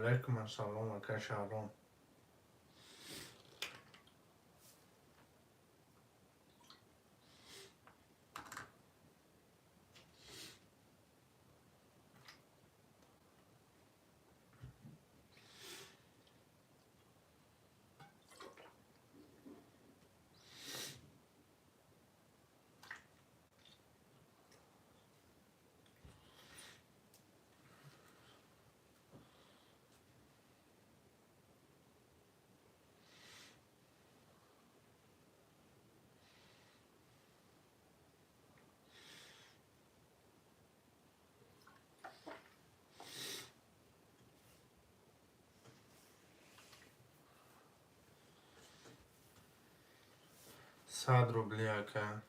Алайкум ассалом, ака Шаҳром. 100 рубли, ака.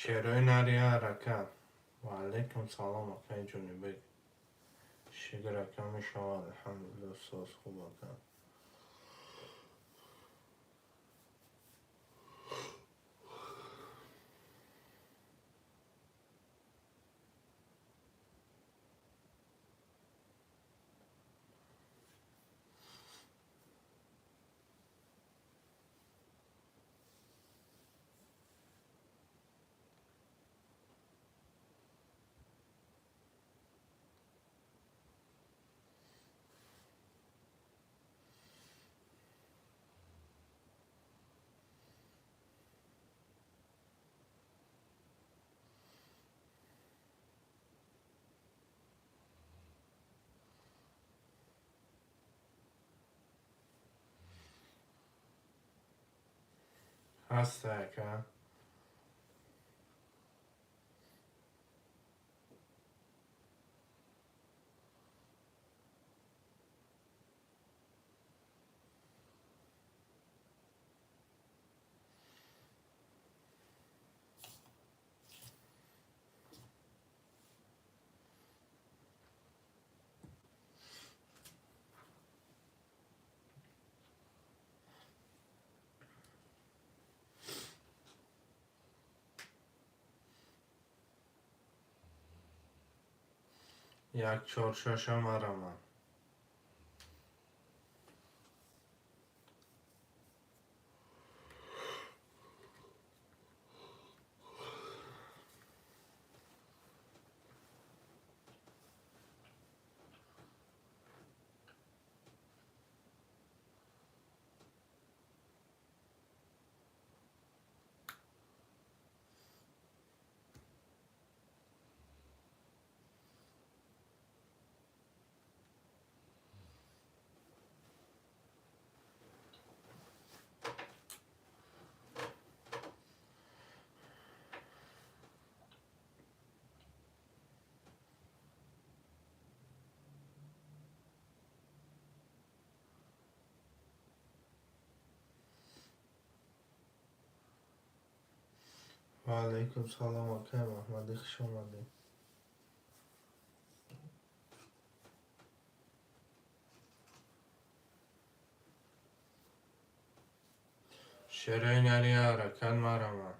Шерои нари ака. Ва алайкум салом, акаи Ҷонибек. Шукр, ака, мешавад, алҳамдулилла, соз хуб, ака. Ҳастай, ака. Як чор шаша мараман. Ва алайкум салом, акай Маҳмадӣ, хуш омадед. Шерои нари ҳаракат мараман.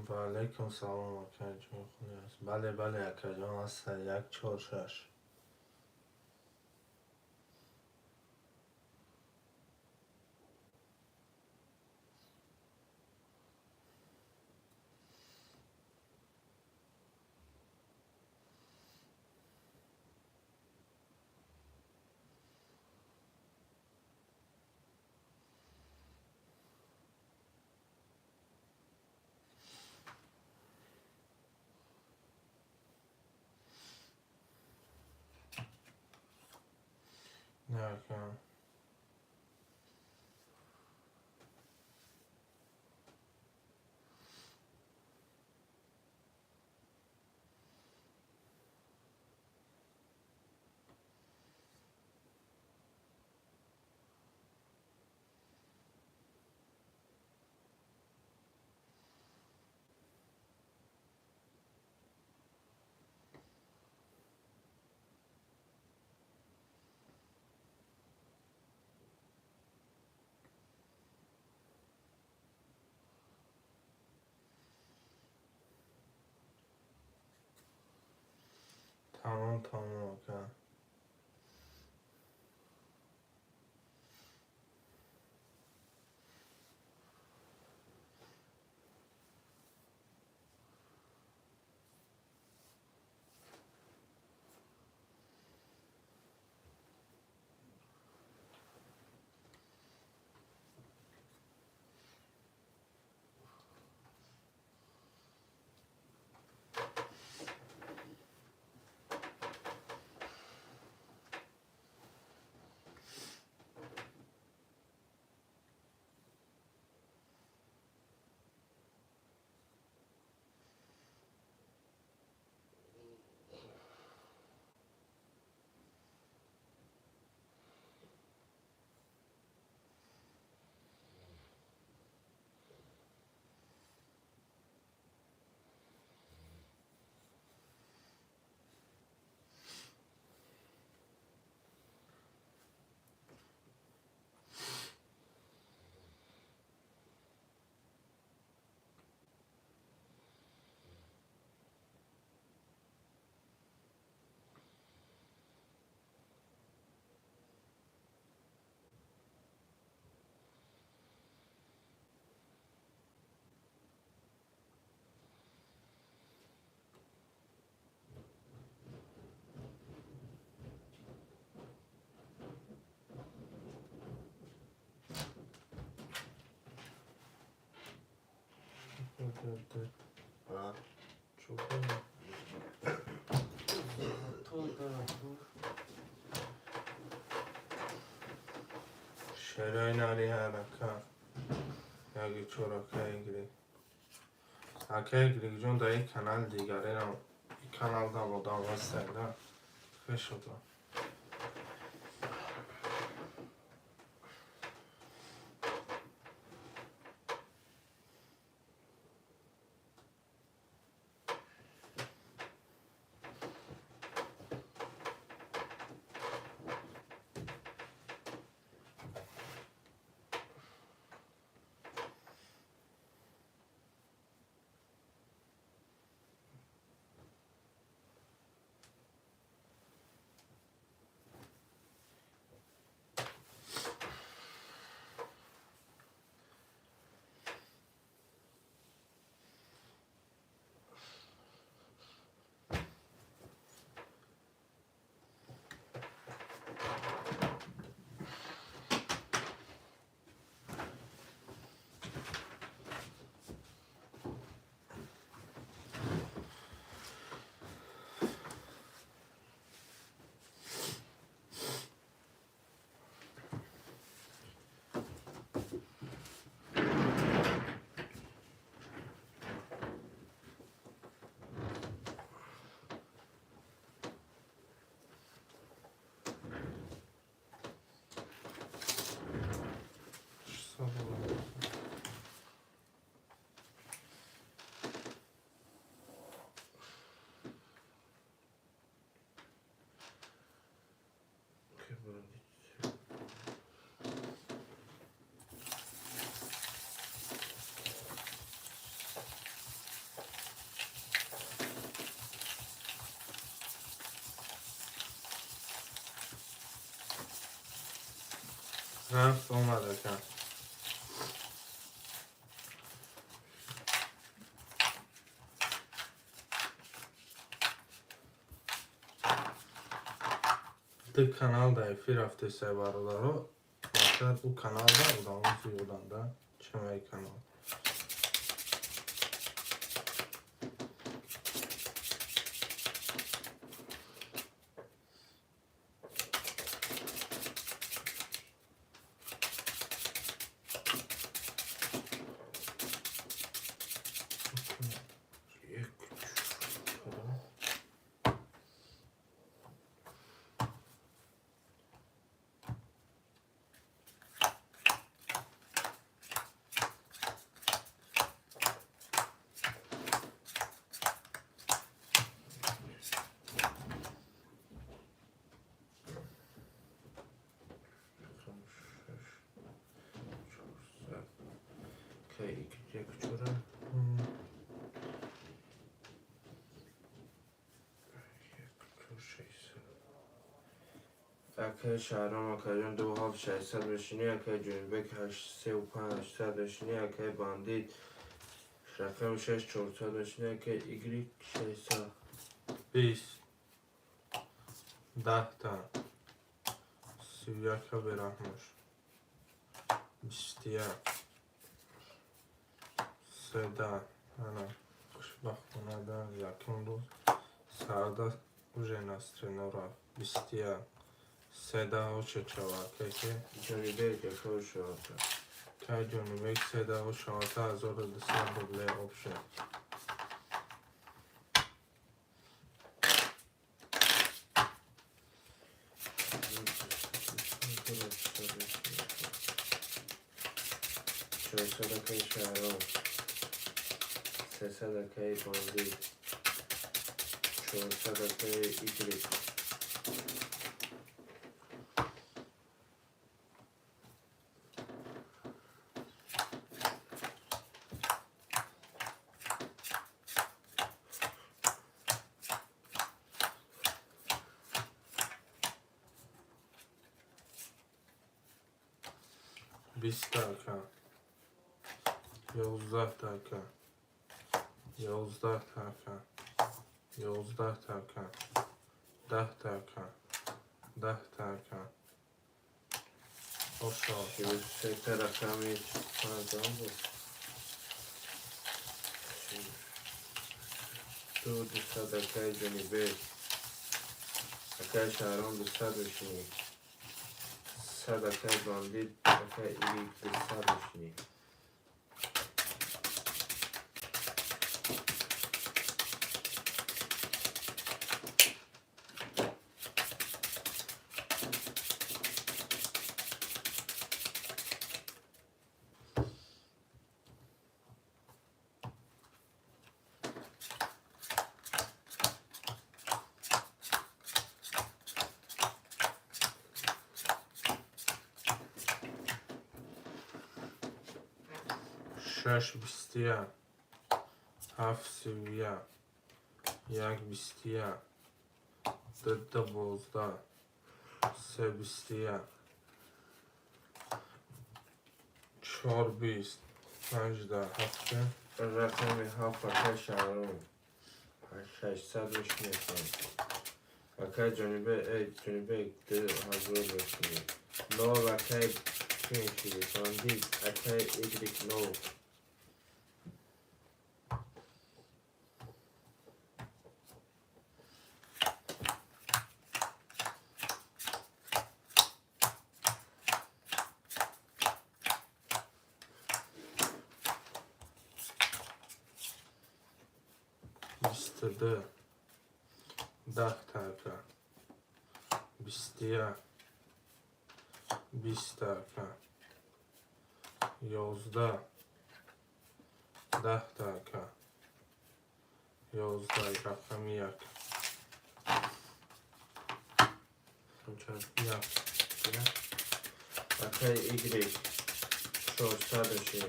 Ва алайкум салом, акаҷон, хуб аст. Бале, бале, акаҷон, ҳастай, як чор шаш. Не, ака. Тамом, тамом, ака. А? Чо кунем? Золотой дорогой. Шерои нари ҳарака. Яги чорака игри. Ака Игрикҷон, дар ин канали дигарерам, ин каналдам одам ҳастайда. Хешода. 600 доллар. Рафт омад, ака. Ду канал да эфир рафтесай, бародаро. Мақсад, ӯ каналда одамо зиёданда, чамаи канал. Як, чор. Шаш, 400. Кай як чора. Як чор 600. Акай Шаҳром, акаҷон, ду ҳафт 600 мешинӣ, акай Ҷонибек, ҳашт сеу панҷ 800 мешинӣ, акай Бандит, рақами шаш 400 мешинӣ, акай Игрик, 600. 20, 10-та, 31-а, бераҳмош, 21, седа. Ана, хушбахтона, да, якум рӯз саада уже настроено рафт. 21, седа ошечава, ки Ҷонибек, акао шавата. Кай Ҷонибек, седа ошавата, 1200 рубле общий. 400, акаи Шаҳром, 300, акаи Бандит, 400, акаи Игрик. 20-та, ака, 11-та, ака, 11-та, ака, 11-та, ака, 10-та, ака, 10-та, ака. Ошо. 33-та, рақами панҷам буд. Ду 200, акай Ҷонибек. Акай Шаҳром, 200 мешинӣ. 100, акай Бандит, акай Игик, 200 мешинӣ. Шаш 21, ҳафт 31, як 21, ду 12, се 21, чор 20, панҷ да ҳафта. Рақами ҳафт, акай Шаҳром. 600 мешинӣ. Акай Ҷонибек, эй Ҷонибек, 2000 мешинӣ. Нол, акай чӣ мешинӣ? Бандит, акай Игрик, нол. 22, 10 та ака, 21, 20 та ака, 11, 10 та ака, 11, рақами як. Чанд? Як. Акай Игрик, 400 мешинӣ.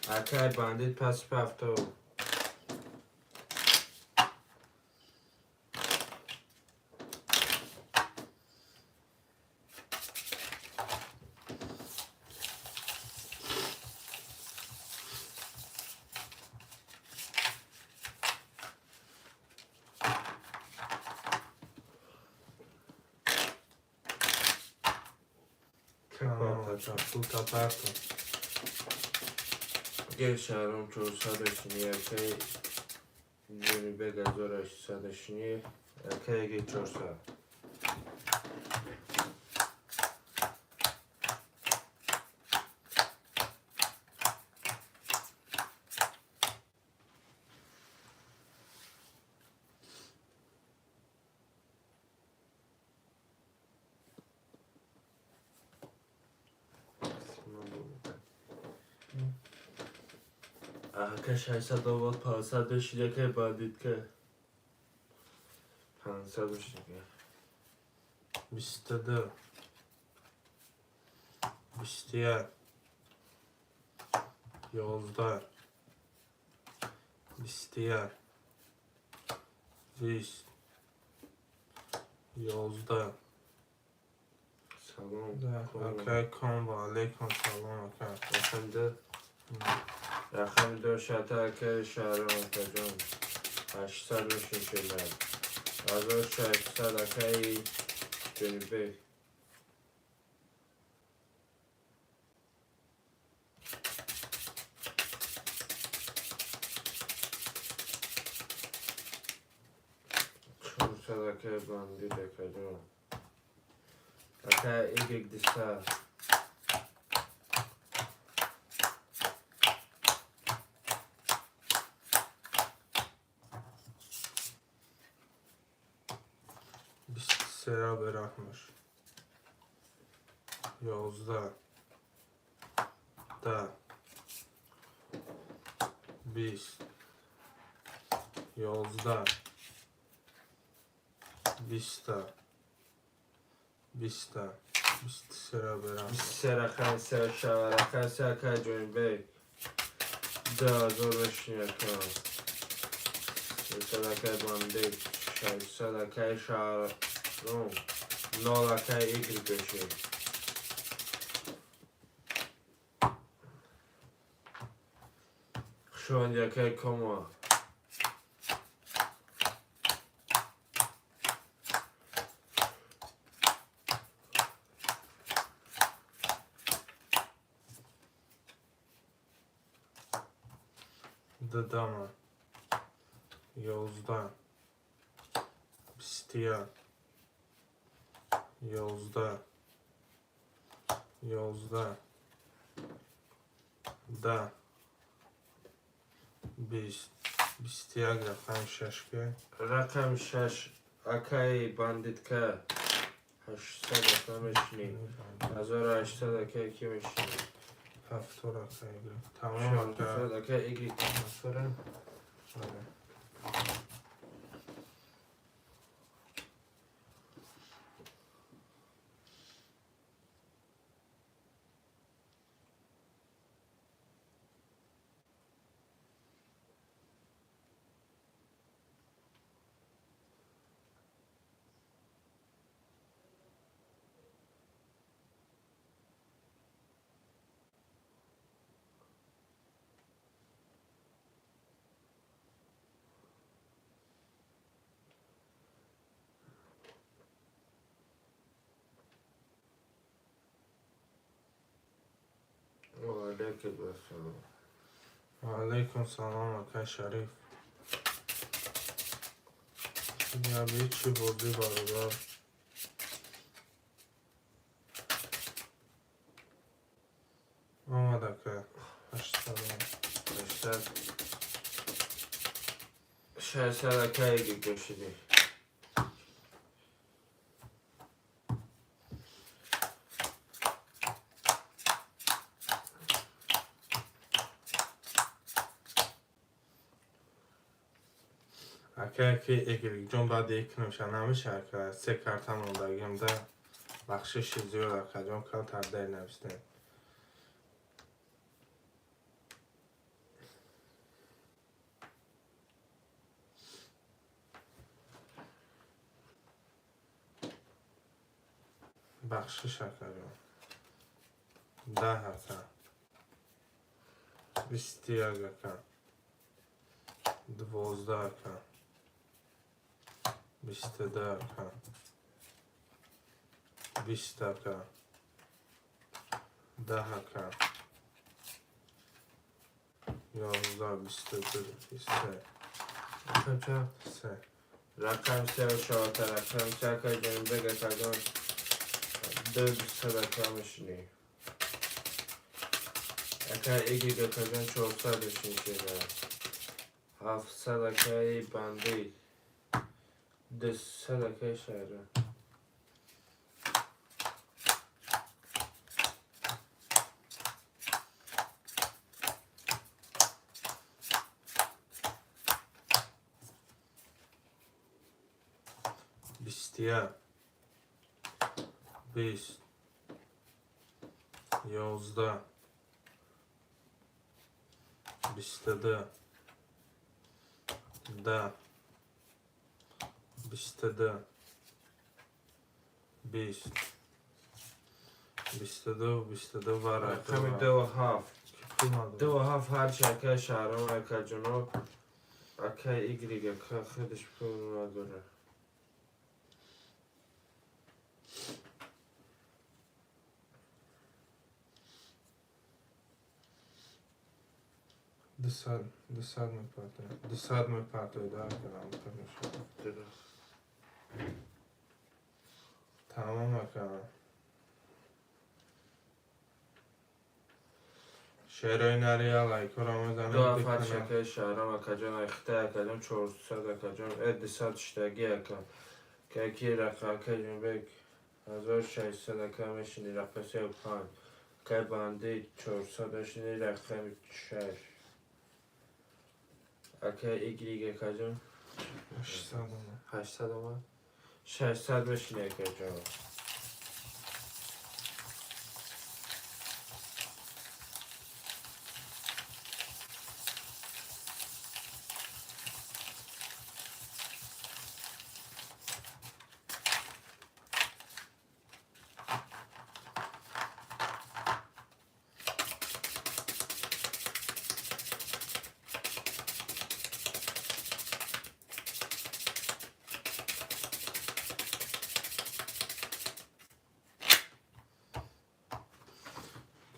Акай Бандит, паси пафто. Пулта парто. Гел Шаҳром, 400 мешинӣ. Акай Ҷонибек, 1800 мешинӣ. Акай Игрик, 400. Ака 600 овод, 500 мешинӣ, акай Бандитка. 500 мешинӣ. 22, 21, 11, 21, 20, 11. Салом. Акай Ком, ва алейкум салом, ака. Рақами ду. Рақами ду шата, акай Шаҳром, акаҷон. 800 мешин шуда. 1600, акай Ҷонибек. 400, акай Бандит, акаҷон. Акай Игрик, 200. 23-ра бераҳмаш. 11, 10, 20, 11, 20-та, 20-та, 23-ра бераҳмаш. 23, рақами се шава, рақами се, акай Ҷонибек. 2000 мешинӣ, ака. 300, акай Бандит. 600, акай Шаҳром. Нол, акай Игрик мешинӣ. Хушомадӣ, акай Кома. Дадама. 11, 21, 11, 11, 10, 20, 21, рақами шаш ки? Рақами шаш, акаи Бандитка, 800 ака мешинӣ, 1800 ака ки мешинӣ? 70 ака игр. Тамом, ака. 400 ака игри ҳафтора. Бале. Ва алайкум ассалом. Ва алайкум салом, акай Шариф. Яби чӣ бурдӣ, бародар? Омад, ака. 800. 800, 600 ака игри гӯшидӣ. Ака, ки игрикҷон баъди икнамша намеша, ака, се карта мондагим да, бахшиши зиёд, акаҷон, камтар дер навистем. Бахшиш, акаҷон. 10, ака. 21, ака. 12, ака. 22, ака. 20, ака. 10, ака. 11, 22, 23. Рақам чанд? Се. Рақам сеу чорта, рақам се, акаи Ҷонибек акаҷон, 200 ака мешинӣ. Акаи Игиг акаҷон, 400 мешинӣ шеда. 700, акаи Бандит. 200, акаи Шаҳра. 21, 20, 11, 22, 10, 22, 20, 22, 22 ва Рақами дуву ҳафт. Пул надорам. Дуву ҳафт ҳарчи, акаи Шаҳром акаҷоно, акаи Игриг ака худаш пул надорад. 200, 200 мепартоед, 200 мепартоед, ака, мешавад. Дуруст. Тамом, ака. Шерои нария лайкҳоро мезанем. Ду ҳафт ҳарчи, акаи Шаҳром акаҷон, айхитай акаҷон, 400 акаҷон, 200 штаги ака. Каки рақа, акаи Ҷонибек, 1600 ака мешинӣ, рақами сеу панҷ. Акаи Бандит, 400 мешинӣ, рақами шаш. Акаи Игриг акаҷон. 800 омад. 800 омад? 600 мешинӣ, акаҷон.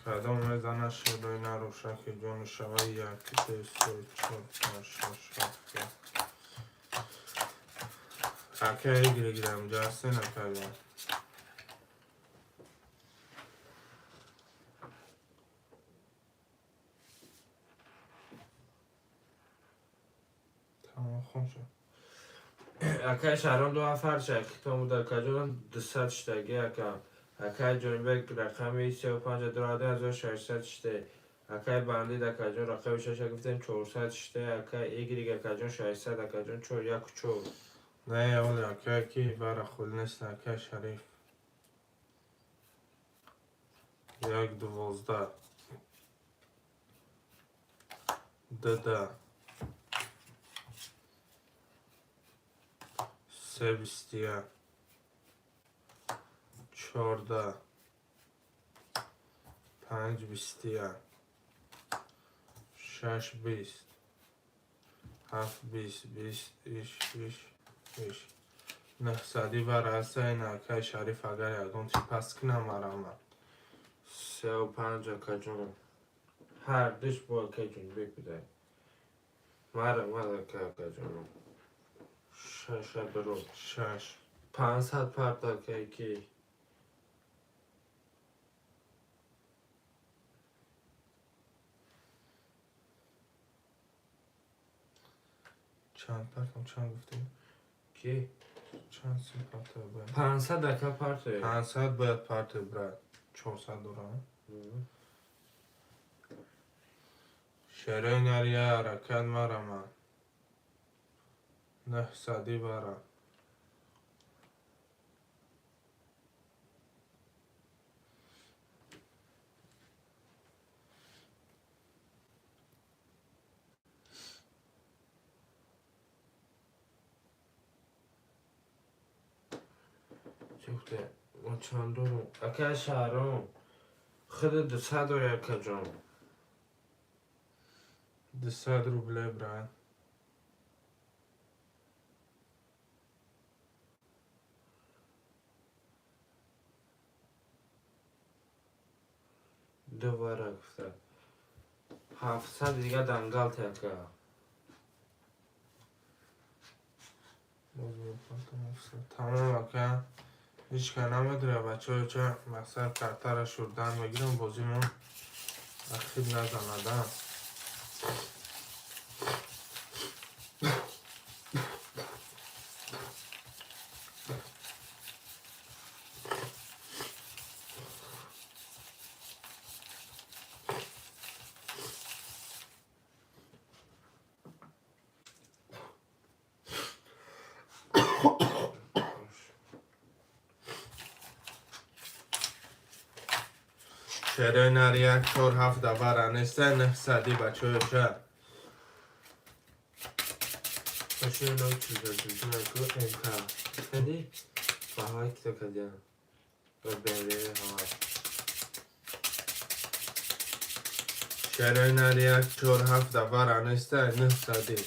Кадом мезана шерои нарушаки ҷону шава? Як, ду, се, чор, панҷ, шаш, ҳафт. Ака гиргирам ҷасе накардам. Тамом, хом шуд. Акай Шаҳром ду ҳафт хитом буда, акаҷон, 200 штаги, ака. Акай Ҷонибек рақами сеу панҷа дорад, 1600 ште. Акай Бандид, акаҷон, рақами шаша гуфтем, 400 ште. Акай Игрик, акаҷон, 600, акаҷон, чор яку чор. Не, оли ака ки вара хул нест, ака Шариф. Як 12. Дда. Се 21. 14. Панҷ 21. Шаш 20. Ҳафт 20. 20 иш иш иш. Нӯҳсади вара ҳаста ин акай Шариф, агар ягон чи паст кунам, марама. Сеу панҷ, акаҷон. Ҳар душ бо акай Ҷонибек будай. Мара мад, ака, акаҷон. Шаша биро. Шаш. 500 парта, акай ки. Чанд партам, чанд гуфтем? Ки? Чанд сум парта бояд? 500, ака, парта. 500 бояд парта, брат. 400 дорам. Шерои нария ҳаракат марама. Нӯҳсади вара. Чӣ гуфте? Мо чанд дорум? Акай Шаҳром. Худи 200 дори, акаҷон. 200 рублей, брат. Ду вара гуфта. 700 дига дангалте, ака. Боз партам 700. Тамом, ака. Ҳеҷ ка намедонад, бачаҳо, ча мақсад картара шурдан мегирам, бозимон ахиб назанада. Шерои нар як чор ҳафт давара неста, нӯҳсади, бачаҳо, ча. Машина чиза ку МК. Диди? Баҳои кито кадиан. Ва BMW ҳавай. Шерои нар як чор ҳафт давара неста, нӯҳсади.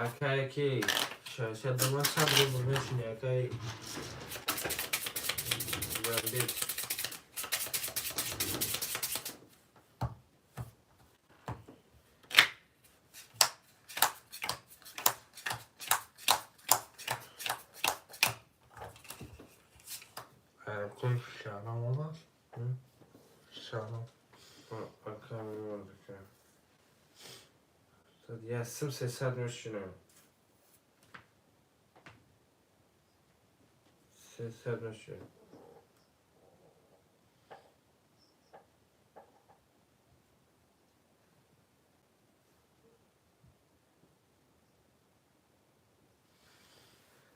Акай ки 600 дома 100 рубл мешини, акай Бандит. Аэропорт Шаҳром омад? Шаҳром. Ака мемонад, ака. Я сим 300 мешинам. 300 мешинам.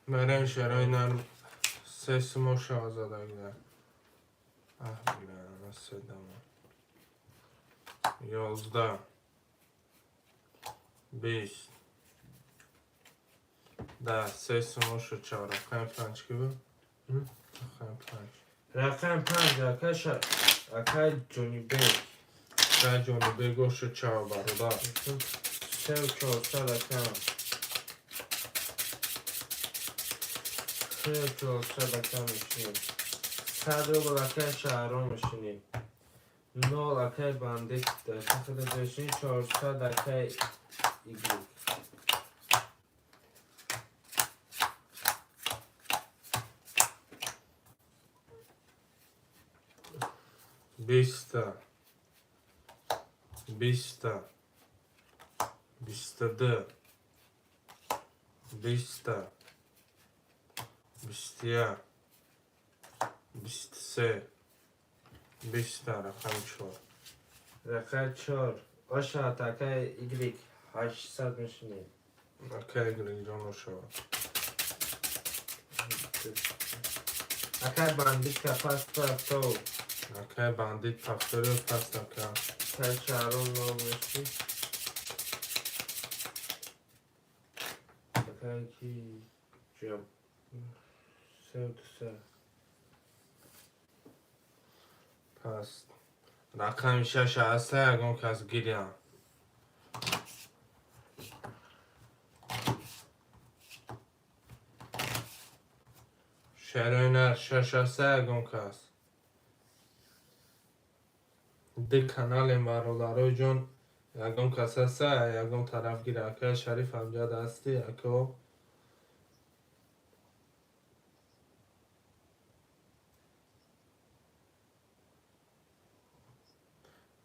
Мерем, шерои нар се сумо шавазадагида. Аҳ, бля, наседама. 11. 20. Да, се сумо шуд чав. Рақами панҷ ки буд? Рақами панҷ. Рақами панҷ, акай акай Ҷонибек. Акай Ҷонибек ошуд чав, бародар. Сеу 400, ака. 400 ака мешинӣ. 100 рубл, акай Шаҳром, мешинӣ. 0, акай Бандит, худат мешинӣ. 400, акай Игрик. 20-та, 20-та, 22, 20-та, 21, 23, 20-та, рақами 4. Рақами 4 ошавад, акай Игрик, 800 мешинӣ. Акай Игрикҷон, ошавад. Акай Бандит, паста то. Акай Бандит, повторю, паст, ака. Акай Шаҳром, 0 мешинӣ. Акай ки ҷо 3 200. Паст. Рақами 6 ҳаста, ягон кас гирям. Шарои нар, 6 ҳаста, ягон кас. Ду каналем, бародарои ҷон, ягон кас ҳаста, ягон тараф гира. Акай Шариф, ҳамҷад ҳастӣ, ако?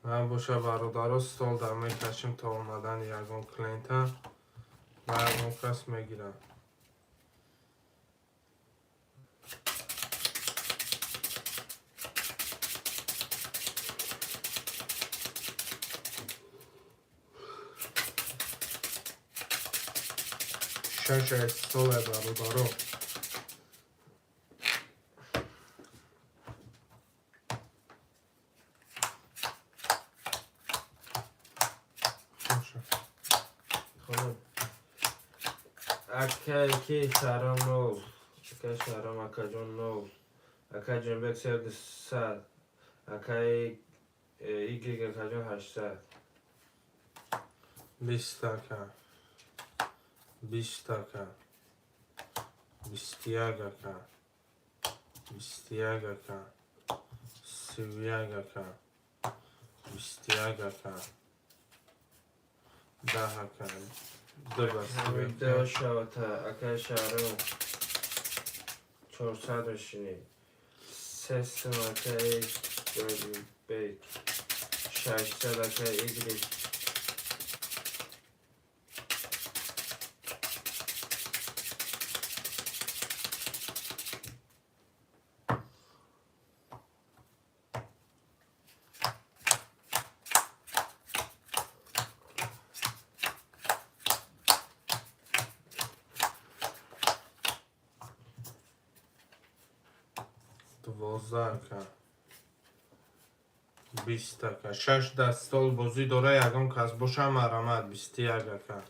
Ман боша, бародаро, стол дар мекашем то омадани ягон клиента ва ягон кас мегирам. 6 столе, бародаро. Боша. Хуб. Акай ки Шаҳром, 0. Акай Шаҳром, акаҷон, 0. Акай Ҷонбек, 3 200. Акай Игрик, акаҷон, 800. 20 ака, 20 ака, 21 ака, 21 ака, 31 ака, 21 ака, 10 ака, ду ба 31. Ду шавата, акай Шаҳром, 400 мешинӣ. 3 сум, акай Ҷонбек. 600, акай Игрик. 12 ака, 20 ака, 6 даст стол бозӣ дора, ягон кас боша, марамат. 21 ака,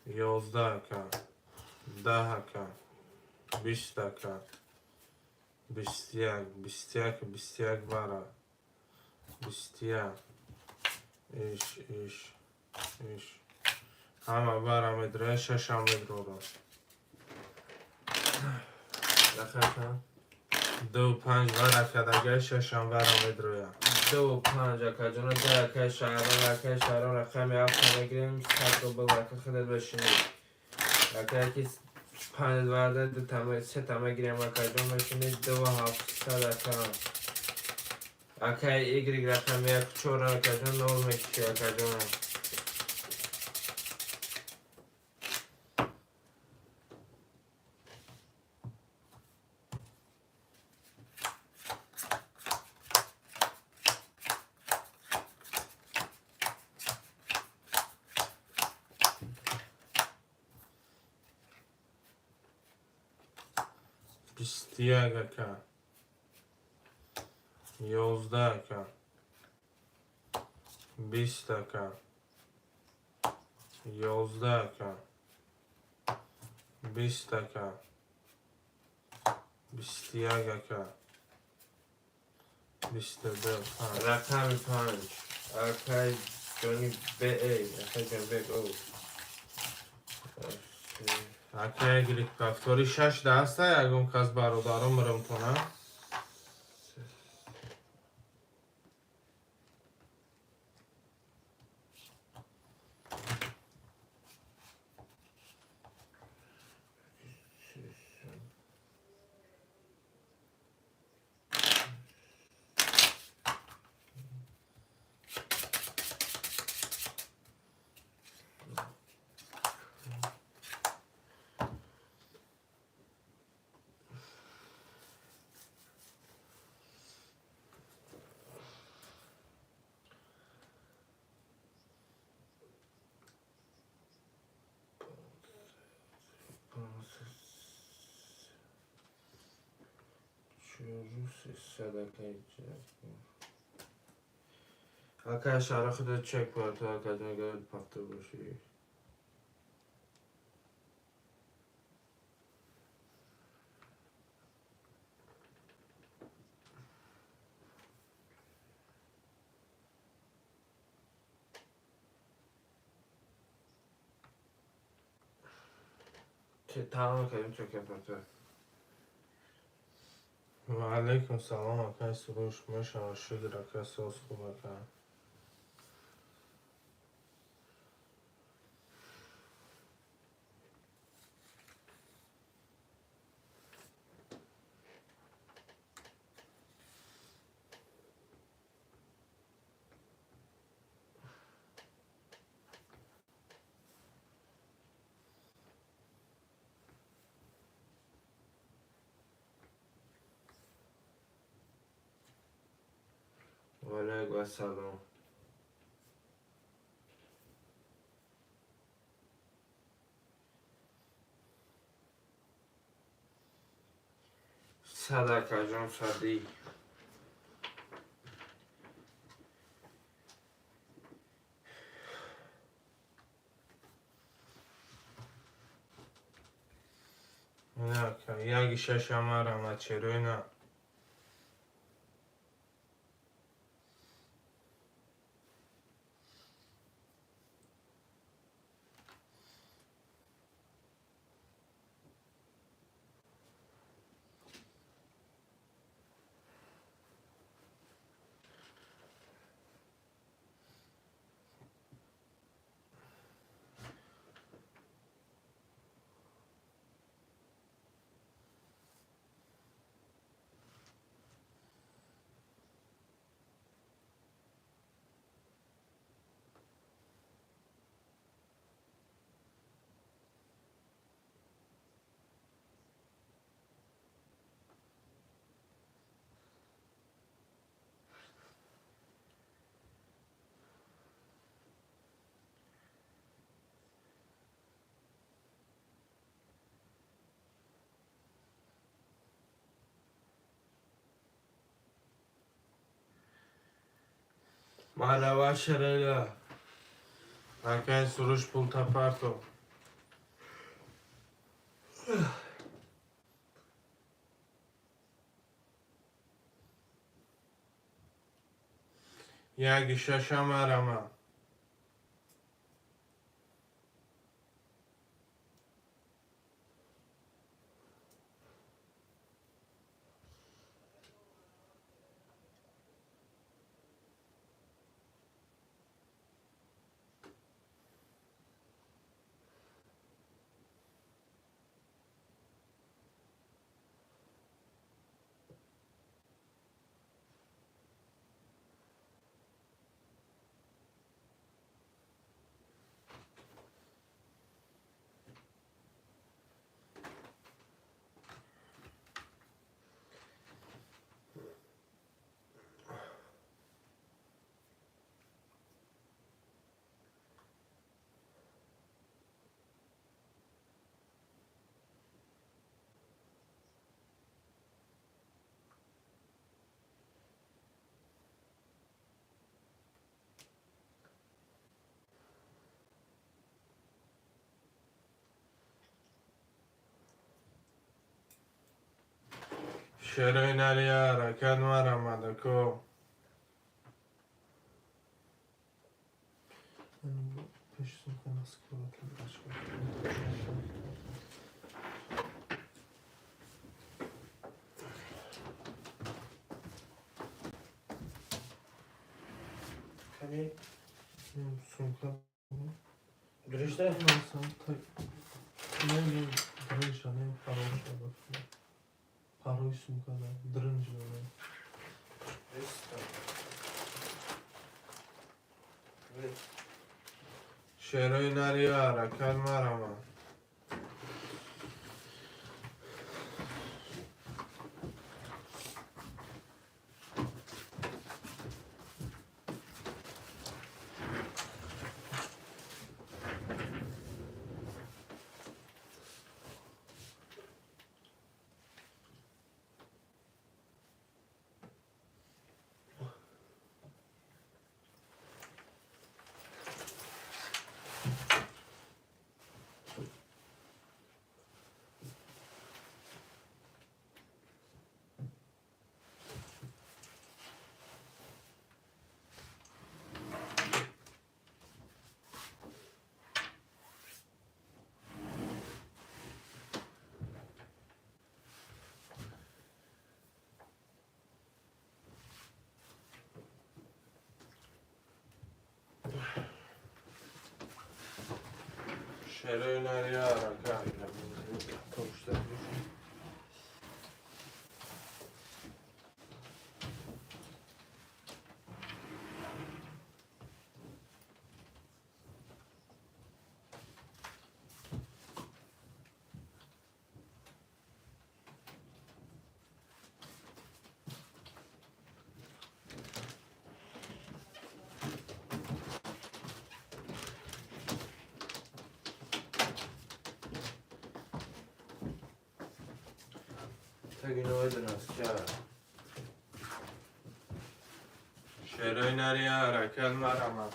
11 ака, 10 ака, 20 ака, 21, 21, 21 бара, 21, иш, иш, иш, ҳама бара медроя, шашам медрора. Рақам чанд? 2 5 вара кадагай, шашам вара медроя. 2 5, акаҷона, 10, акай Шаҳром. Акай Шаҳром, рақами 7 мегирем. 100 рубл, ака, худат бешинӣ. Акай ки 5 варда, ду тама, се тама гирем, акаҷон, мешинӣ. 2 700, ака. Акай Игрик, рақами 1 4, акаҷон, 0 мекушӣ, акаҷон. 21 ака, 11 ака, 20 ака, 11 ака, 20 ака, 21 ака, 22, 5. Рақами 5, акай ҷони б, акай Ҷонбек, о. Ака, гирик повтори шаш даста, ягон кас бародаро миримтона. Ака, шара худат чек парто, акаҷон, агар пафта бошӣ. Тамом кардем, чек парто. Ва алайкум салом, акай Суруш, мешава, шукр, ака, соз хуб, ака. Ва алайкум ассалом. Сад, акаҷон, садӣ. Не, ака, яги шаша марама, черои на. Марава, шарела. Акай Суруш, пулта парто. Яги шаша марама. Шерои нария, ҳаракат марама, дако. Кани? Сумка. Дуришта? Не, не, дрынжа, не, хорошая. Парои сумка, да, дрынжа, да. Шерои нари ҳаракат марама. Шерои нари ҳаракат. Шерои нари ҳаракат марама.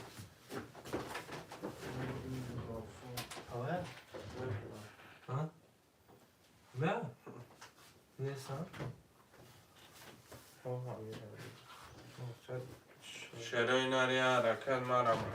Шерои нари ҳаракат марама.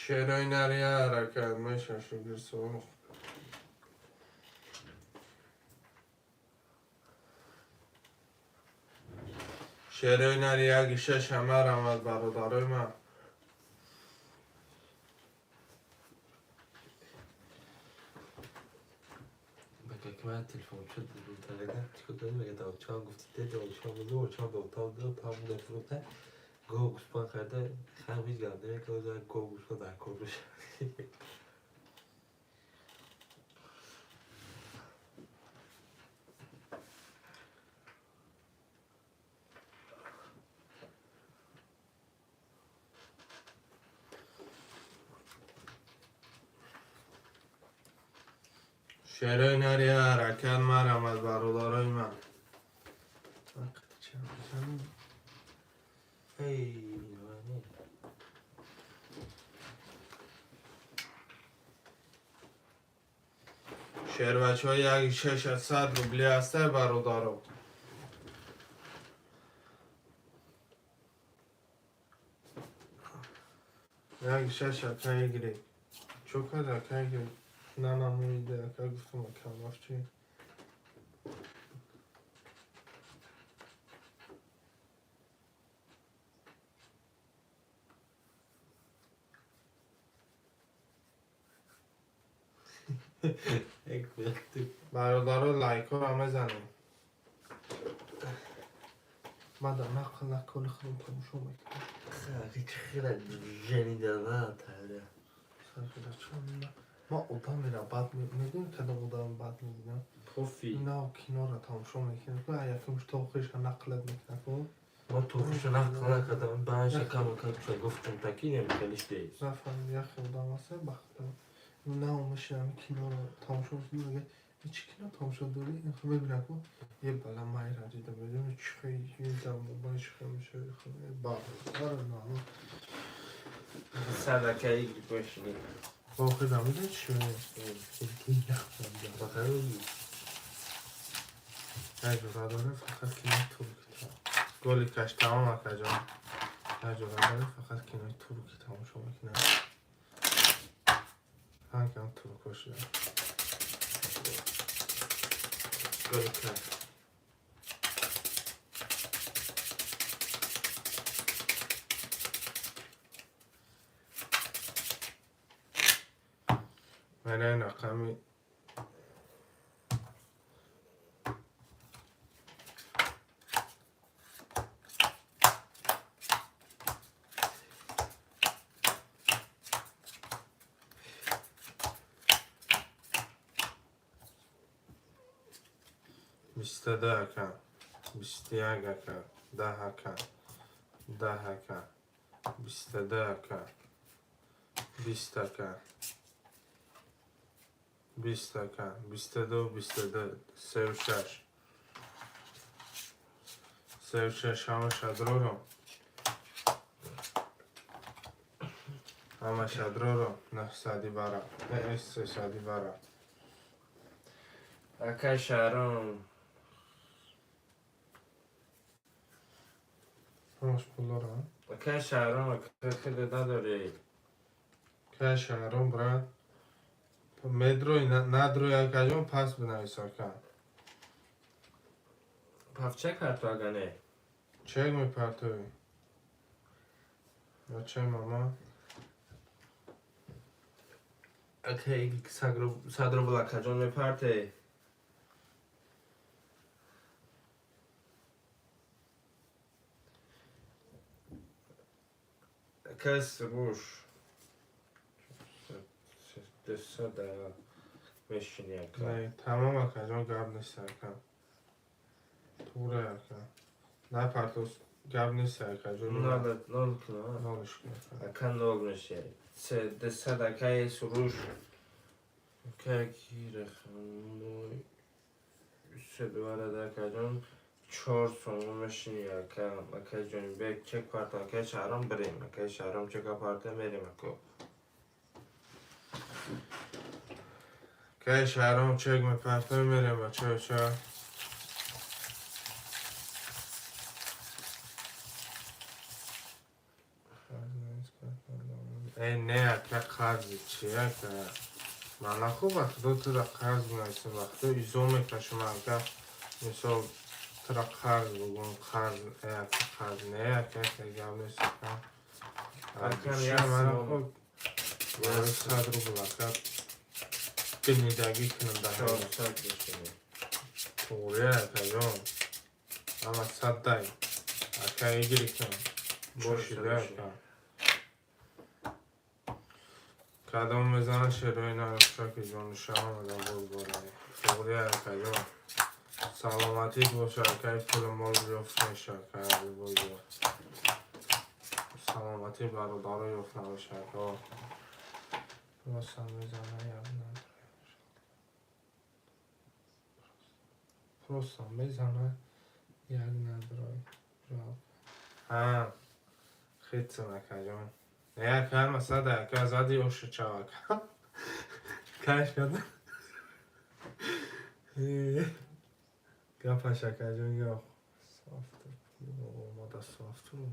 Шерои нари ҳаракат меша шукр соҳ. Шерои нари як шаша марамад бародарои ман. من تلفن شد چیکار داریم مگه داوچان گفتی داوچان بزرگ چان داوتان دو تام نفروته گو گوسپند خریده خم هیچ گرم نمیکنه گو گوسپند در کار بشه. Шерои нари ҳаракат марамад бародарои ман. Шербачҳо як 600 рубли ҳаста бародаро. Як шаш акай гирек. Чо кард акай гирек? Нанамоида ака гуфтам акамафчи. Бародаро, лайкҳоро мезанем. Ман дар нақл накони худам тамошо мекунам. Хеле женидана тара. Ман одамеро бад медонӣ, кадом одаме бад мебинам? Пофи. Нав киноро тамошо мекунам, якумш то охириша нақлат мекунам. Ма то охириша нақл накардам, баъша кам кам гуфтам, такинем хелиш дест. Нафаҳмидам, яхе одам аст бахта. Нав мешинам, киноро тамошо мекунам, мега: «Чӣ кино тамошо дорӣ?» Мебинам, ку е бала майра дида, медонӣ чӣ дар мобайн чӣ хел мешавад. 100 ака Y мешини. Охирам медонӣ чӣ? Бахайр. Таҷриба дорем, фақат кинои турки. Голикаш тамом, акаҷон. Таҷриба дорем, фақат кинои турки тамошо мекунам. Ҳакам турко шудам. Голикаш. Мераи рақами 22 ака, 21 ака, 10 ака, 10 ака, 22 ака, 20 ака, 20 ака, 22, 22, сею шаш, сею шаш. Ҳамаша дроро, ҳамаша дроро, 900 бара, 300 бара. Акай Шаҳром. Ҳамаш пулдора. Акай Шаҳром, ака, хеле надорӣ. Кай Шаҳром, брат, медрои надрои, акаҷон, пас бинавис, ака. Пафча карту ага не. Чек мепартоӣ, бачаи мама. Ака Y 100 рубл, акаҷон, мепарте. Акай Суруш. 200 мешини, ака. Не, тамом, акаҷон, гап нест, ака. Туғре, ака. Напартос, гап нест, акаҷон. Нол нол куна. Нолш кун, ака. Ака, нол меши. 200, акай Суруш. Ака ки рақамои седварад, акаҷон, 4 сомон мешини, ака. Акай Ҷонибек, чек парта, акай Шаҳром, бирем. Акай Шаҳром, чека парта, мерем, ака. Кай Шаҳром, чек мепартои, мерем, бачаоча. Э, не, ака, қарзи чи, ака? Мана хуб, вақтдо тура қарз бинависем, вақтдо изо мекашам, ака, мисол тура қарз бугум, қарз, э, ака, қарз не, ака, ака, гап нест, ака. Ака, Мана як хуб, барои 100 рубл, ака, гнидагӣ кунам дар 400 мешини. Туғри, акаҷон, ҳама сад дай, ака, игирикам бошида, ака. Кадом мезана шерои нарошаки ҷонушаам да боз бораи. Туғри, акаҷон, саломатит боша, акаи, пулу мол ёфт меша, ака, боз саломатӣ бародаро ёфт набоша, ака. Просто мезана як надорем. Просто мезана як надорой. Жалко. Ҳа, хитсам, акаҷон. Не, ака, ҳама сада, ака, зади ошу чав, ака. Кайф кардам. Гапаш, акаҷон, ёх. Софтур омада, софтур.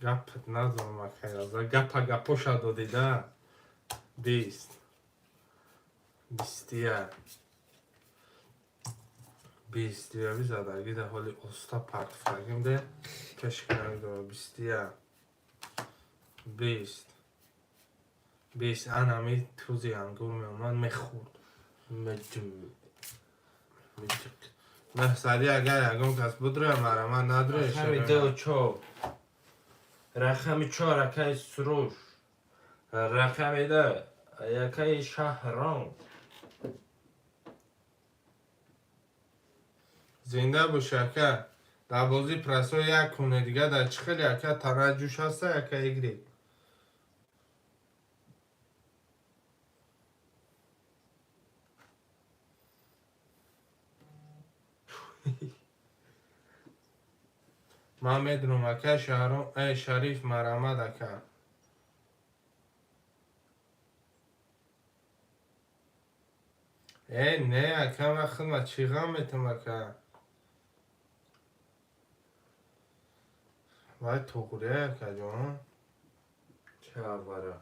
Гапат надорам, акай. Гапа гапоша додида. 20. 21. 20 яви задагӣ дар ҳоли оста партфагим де пешканак дора. 21. 20. 20. Анами тузи ангур меомад, мехӯрд. Меҷм. Меҷиқ. 900-ӣ агар ягон кас будроя, марама надроя. Рақами ду чор. Рақами чор акаи Суруш. Рақами ду якаи Шаҳром. Зинда бош, ака. Дар бозӣ прасо як куне дига дар чӣ хеле, ака, тараҷҷуш ҳаста, ака игри. Ман медунам, ака Шаҳром, э Шариф, марамад, ака. Э не, ака, ман худма чӣ ғам метам, ака? Вай туғрия, акаҷон. Чавара.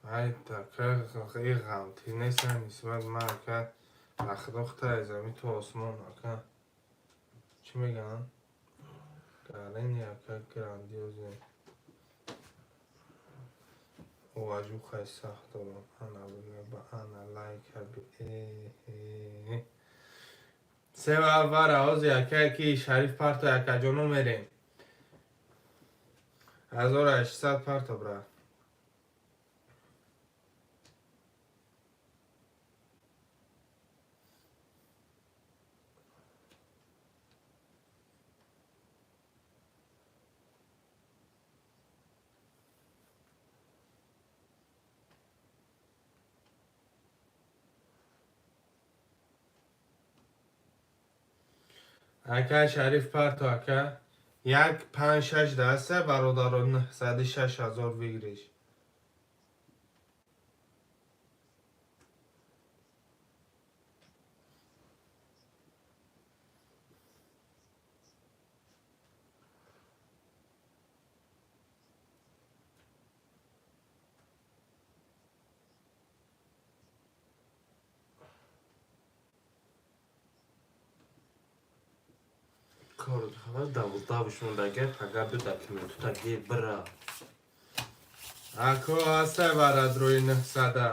Ай, ака, и ғамти неста нисбат ман, ака. Ахдохта аз замин то осмон, ака. Чӣ мегӯянд? Гарени, ака, грандиозный. Уважухаи сахт дорам. Ана ба ана лайка би э. Се вара ҳози, ака, ки Шариф парто, акаҷоно, мерем. 1800 парто, брат. Ака Шариф, парто, ака. Як панҷ шаш даста, бародаро, 906 000 выигрыш. Кор хабар 12 шундага пага буда киментутаги бира. Ако ҳаста барадрои 900-а.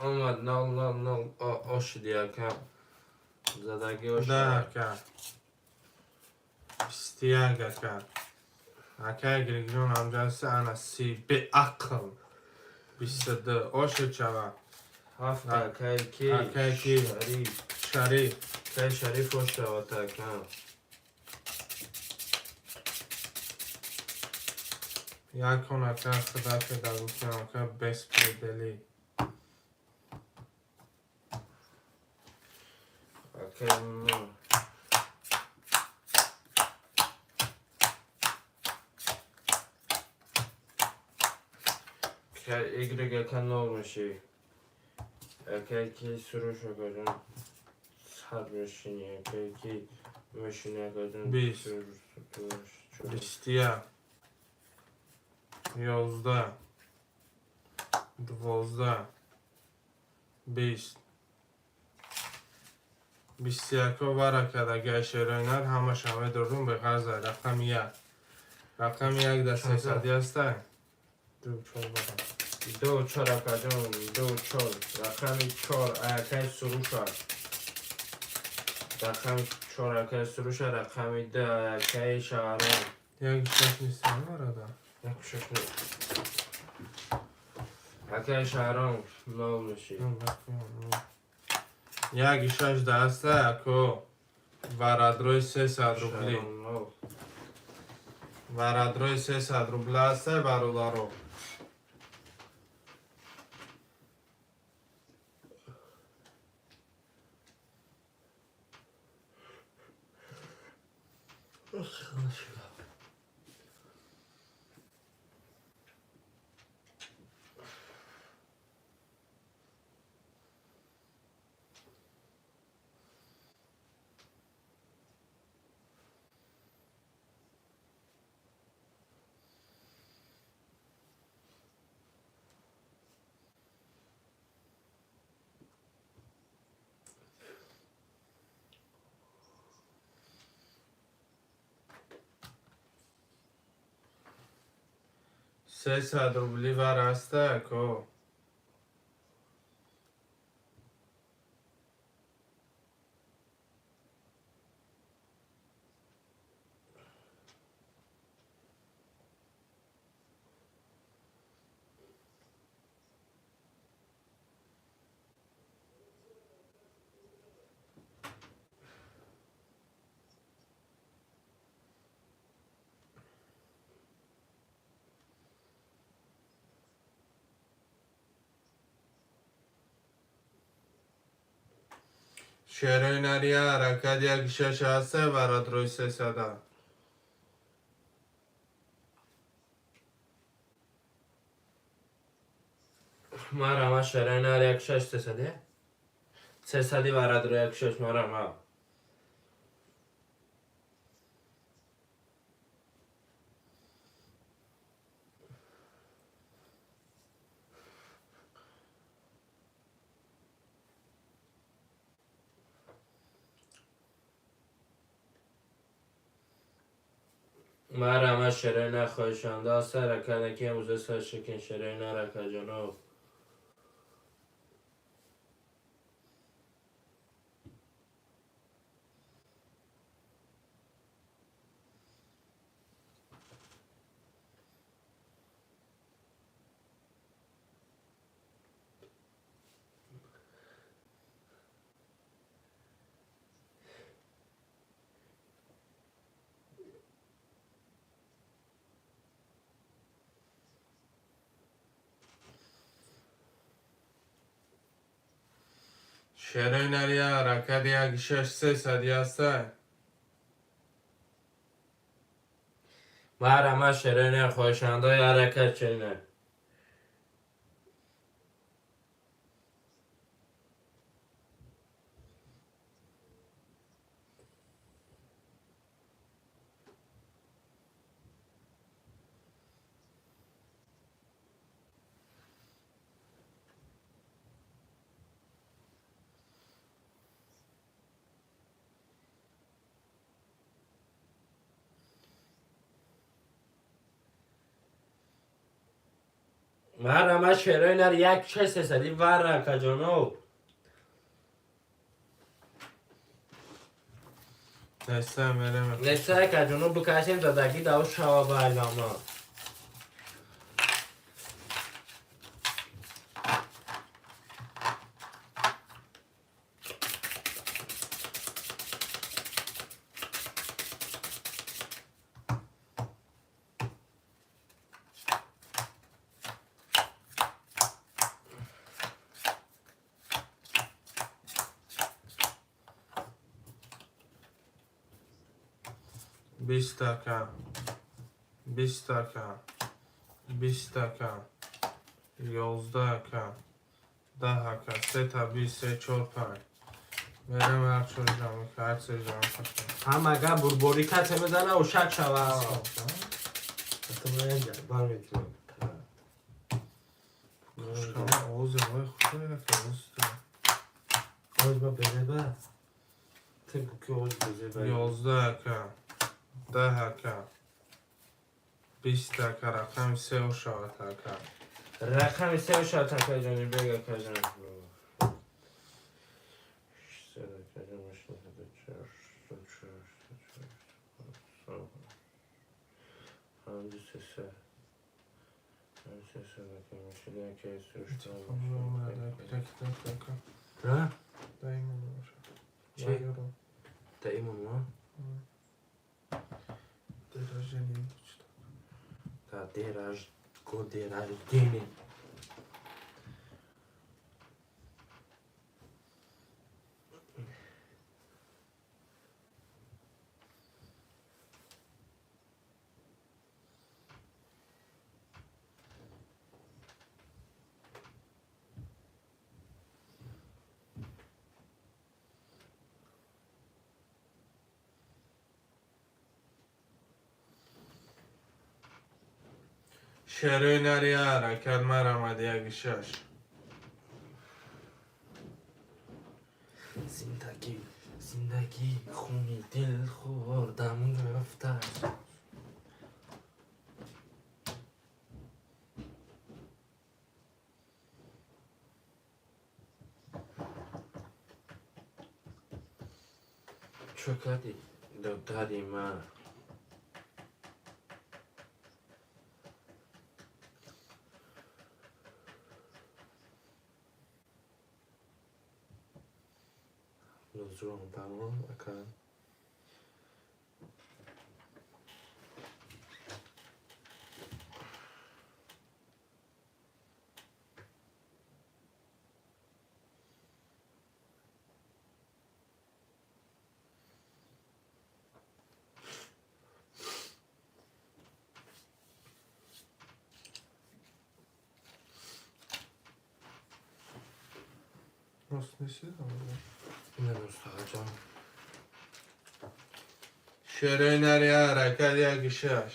Омад 0 0 0 ошиди, ака. Задаги ош. Да, ака. 21, ака. Ака Григорён ҳамҷаси ана си беақл. 22 ошед шава. Ҳафт акаи ки? Акаи ки? Шариф. Шариф. Акаи Шариф ош шавад, ака. Якон, ака, худа када гуфтам, ака, беспредели. Акаи мо. Акаи Y, ака, нол меши. Акаи ки Суруш, акаҷон, 100 мешини. Акаи ки мешини, акаҷон? 20. 21. 11. 12. 20. 21-ҳо вара кадаги шероинар ҳамаша медорум беғарза рақами як. Рақами як дар 300-ӣ ҳастай. Ду чор бара. 2 4, акаҷон, 2 4, рақами 4 аякаи Суруша, рақами 4 акаи Суруша, рақами 2 аякаи Шаҳром. 1 6 нест, бародар. 1 6 не, акаи Шаҳром, нол мешӣ. 1 6 даста, ако, варадрои 300 рубли. Шаҳром нол. Варадрои 300 рубла аста, бародаро. 300 рубли вар аста, ако. Шерои нария ҳаракат 1 6 аста, варадрои 300-а. Марама, шерои нар, 1 6, 300-ди, 300-ди, варадро 1 6, марама. Марама, шерои нар, хоҳишанда аста, ҳаракат ки имрӯза сар шикин, шерои нар, акаҷоно. Шерои нария ҳаракат 1 6 300-ди аста. Марама, шерои нар, хоҳишандаи ҳаракат чена. Марама, шерои нар, 1 6 300-ди вар, акаҷоно. Неста, мерем. Неста, акаҷоно, бикашем, дадагӣ дав шава байлама. 20 ака, 20 ака, 20 ака, 11 ака, 10 ака, сета 20, се, чор, панҷ. Мерем, ҳар чор ҷамъ, ҳар се ҷамъ. Ҳамага бурборӣ кате мезана, ушак шава. Ҳатто ман як ҷабар мекунам. Хушкама овози вой хушоя, овози ту. Овоз ба безеба. Ту ки овоз безеба. 11 ака, 10 ака, 20 ака, рақами сео шавад, ака. Рақами се бошад, акаҷони бег, акаҷон. 600, акаҷон, 84, 4, 53, 53, ака, мошина, ака, Ра? Даимон бошад. Чӣ? Даимон ма? День рождения. Да, день рождения. День рождения. Шерои нари ҳаракат марамад яки шаш. Зиндагӣ, зиндагӣ, хуни дил хӯрдам рафта. Чо кардӣ, додари ман? Нозурон тамом, ака. Рост неси? Ина дӯстаҷон. Шерои нари ҳаракат яки шаш.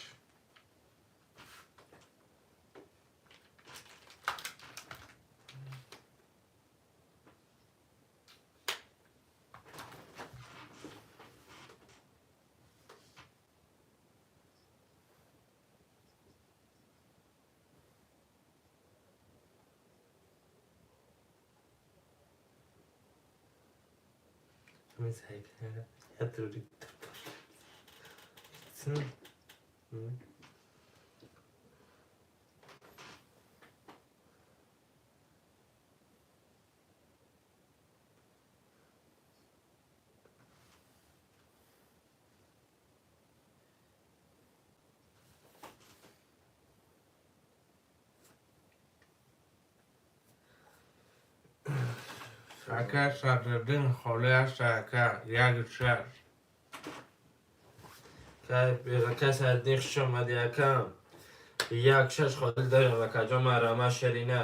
Ака, Садриддин холӣ аст, ака, яки шаш. Ака Садриддин, хуш омадӣ, акам. Як шаш холӣ дорем, акаҷон, марама шерина.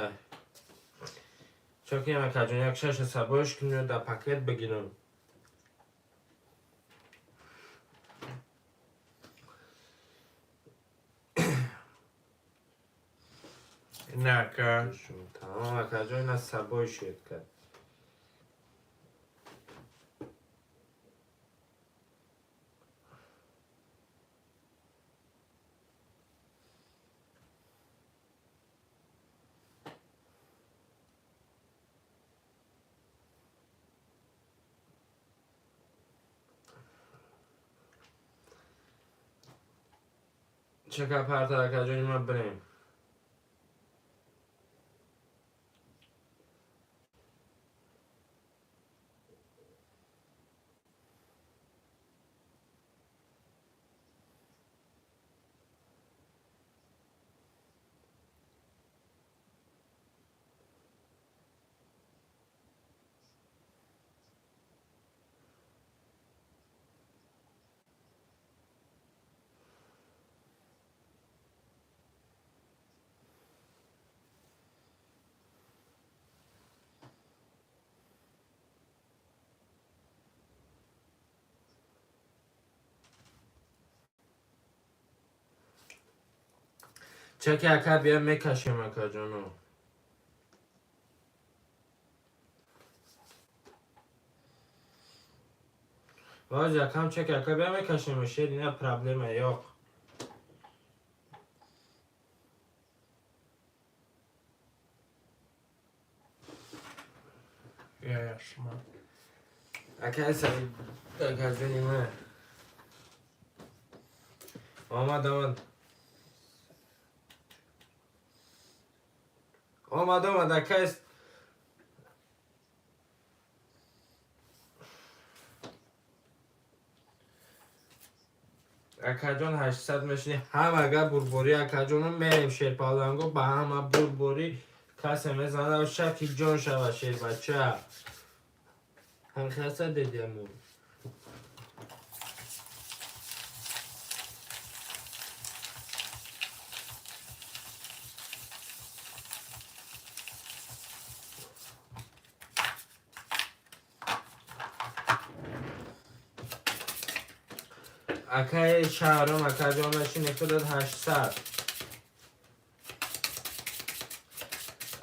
Чо кунем, акаҷон, як шаш сабош кунем, дар пакет бигирам? Ина, ака. Тамом, акаҷон, ина сабои шед кард. Чака парта, акаҷони ма, бирем. Чаки, ака, бия мекашем, акаҷоно. Воз якам чаки, ака, бия мекашем, шер ина проблема ёқ. Яшма. Акай Саид, акаҷони ман. Омад, омад. Омад, омад, акай. Акаҷон, 800 мешини, ҳамага бурборӣ, акаҷону мерем шерпаланго ба ҳама бурборӣ, касе мезана, шаки ҷон шава шербача. Ҳамхаса дедиаму. Акаи Шаҳром, акаҷон, мешини худат 800.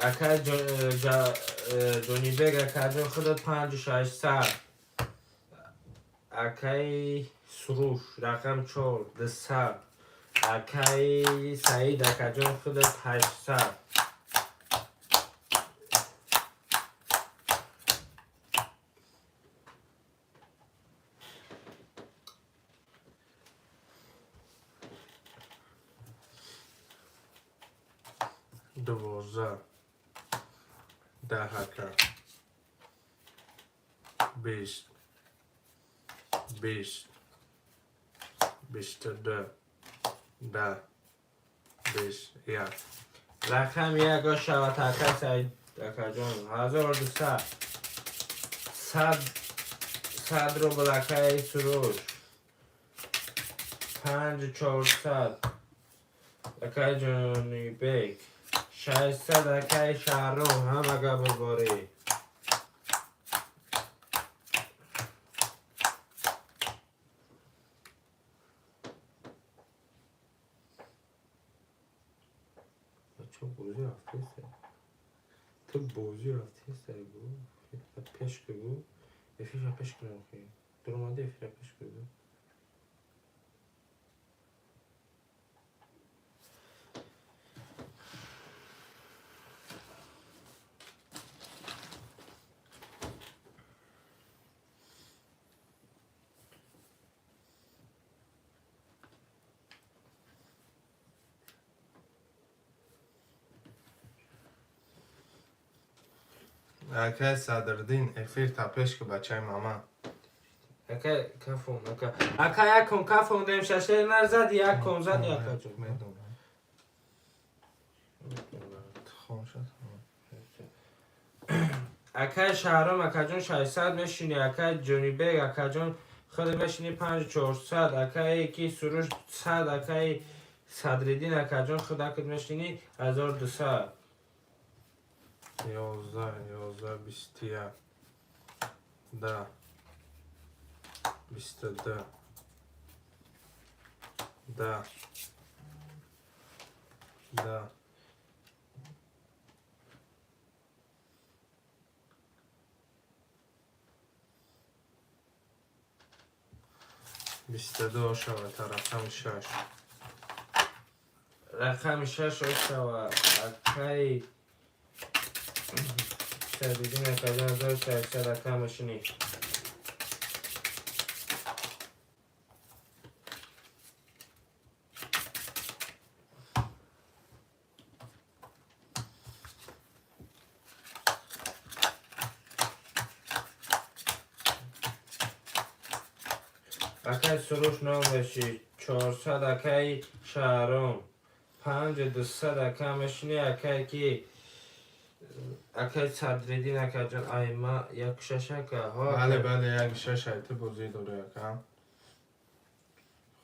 Акаи Ҷонибек, акаҷон, худат 5600. Акаи Суруш, рақам 4, 200. Акаи Саид, акаҷон, худат 800. 12, 10, ака. 20, 20, 22, 10, 20, 1. Рақами 1 шавад, акаи Саид, акаҷон, 1200. 100 рубл, акаи Суруш. 5400. Акаи Ҷонибек. 600, акаи Шаҳром, ҳамага бурборӣ. Бача, бозӣ рафтеса. Ту бозӣ рафтеса, гу. Пеш ку, гу. Эфирша пеш кунам хи. Дуромади, эфира пеш ку, гу. Акай Садриддин, эфир та пеш ки, бачаи мама. Ака, кафон, ака. Ака, якон кафон дем, шаше назад, якон зад, акаҷон. Медонам. Хон шуд. Акай Шаҳром, акаҷон, 600 мешини, акай Ҷонибек, акаҷон, худ мешини 5400, акаи ки Суруш 100, акаи Садриддин, акаҷон, худ акд мешини 1200. 11, 11, 21, 10, 22, 10, 10, 22 шавад, рақами 6. Рақами 6 шава, акаи Садриддин, акаҷон, 1600, ака, мешини. Акаи Суруш, номеши 400, акаи Шаҳром 5200, ака, мешини, акаи ки акаи Садриддин, акаҷон, айма 1 6, ака. Бале, бале, 1 6 айти бозӣ дорӣ, ака.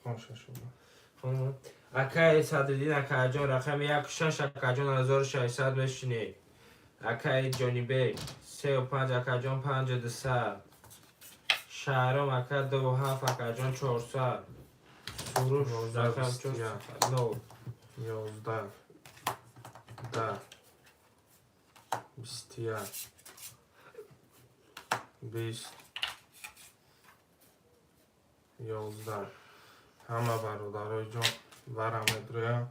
Хон шашуба. Акаи Садриддин, акаҷон, рақами 1 6, акаҷон, 1600 мешини. Акаи Ҷонибек, 3 5, акаҷон, 5200. Шаҳром, ака, 2 7, акаҷон, 400. Суруш, рақам 0. 11, 10, 21, 20, 11. Ҳама бародарои ҷон вара медроям.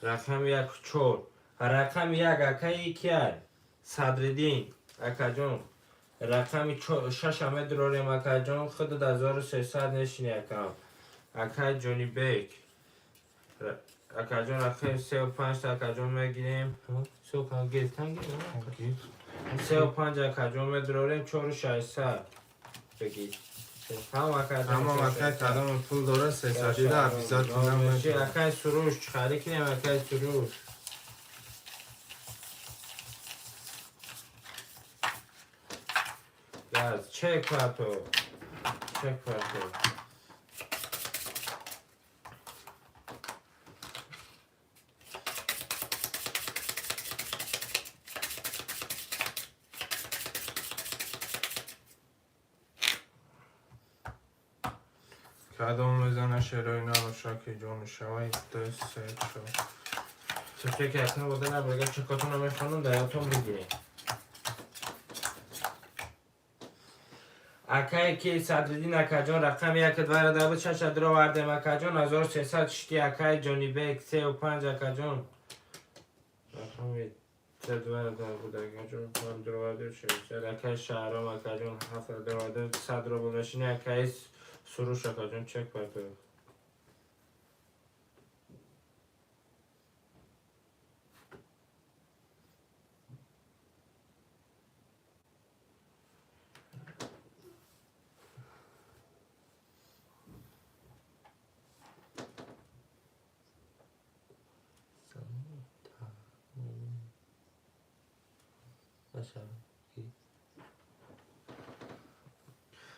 Рақами 1 4, рақами 1, акаи кияй Садриддин, акаҷон. Рақами шаша медурорем, акаҷон, худат 1300 нешини, акам. Акай Ҷонибек. Акаҷон, рақами сеу панҷта, акаҷон, мегирем. Сеу панҷ гирифтан гирем? Сеу панҷ, акаҷон, медурорем, 4600. Бигир. Ҳам акаҷон. Ҳамон акай кадоме пул дора, сесадида обязательно медорад. Акай Суруш, чӣ харид кунем, акай Суруш? Газ, чек парто. Чек парто. Кадом мезана шерои нароша ки ҷони шавай? Ду, се, чор. Чек ки акна бода набрега, чекотонро мехонам, дар ёдтон бигирем. Акай ки Садриддин, акаҷон, рақами як двара дабуд, шаша дуровардем, акаҷон, 1300 шти, акай Ҷонибек, сеу панҷ, акаҷон. Рақами се двара дабуд, акаҷон, панҷ дуровардем, 600, акай Шаҳром, акаҷон, ҳафт дуровардем, 100 рубл мешини, акай Суруш, акаҷон, чек партоед.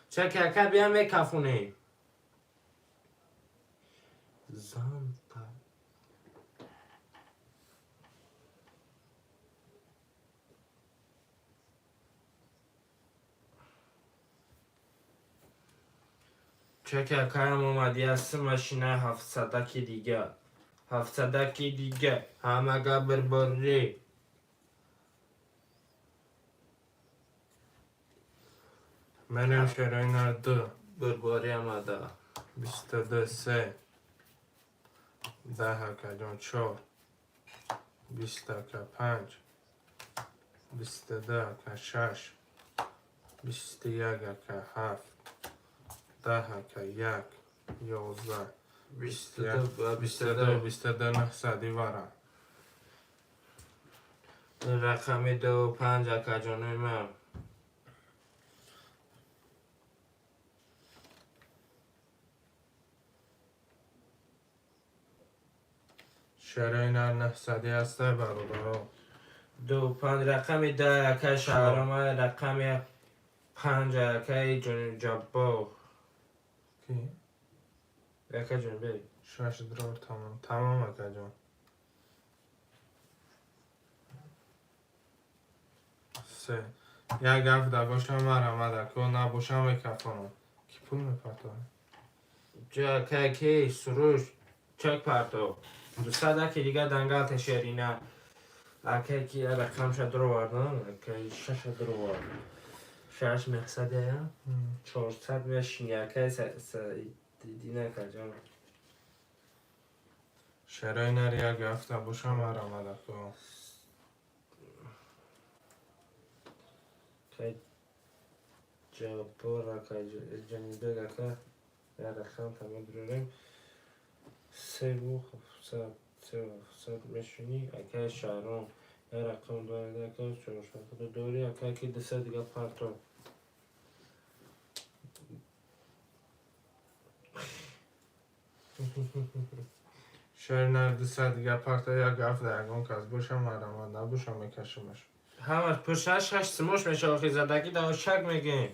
Чек, ака, биям мекафонем. Занта. Чек, акаям омад, ясы машина ҳафтсадаки дига. Ҳафтсадаки дига. Ҳамага бирборӣ. Мерем шерои нар ду. Бирборӣ омада. 22, се, 10, акаҷон, чор, 20, ака, панҷ, 22, ака, шаш, 21, ака, ҳафт, 10, ака, як, 11, 22, 22, наҳсади вара. Рақами ду панҷ, акаҷонои ман. Шерои нар наҳсади ҳастай, бародаро. Ду панҷ, рақами 10, акай Шаҳрома, рақами панҷ, акай Ҷаббор. Ки? Акай Ҷонибек. Шаш дрор, тамом. Тамом, акаҷон. Се. Як гап да бошам, марҳамат, ако набошам, мекафонам. Ки пул мепартояд? Акай ки Суруш, чек парто. 200 аки дига дангал тешерина. Акай ки рақамша дуровардан, акай шаша дуровард. Шаш меҳсадая, 400 мешини, акай Саиддин, акаҷон. Шерои нар як ҳафта бошам, марҳамат, ако. Акай Ҷаббор, акай Ҷонибек, ака, як рақам тамом дурорем. Севу ҳафтсад, севу ҳафтсад мешинӣ, акай Шаҳром, як рақам дорад, акай чорсад дорӣ, акай ки 200 дига парто. Шери нар 200 дига парто, як ҳафта ягон кас бошам, марҳамат, набошам, мекашимаш. Ҳамаш пуршаш шаш симош мешава, охи задагӣ да шак мегем.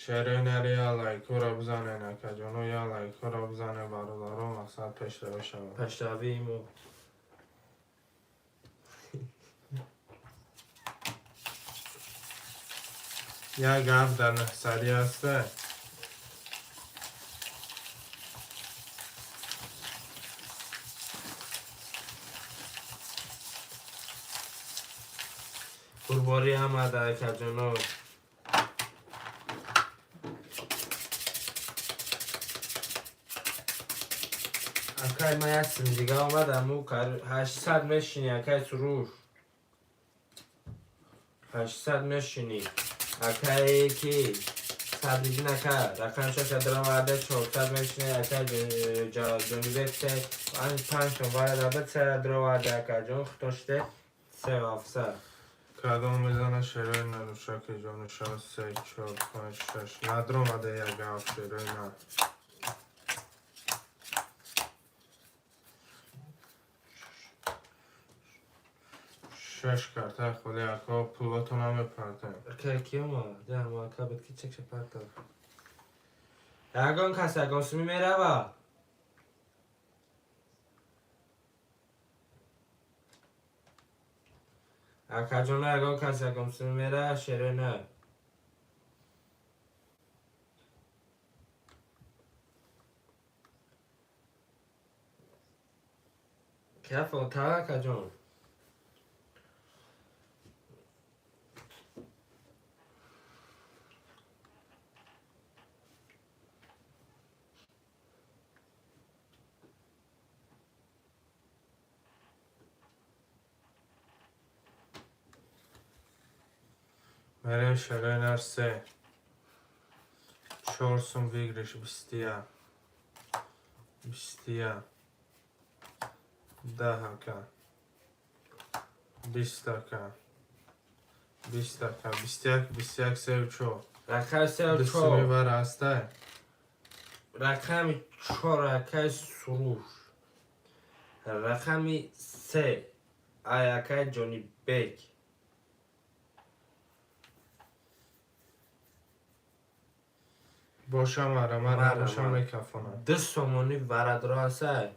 Шерои нар я лайкҳоро бизанен, акаҷоно, я лайкҳоро бизанен, бародаро, мақсад пешравӣ шавад. Пешравии мо. Як гап дар наҳсадӣ ҳастай. Қурборӣ омада, акаҷоно. Акай ман як сим дига омадам, ӯ 800 мешини, акай Суруш. 800 мешинӣ. Акае ки Садриддин ака рақами шаша даромада 400 мешинӣ. Ака Ҷонибек се панҷ сум варада се дароварда акаҷон худоште се 700. Кадом мезана шерои нарушаки ҷониша 3 4 5 6 надромада як ҳафт шерои на. Шаш картаи холи ака пулото намепартем. Ака киёма? Даҳ ака бад ки чекша партав. Ягон кас ягон суми мерава? Акаҷона ягон кас ягон суми мера шерои на. Кафо та акаҷон. Мерем шерои нар се. 4 сум выигрыш 21. 21. 10 ака. 20 ака. 20 ака. 21 21 3 4. Рақами се Ду суми чор. вара ҳастай. Рақами чор акаи Суруш. Рақами се ай акаи Ҷонибек. Бошам ара, ман Мара, набошам мара. мекафонам. 2 сомонӣ варадро ҳастай.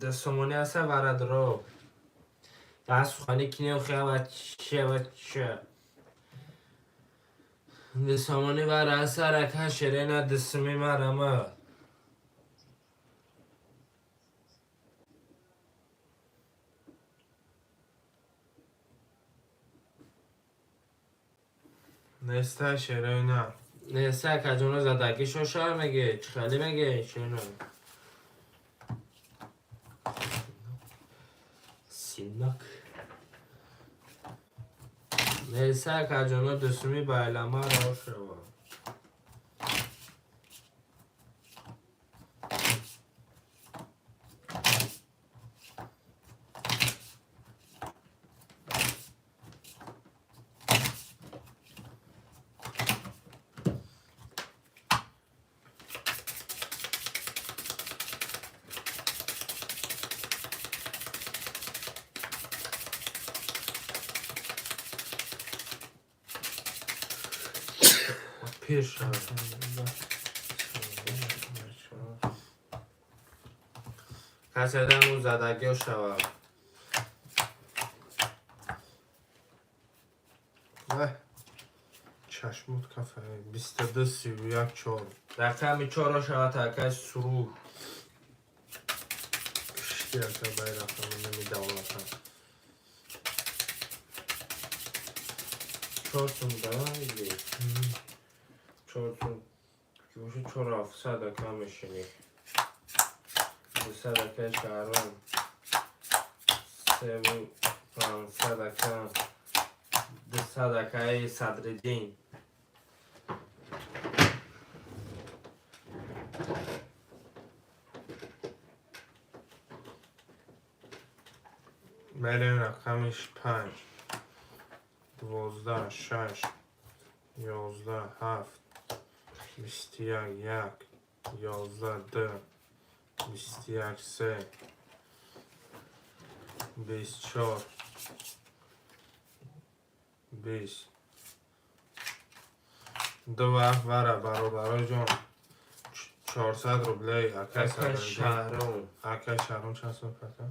2 сомонӣ ҳастай варадро. Дар сухани кинем хева чева че. 2 сомонӣ вара ҳастай рака шерена ду суми марама. Нестай шерои на. Нестай акаҷоно задагӣ шоша меге, чӣ хеле меге шерена. Синак. Нестай акаҷоно ду суми байлама ро шава. Пир шава. Касе даму задагиё шава. Вай. Чашмут кафе. 22 31 4. Рақами чорро шава акаи Суруш. Кишти ака байрақами намедавлатам. 4 сум да иди. 4 сум. Ки боша 4 700 ака мешинӣ. 200 акаи Шаҳром. 3 500 ака. 200 акаи Садриддин. Мерем рақами 5. 12 6 11 7 21 1 11 2 21 3 24 20 ду вақт вара бародаро ҷон 400 рублей акай Акаи Садриддин. Шаҳром. Акай Шаҳром чанд сум пата?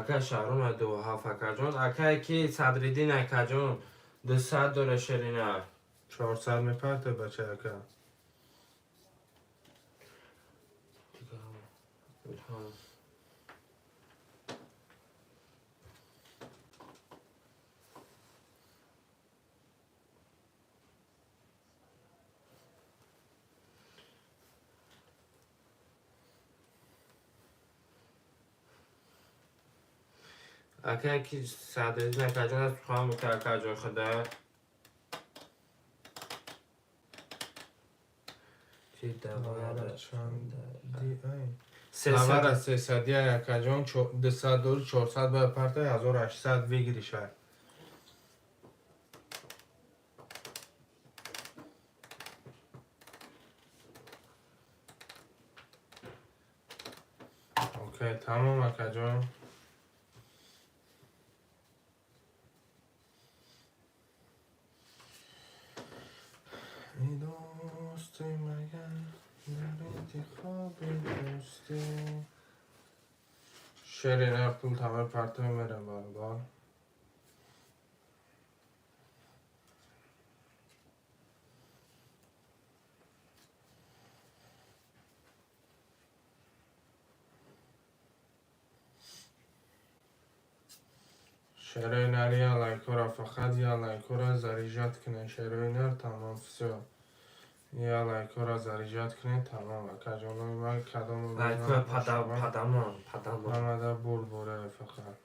Акаи Шаҳром ду ҳафт акаҷон. Акае ки Садриддин акаҷон 200 дора шерина. 400 мепарте бача ака. Ака ки Садриддин акаҷон аз сухан бука, акаҷон худа. Чи давара Чанди ай? сесад. Навара сесади ай, акаҷон, 200 дори, 400 бояд партай, 1800 выигрыш ай. Окей, тамом, акаҷон. Эй дӯсти, магар дар интихоби дӯстӣ шери на пул тамер партой мерем, бародар. Шерои нар, я лайкора, фақат я лайкора заряжать кунед. Шерои нар, тамом, всё, я лайкора заряжать кунед, тамом, акаҷонои ман, кадом Лайкоя падамон, падамон. Омада бурд боре, фақат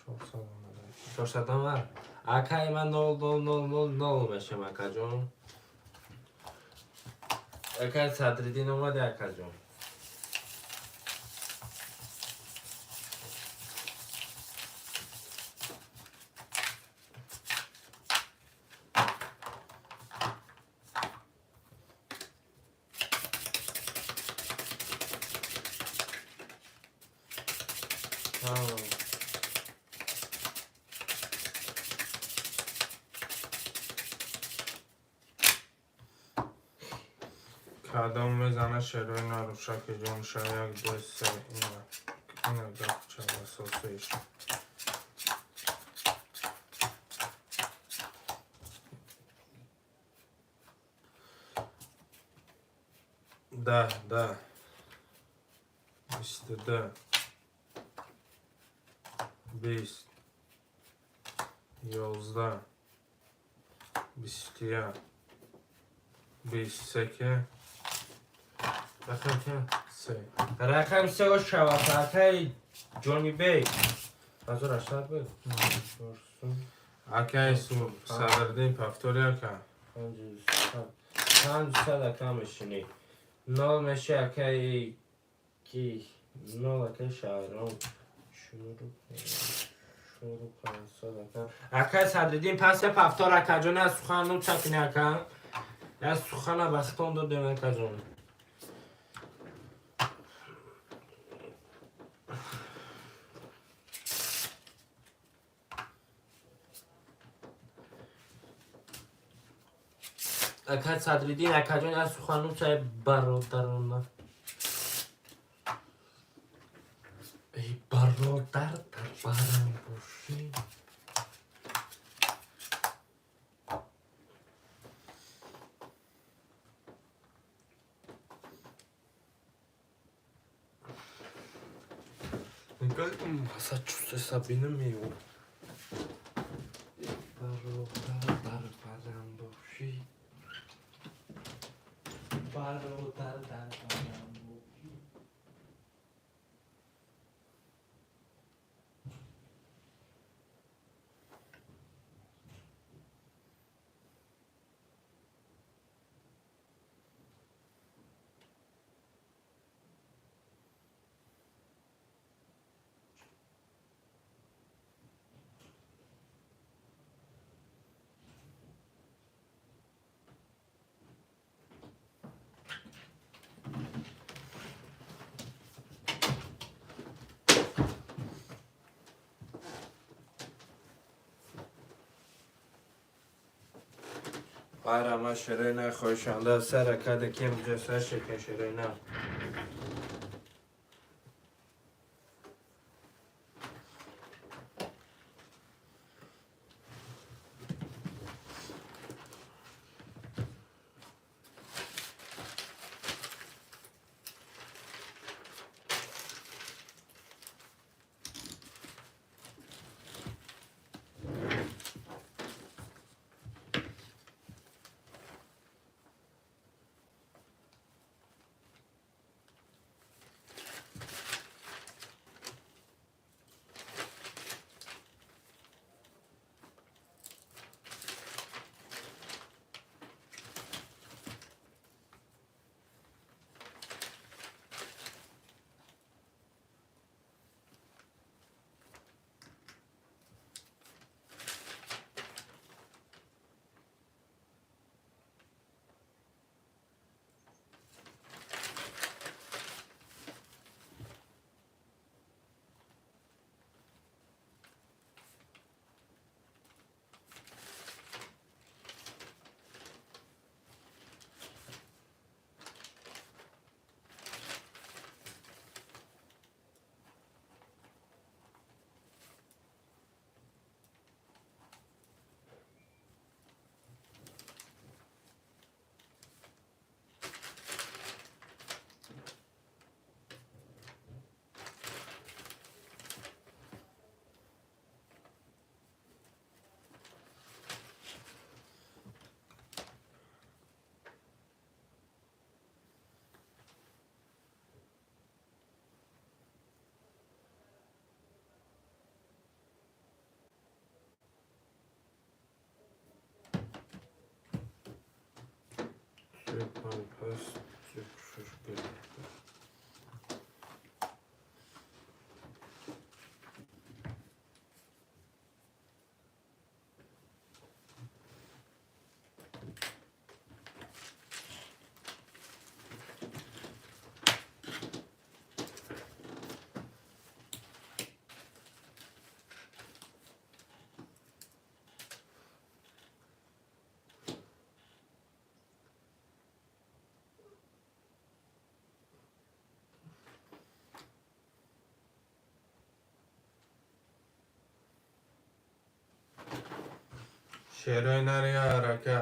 400 омада. 400 омад. Акаи ман 0 0 0 0 мешам, акаҷон. Акаи Садриддин омади, акаҷон. Тамом. Кадом мезана шерои нару, шаки ҷонша? Як, ду, се, ина, ина гапча асосиш. 10, 10, 22, 20, 11, 21, 23. Рақам чанд? Се. Рақам се шавад, акаи Ҷонибек. 1800 буд. Акай Садриддин, повтори, ака. 500, ака, мешинӣ. Нол меши, акаи ки нол, акаи Шаҳром. Шуру 500, ака. Акаи Садриддин, пас я повтор, акаҷон, аз сухан ну чакини, ака. Я сухана бахтон додем, акаҷон. Ака Садриддин, акаҷон, аз сухану чай бародарона. Эй бародар, дар барам бошӣ. Нигоҳ кун, Массачусетса бинам ё. Бародар, дар барам бошӣ. Бародар, дар барам бошӣ. Байрама ширина хоҳишанда сара када кем ҷаса шека ширина. 5, 8, 6, 5. Шерои нари арака.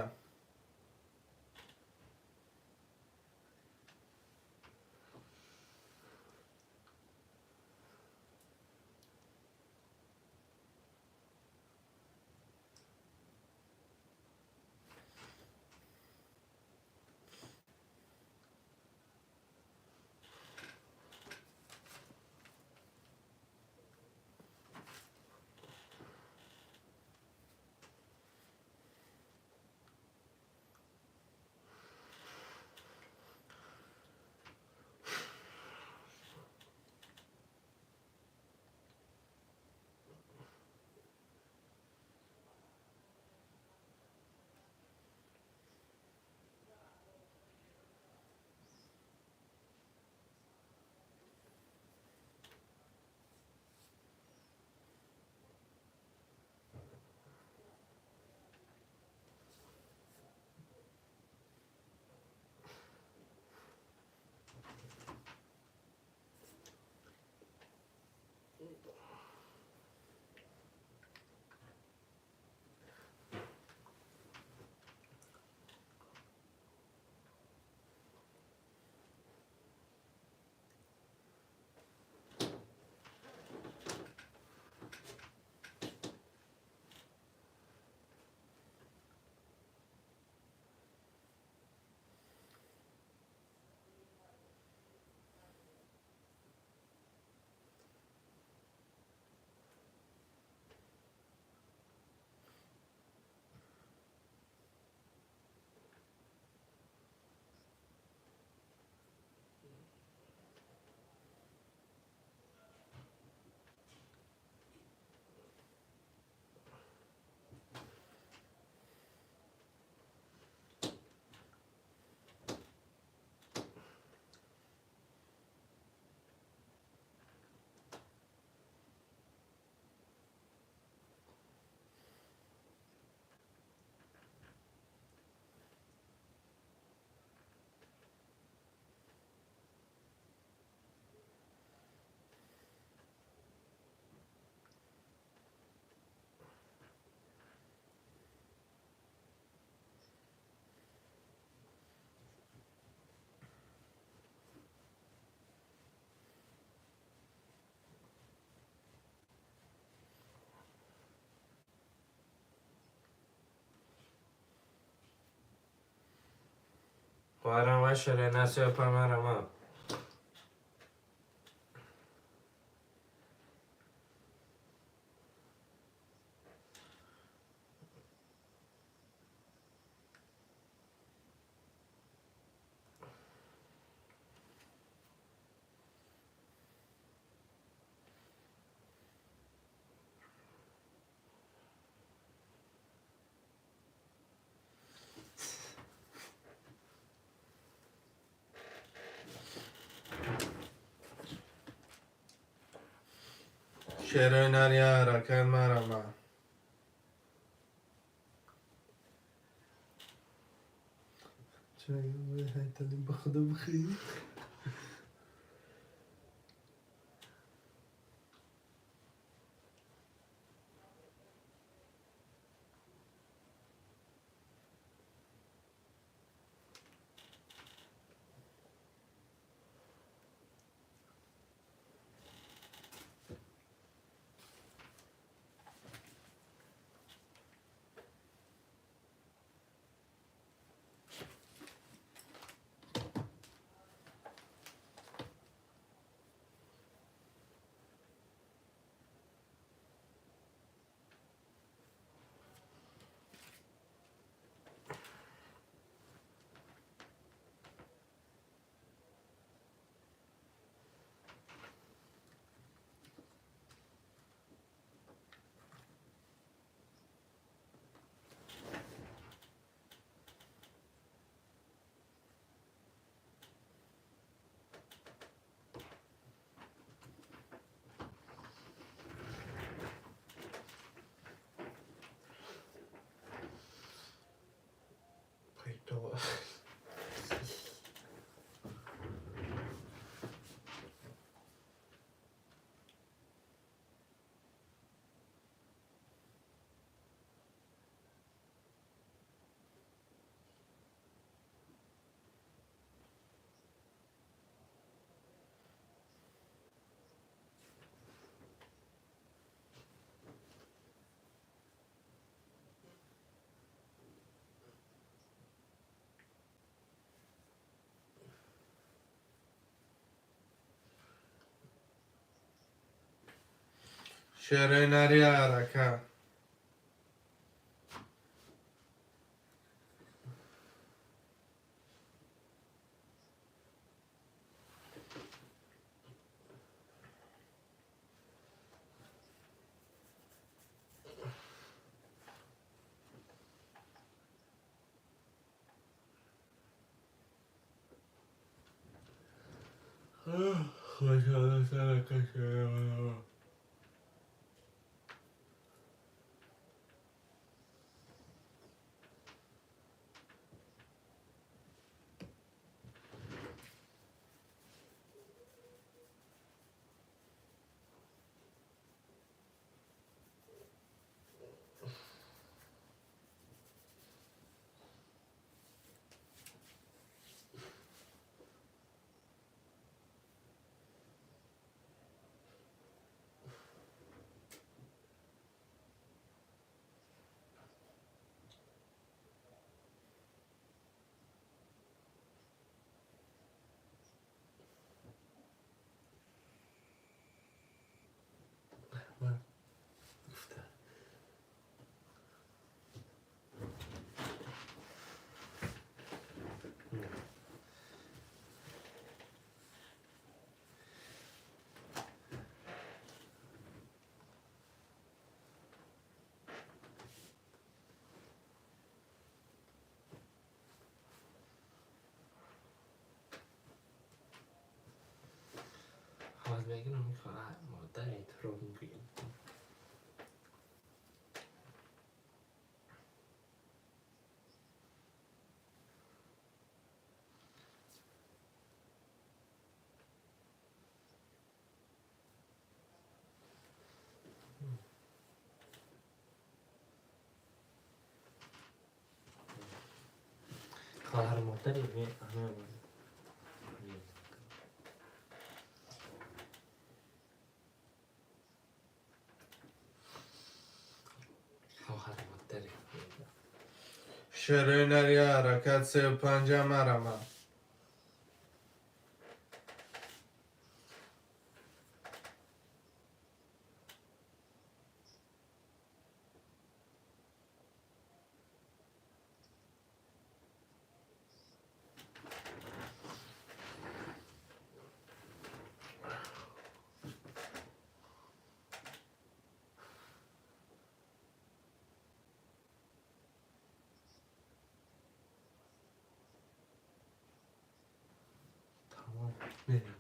Хоҳарам ва шерои насиё памарама. Шерои нари арака марама. Ба худо бихӯӣ. Шерои нари арака. Мегирам мехоҳам модари туро бигӯям. Хоҳар модари Шерои нари арака сею панҷа марама. Мерем.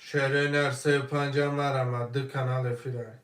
Шерои нар 3-5 марама ду канал эфира.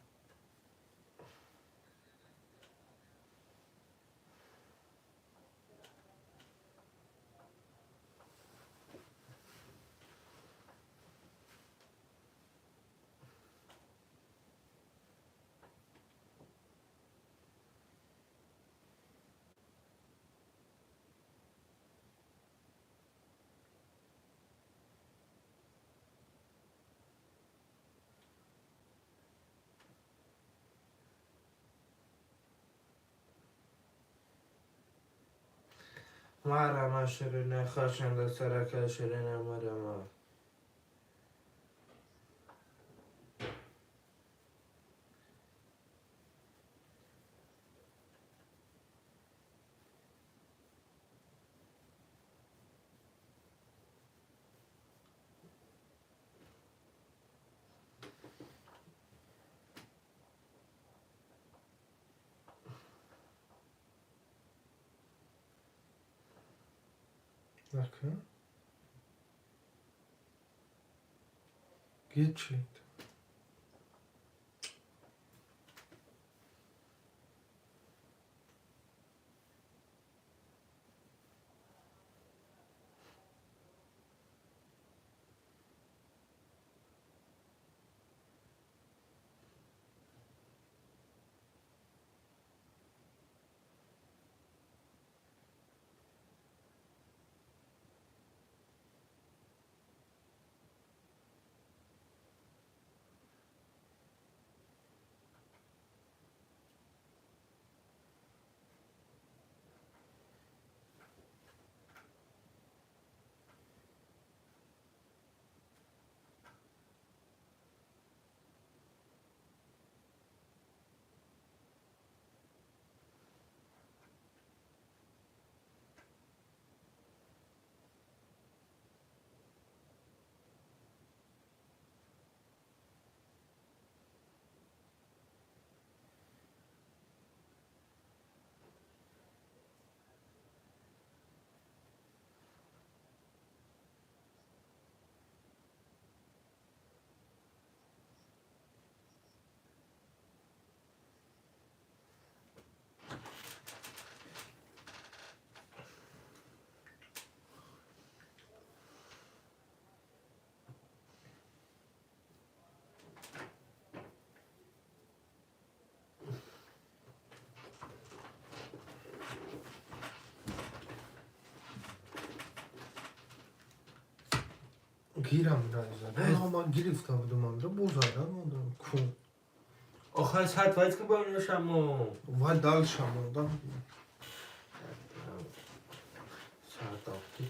Марама ширина хашанда сарака ширина марама. Окей. Гечит. Гирам назад. Ман гирифта будам андра, боз айран мондам. Кун. Охир сад вайт ки бо шамо. Вай дал шамо, да. Сад дохти.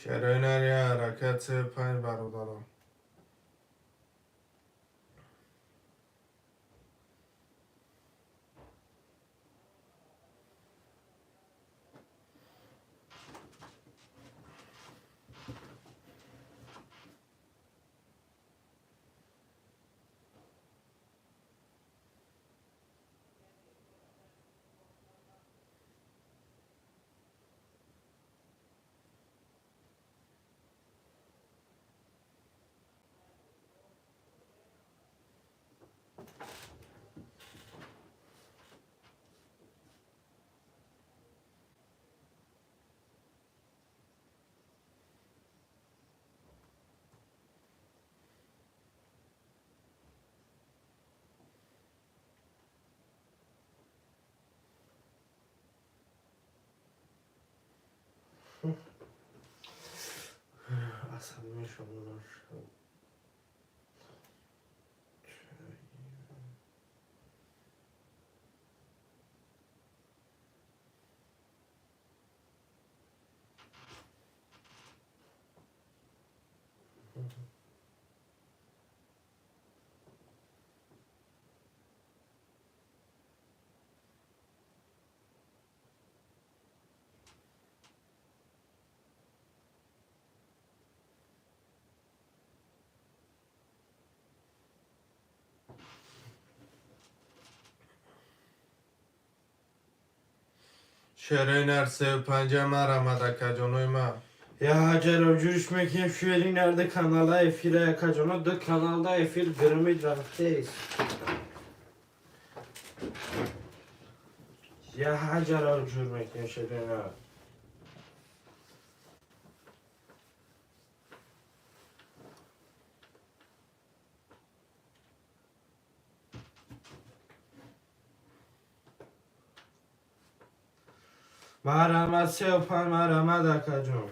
Шерои нария ҳаракат 3-5 бародарон. Асабӣ мешавам. Шерои нар 35 марамад, акаҷонои ман. Я ҳаҷаро ҷӯш мекунем, шери нарда каналда эфира, акаҷоно, ду каналда эфир гирмид рафтест. Я ҳаҷаро ҷур мекунем, шери нар. Марҳамат, 35, марҳамат, акаҷон.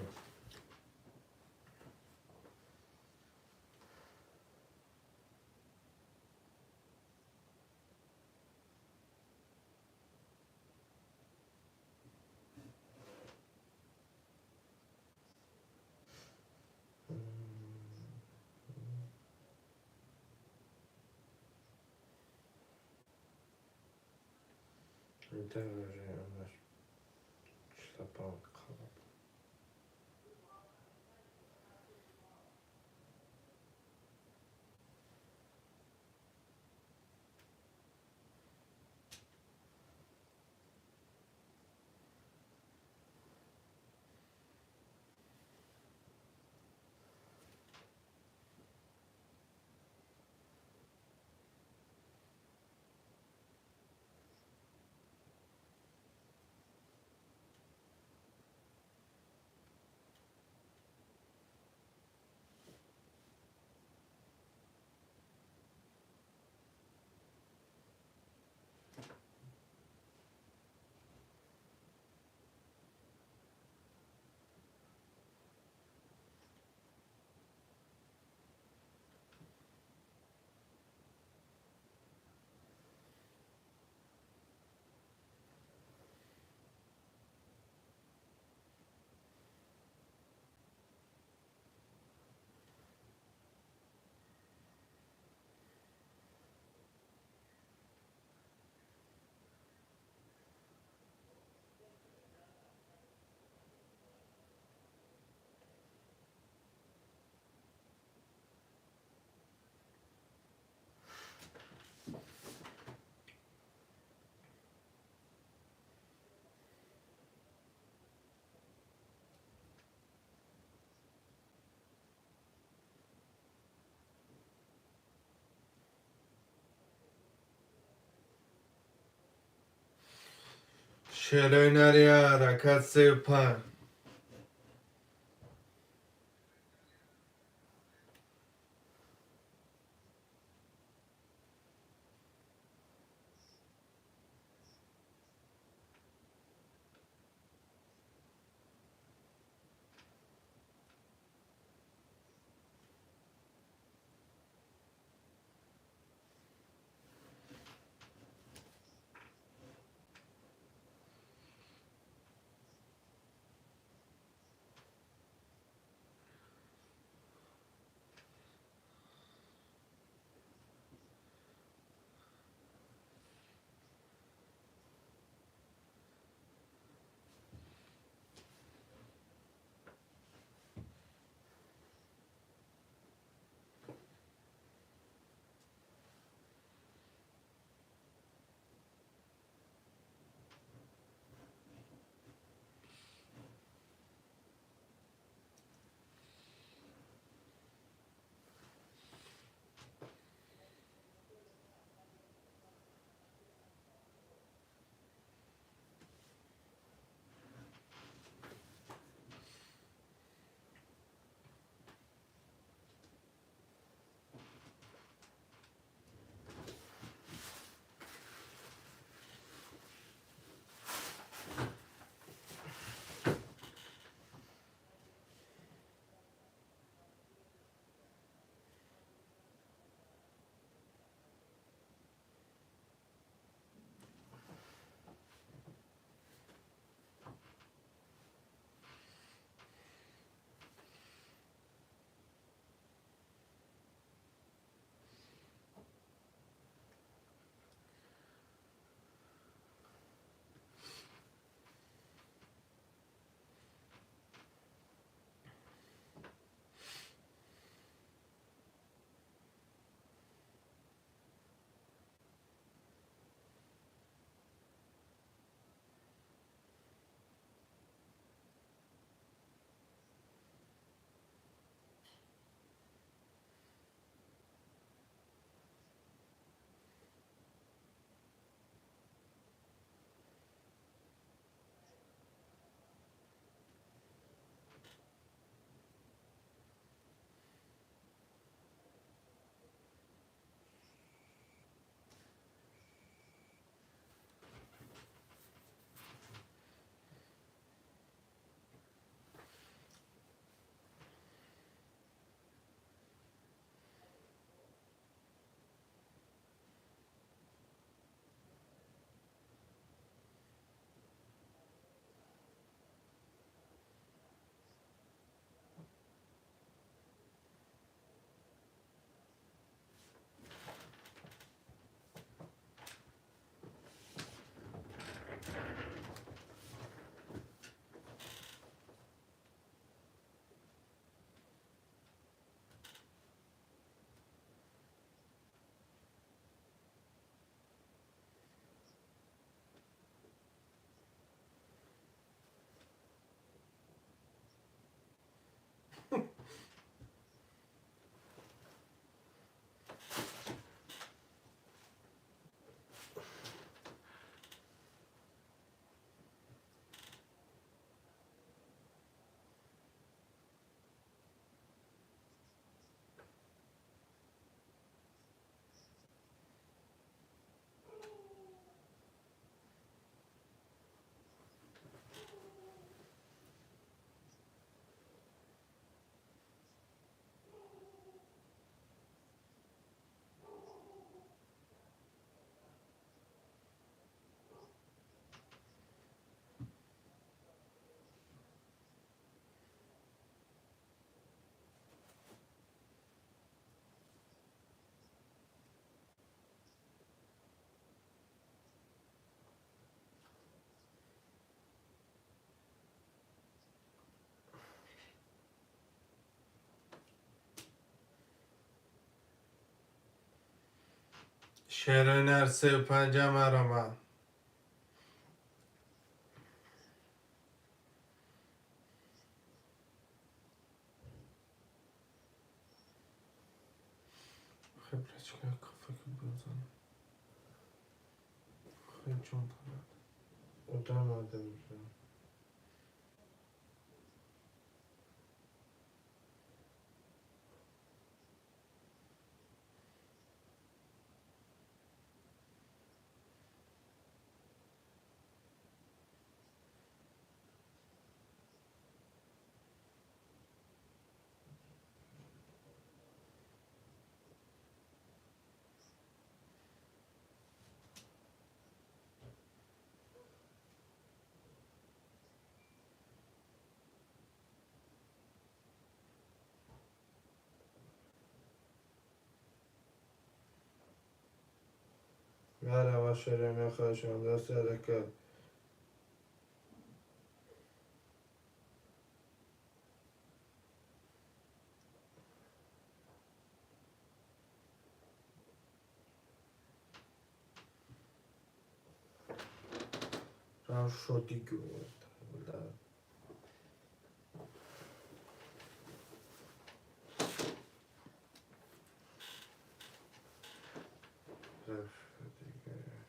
Шерои нари ҳаракат 35. Шерои сею панҷа марама. Хебрачка кофе бизанам. Хеле ҷон дорад. Одам омада. Мерава шерои мехоҳашон даст ака. Рав шоди гӯяд. Рав шоди гӯяд.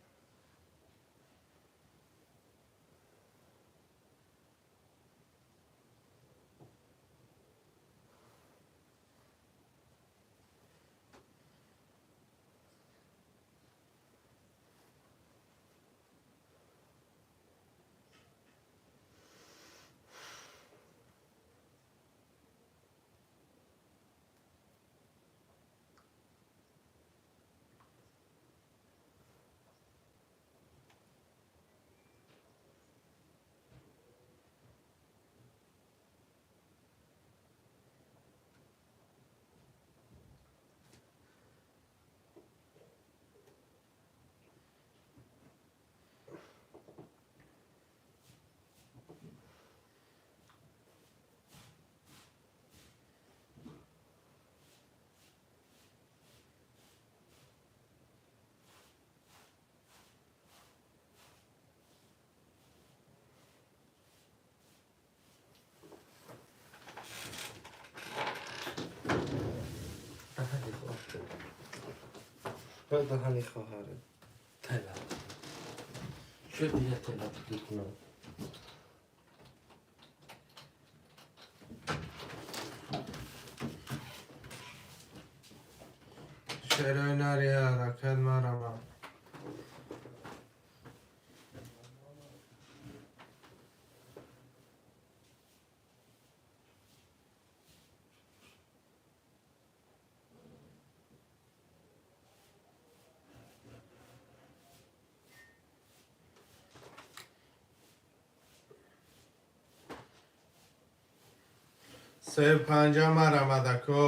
Даҳани хоҳарат. Тела. Шуд дига тела мекунам. Шерои нари ҳаракат марама. Сею панҷа марамадако.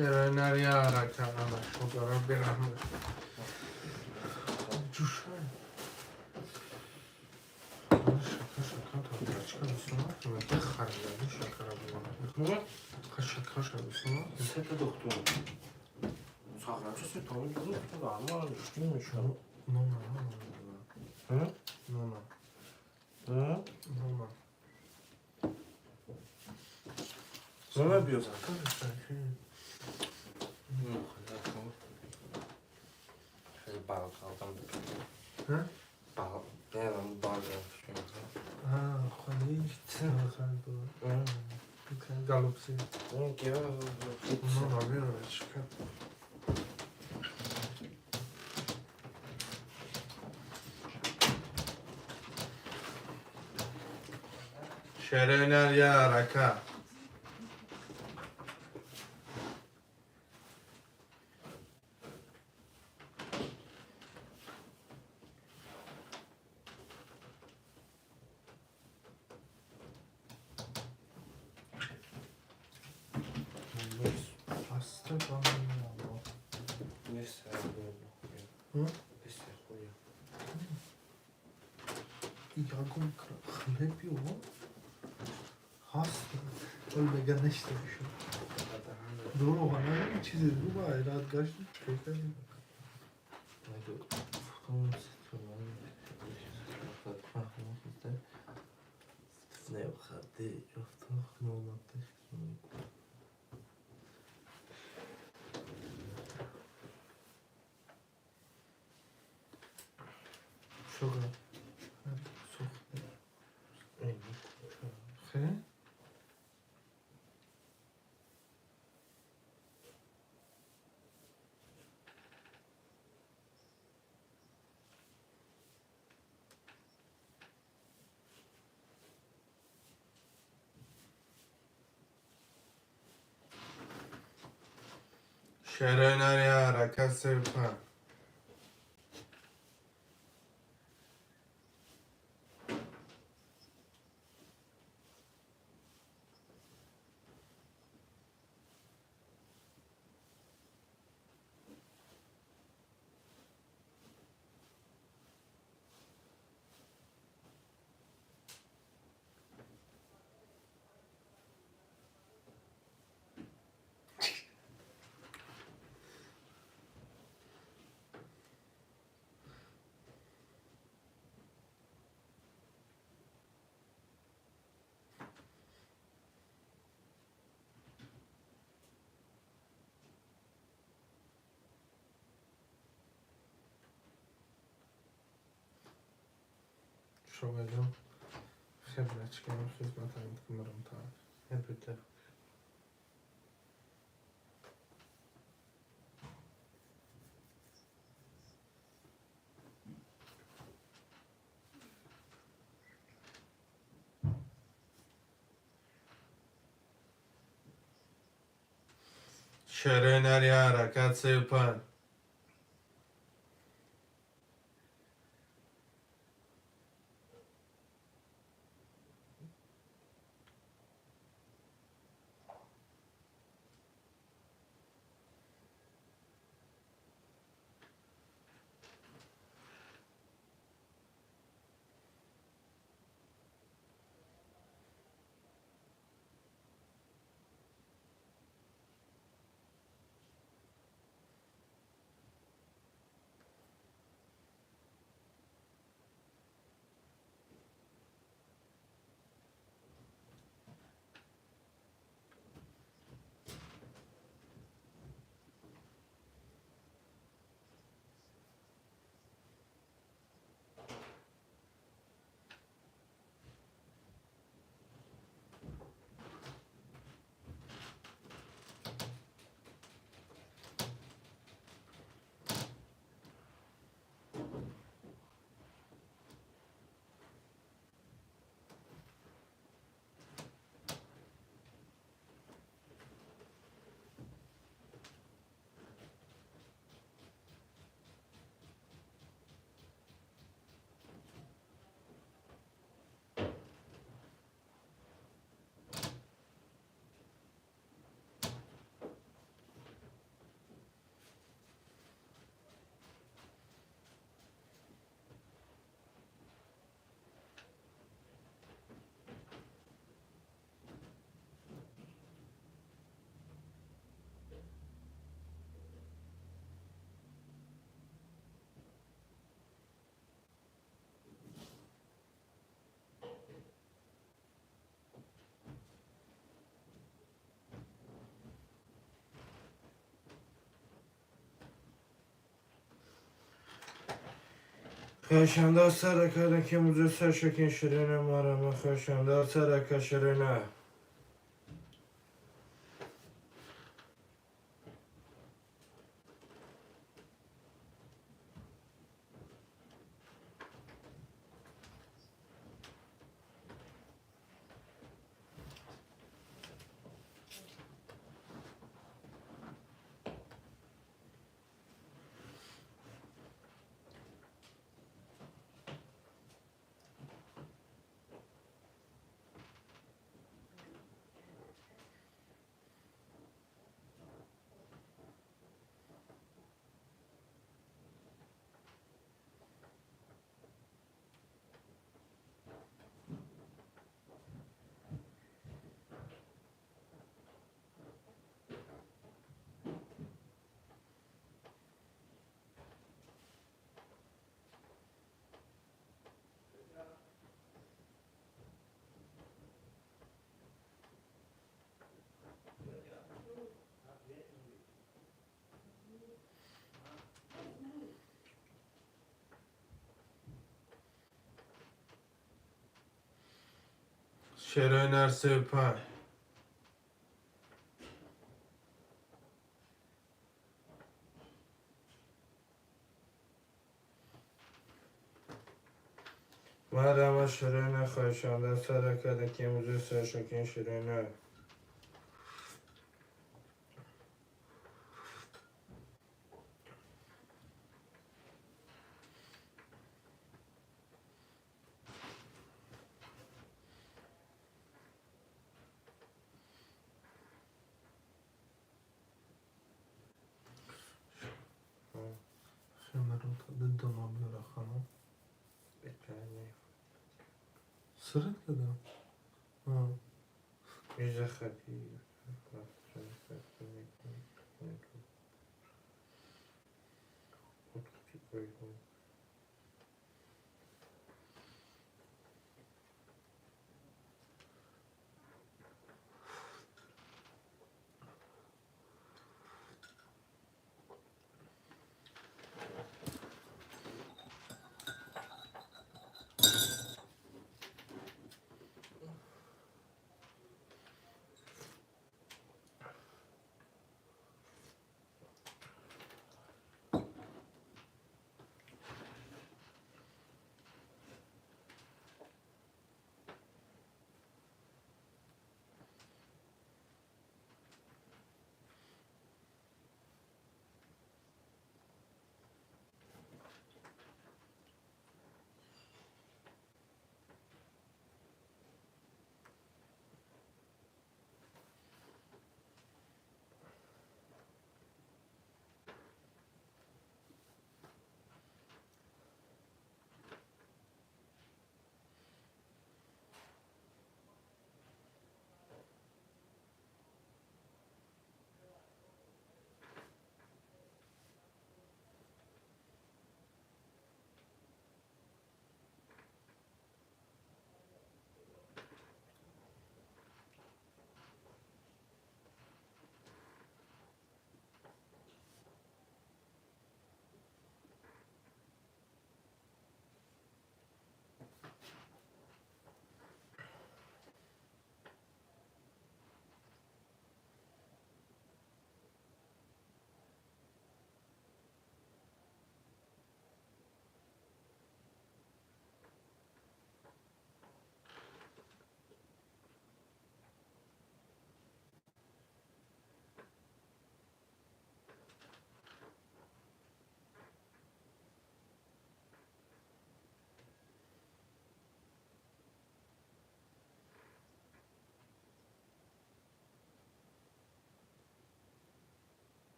Шерои нари арака ана худоро бираҳмат. Ҷӯшай. Шакар шакар та тачка бисона мега харидаги шакара бимона. Шакарша бисона. Сета духтур. Сағрача се томи духтур, ама ништи мешам. Нона, нона. Нона. Нона. Нона биёзан. Хеле бал кардам. Ҳа? Бал, не, бал. Холи, голубцы. Нона биёрачка. Шерои нари арака. Хаста ягон хлеб ё ҳаст ол мега нешта мешуд. Дурӯға на чизе ду ба айрат гашт чӣ кардем? Шуга. Сухт. Хе? Шерои нари арака сепа. Шогаҷон, хебрачкам хизматам кунам та. Ебите. Шерои нари арака сепа. Хоҳишанда сар карда ки имрӯза сар шокин ширина марама хоҳишанда сар ака ширина. Шерои нар 35. Марама ширина хоҳишанда сар карда ки имрӯза сар шокин ширина. Сырат кардам. Мизахаби.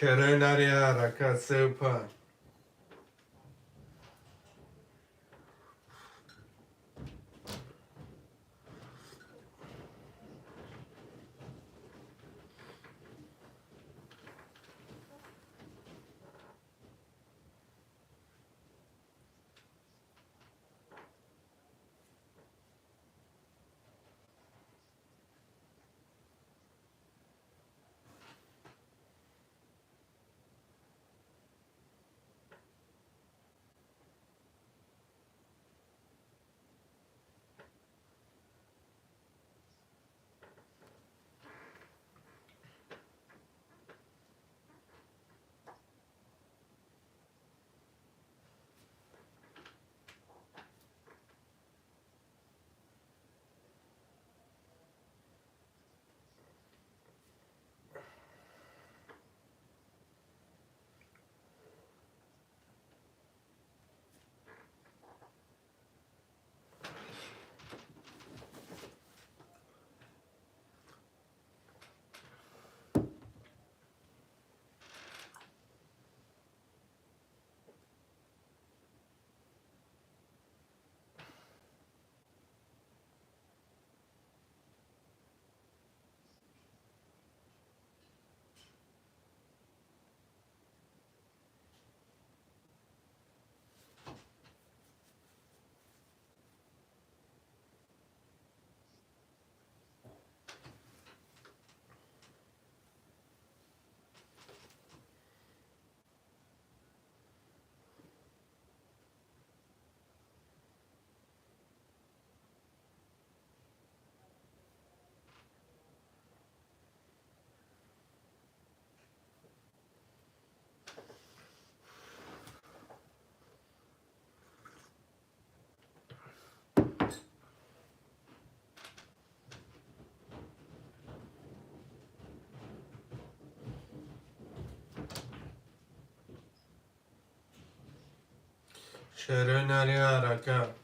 Шерои нари ҳаракат 35. Шерои нари арака.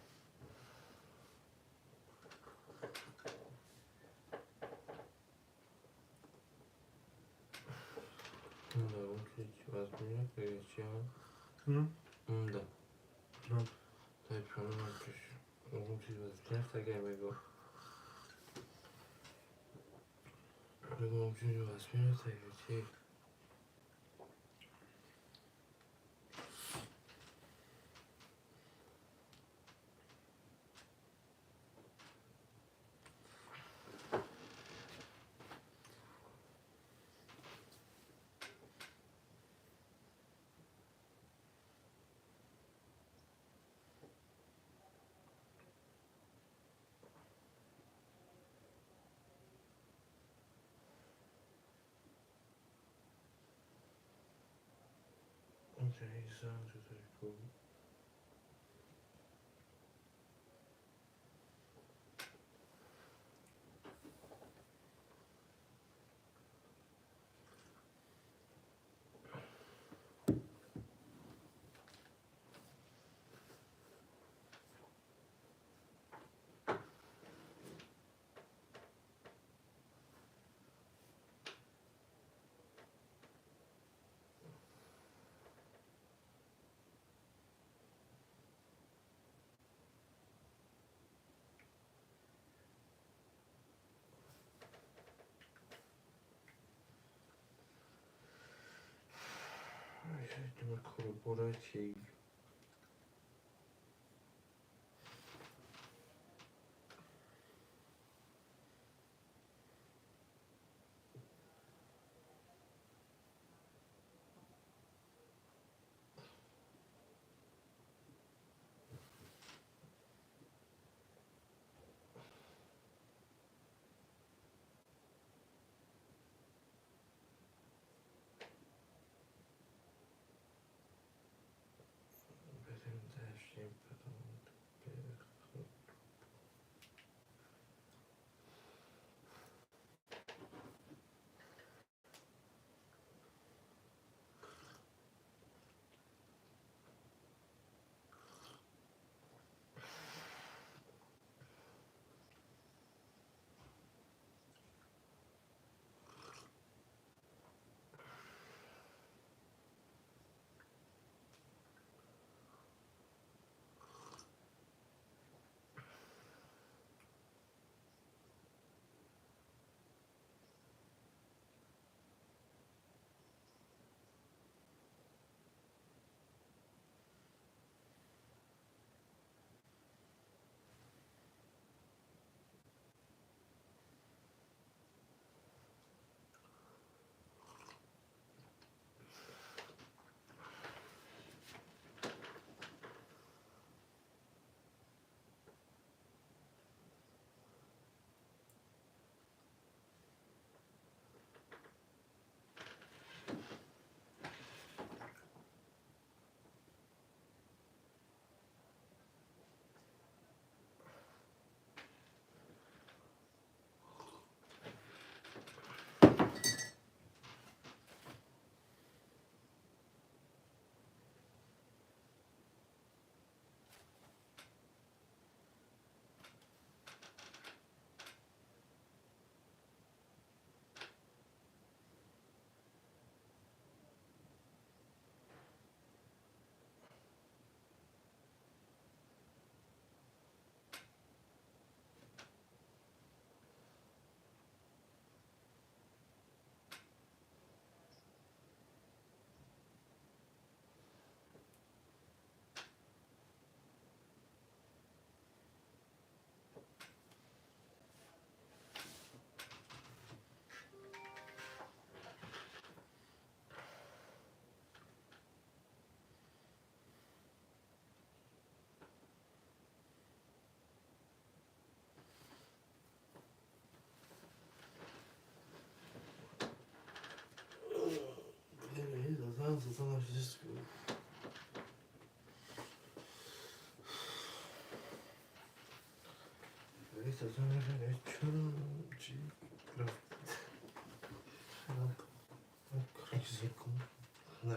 Да. Не,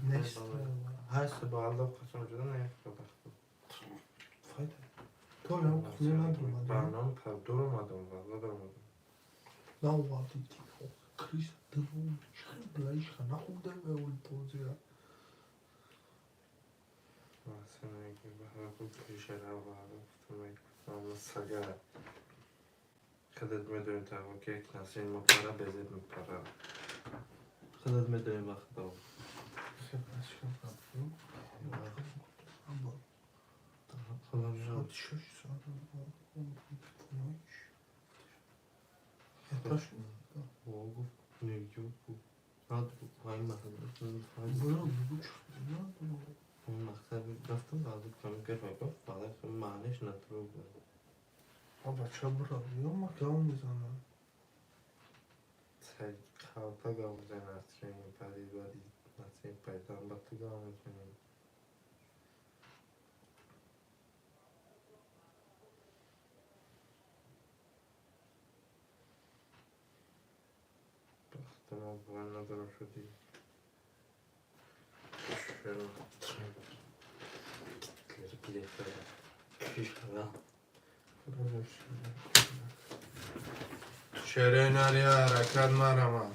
Нест. ҳаст ба Аллоҳ қасам ҷуда не Файда. То лам хона надромадӣ? Барнома дуромадам, валла дуромадам. Наовардӣ крис дром чихел блаишха нахӯрда веоли тозира. Худат медонӣ таво ки як насрин мепара, безеб мепара. Худат медонӣ ба худо. Соати шаш соат. Бача бира ё ма гав мезанам. Қалта гав мезанӣ, Насрин парид, баъди Насрин паридан ба ту гав мезанӣ. Бахтама бовар надорам шуди. Шере нария ҳаракат марамад.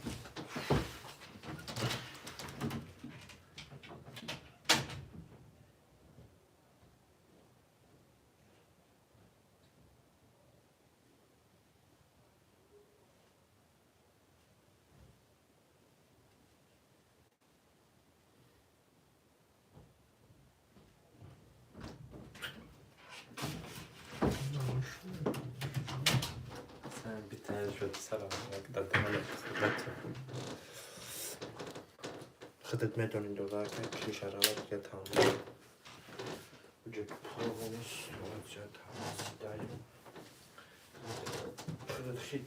Худат медонӣ дода ки шарава дига тамом. Уҷа полониш суратша тамом сидаю. Худат хит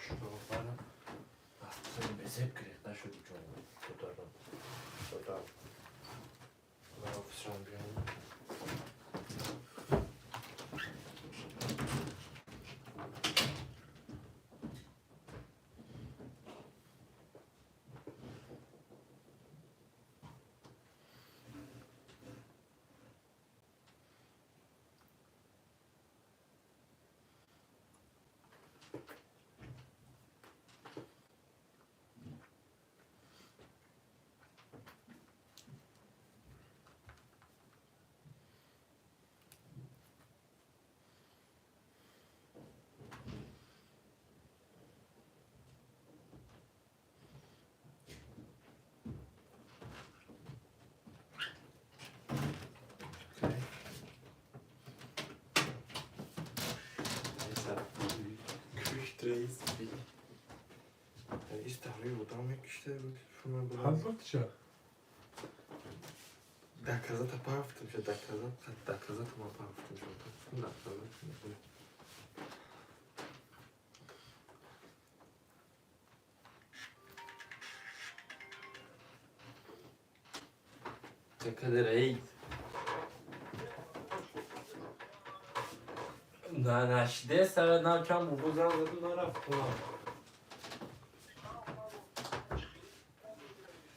шуровара аслан безеб гирифт нашуди ҷон. Додарам. Додарам. Ва офисрам биём. Доказата пафтам ша, доказата ма пафтам ша, доказата. Чакаде рейд. На нашиде сара на чам бубузам заду нарафтам.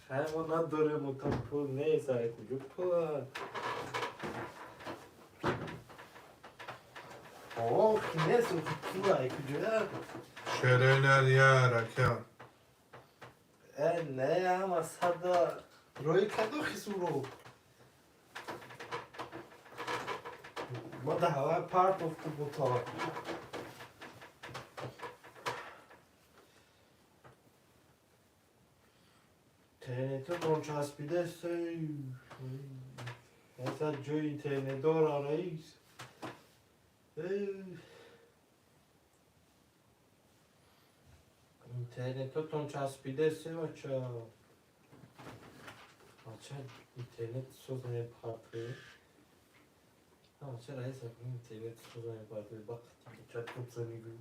Хай мо надорем там пул нест, ай куҷо пул? Ох, нест пул, ай куҷо? Шере нария ҳаракат. Э, не, ама сада рои кадо хисуро. Ма да ҳавай партофту бута. Интернетон часпидааст. Масалан ҷои интернет дора раис. Интернетотон часпидааст бача. Бача интернет соз мепартояд. Бача раис интернет соз мепартояд. Бақти чат купса мегӯй.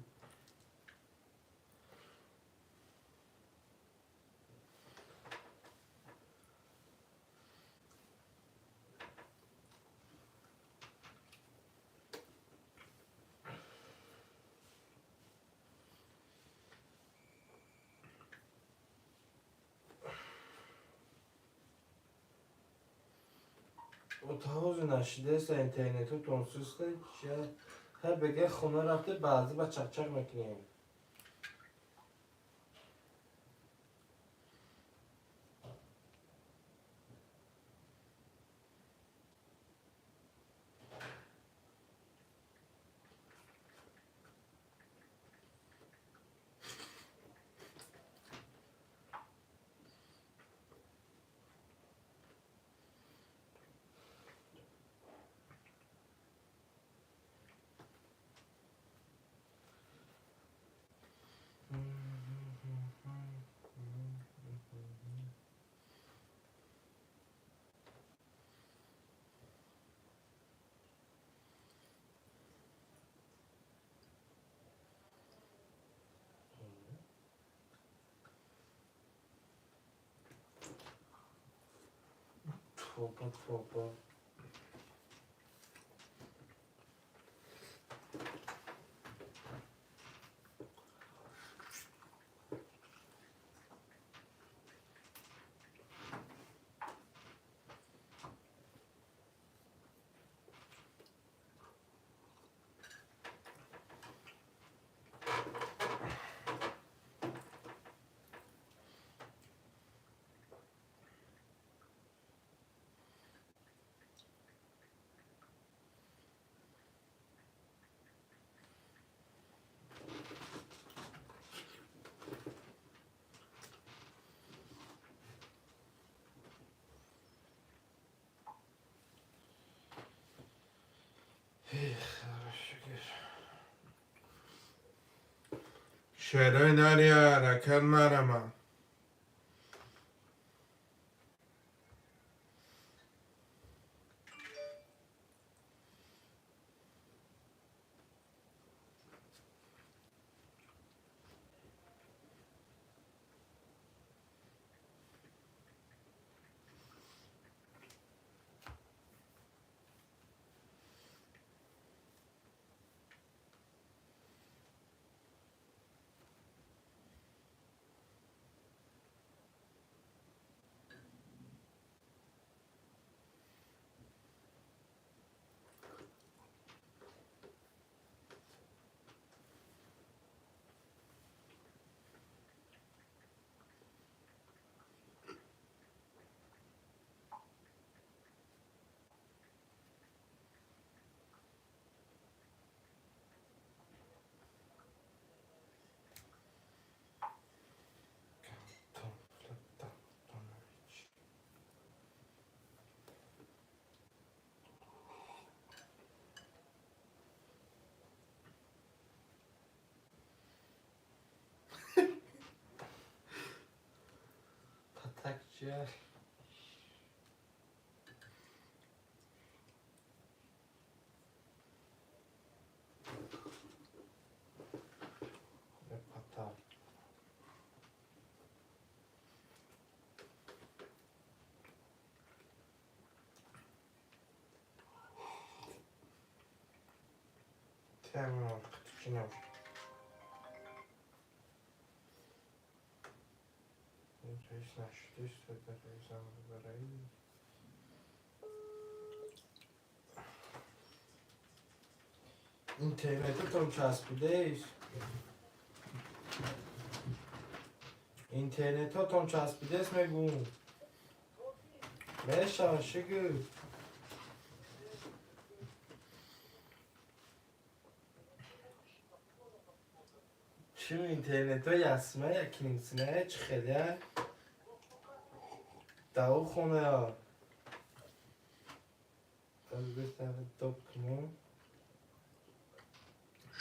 Отаҳози нашидаеста интернетотон суста ҳар бега хона рафта баъзе ба чақчақ мекунем. Тоба, тоба. Шерои нария ҳаракат марама. Patakçı. Patak. Tamam, kutucuna. Рейс нашли, это рейс. Интернетатон часпидест. Интернетатон часпидест мегӯм. Мешава шукр. Чӣ интернето ясма якинсина чӣ хеле даву хона.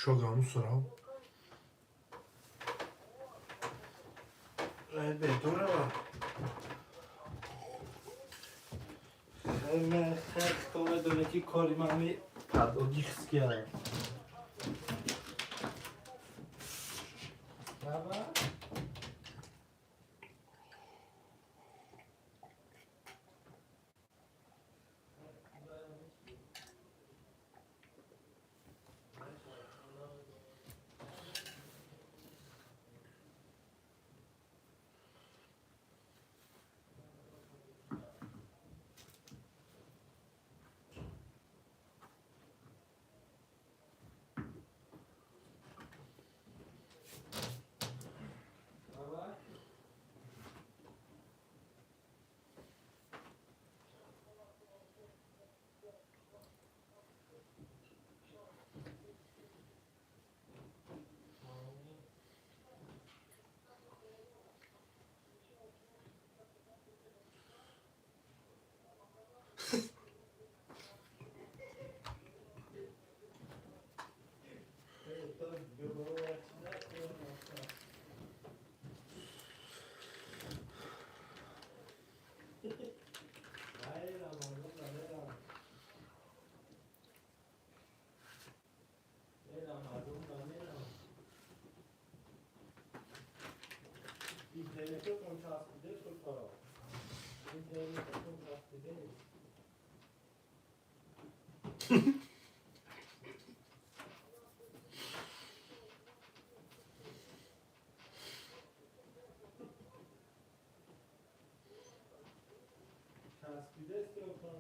Шогам сурав. Бедурава. Ман хеле медонӣ ки кори ман ҳами падоги хискиам. İnternete çarptı sultan. İnternete çarptı. Çarptı sultan.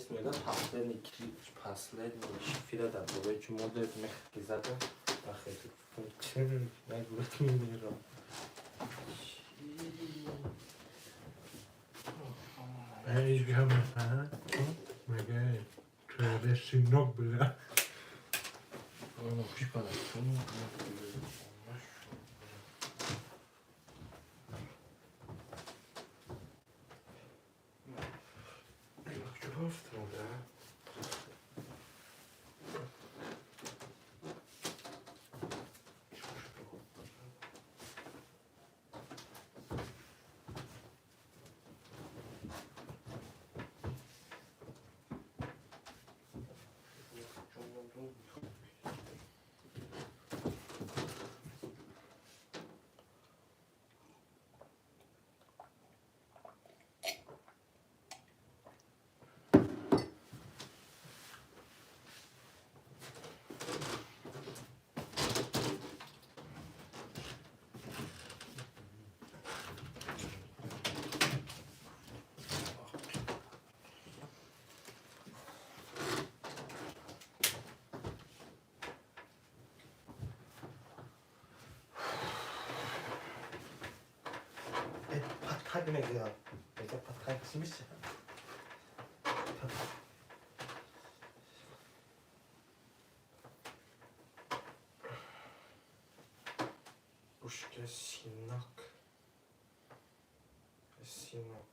Мегӯяд последний клип, последний шифира дар бораи чӣ мода мехки зада бахе чӣ нагӯяд мемирам. Ҳеҷ гап мефаҳм? Мега чӯре синок била. Патхак мегӯям. Мега патхак чӣ мешавад? Пушка синок. Синок.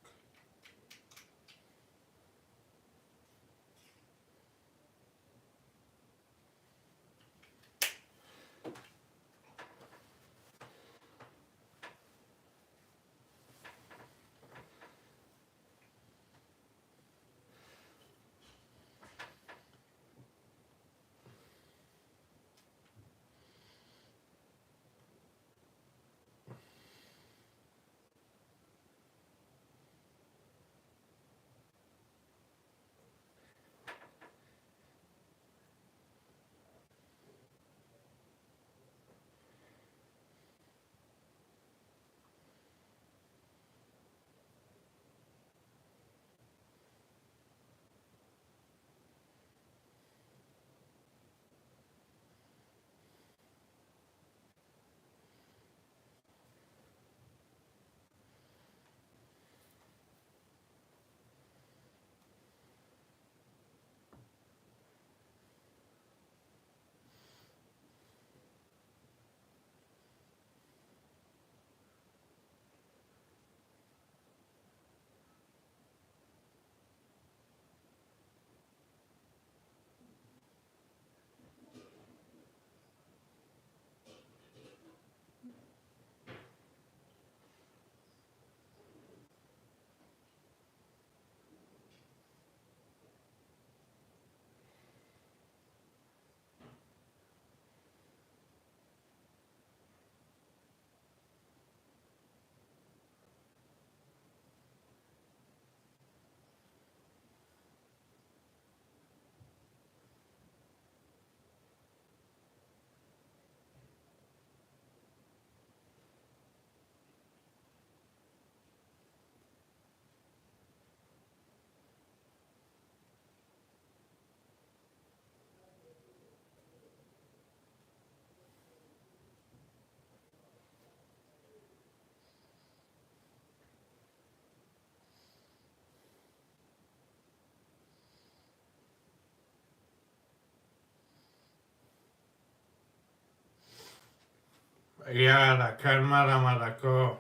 Яра кармара марако.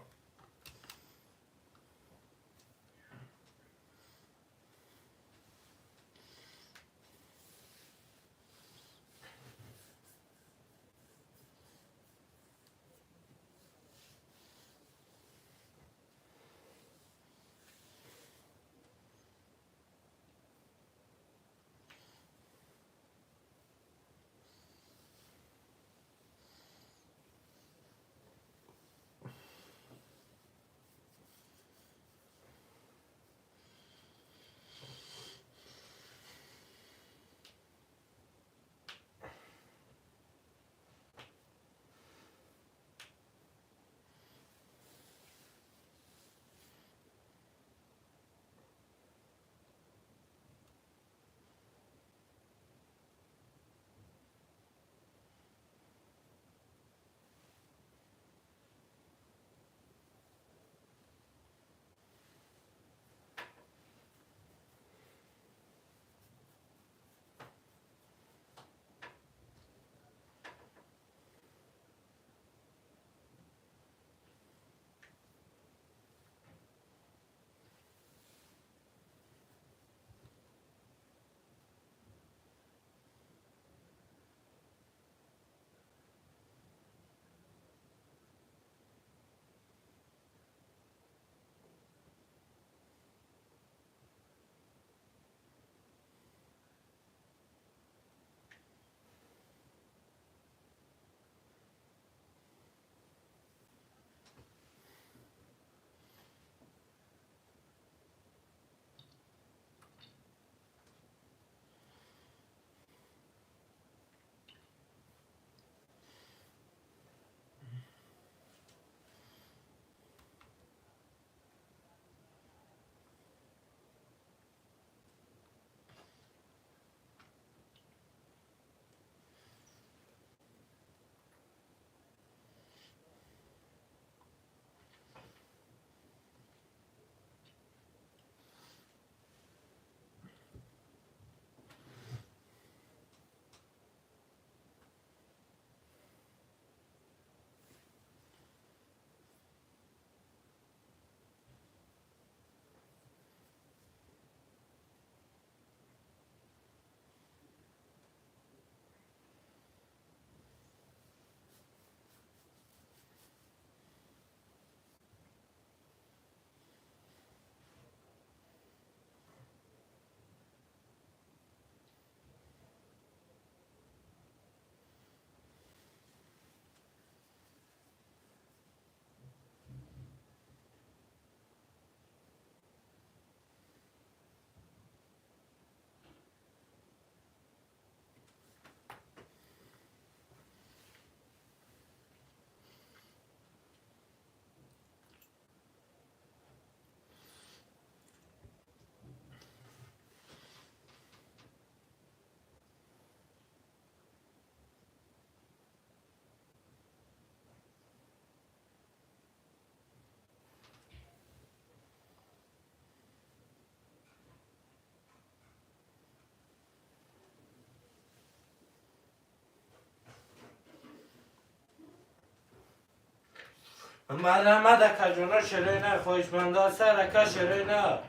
Марама да кажона шерена, хоҳишманда сарака шерена.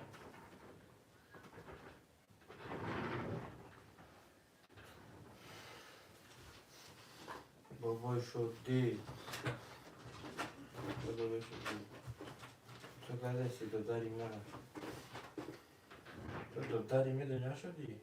Бобой шуди. Бобой шуди. Ту кадаси додари ма. Ту додари медони нашуди?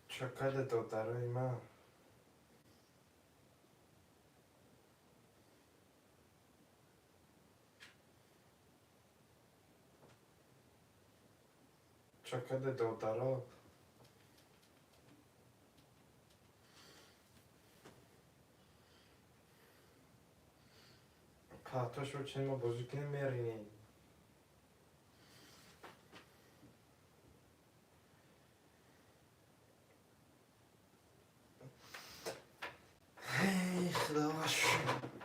Чакада додарои ман. Чакада додаро. Патошо чема бозӣ кунем меринем. Эй, Худоро шукр.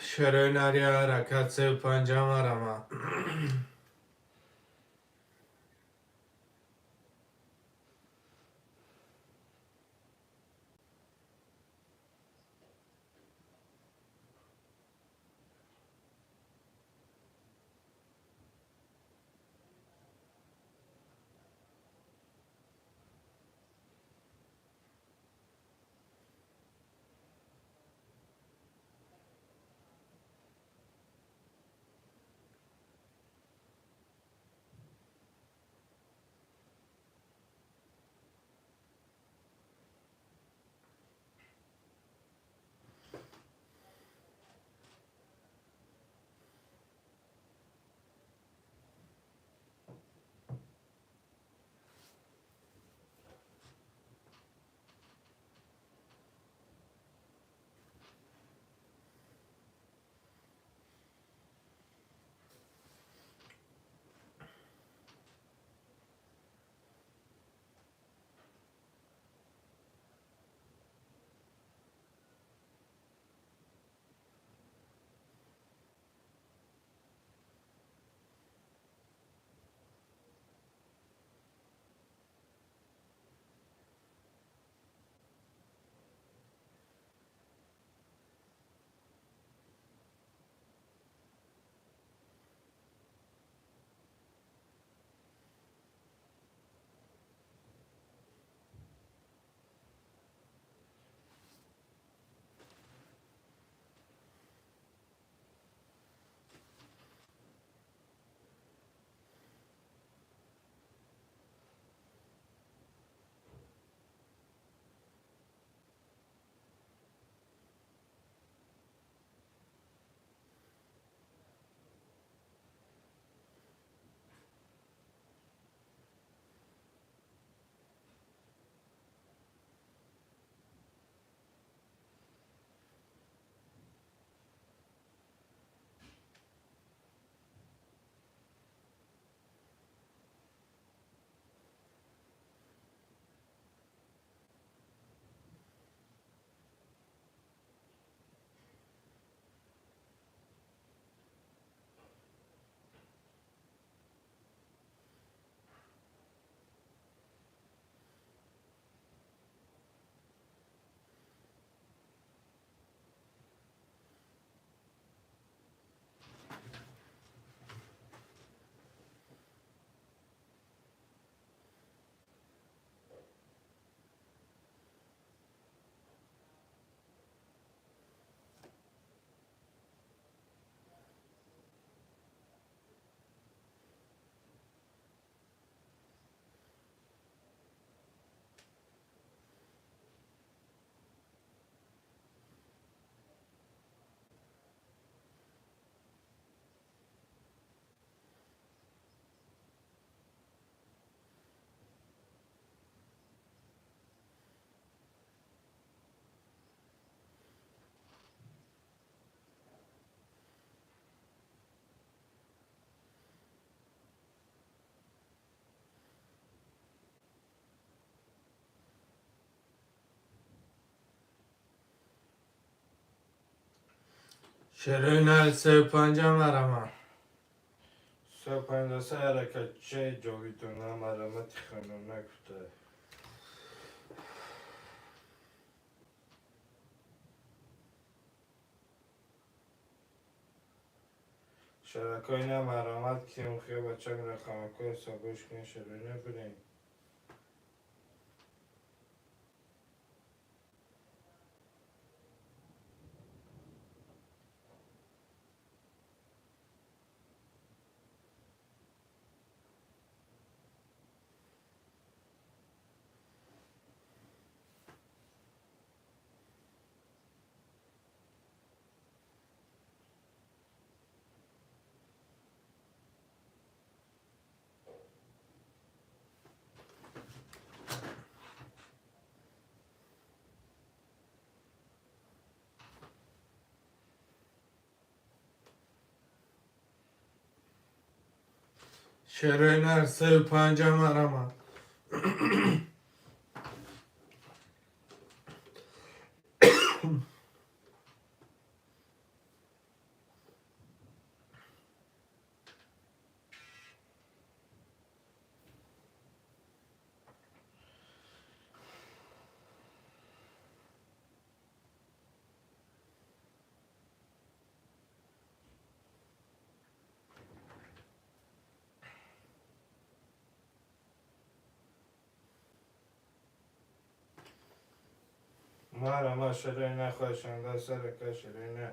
Шерои нария ҳаракат сеу панҷа марама. Шерои нар 35 марама. 53 ҳаракатчаи ҷовидона марамати хонона гуфта. Шаракои на марамат ки мухия бачак рақамакои ҳисобош кунед шерои набирем. Шерои нар 35 марама. Марама шерои на хоҳишанда сарака шерои на.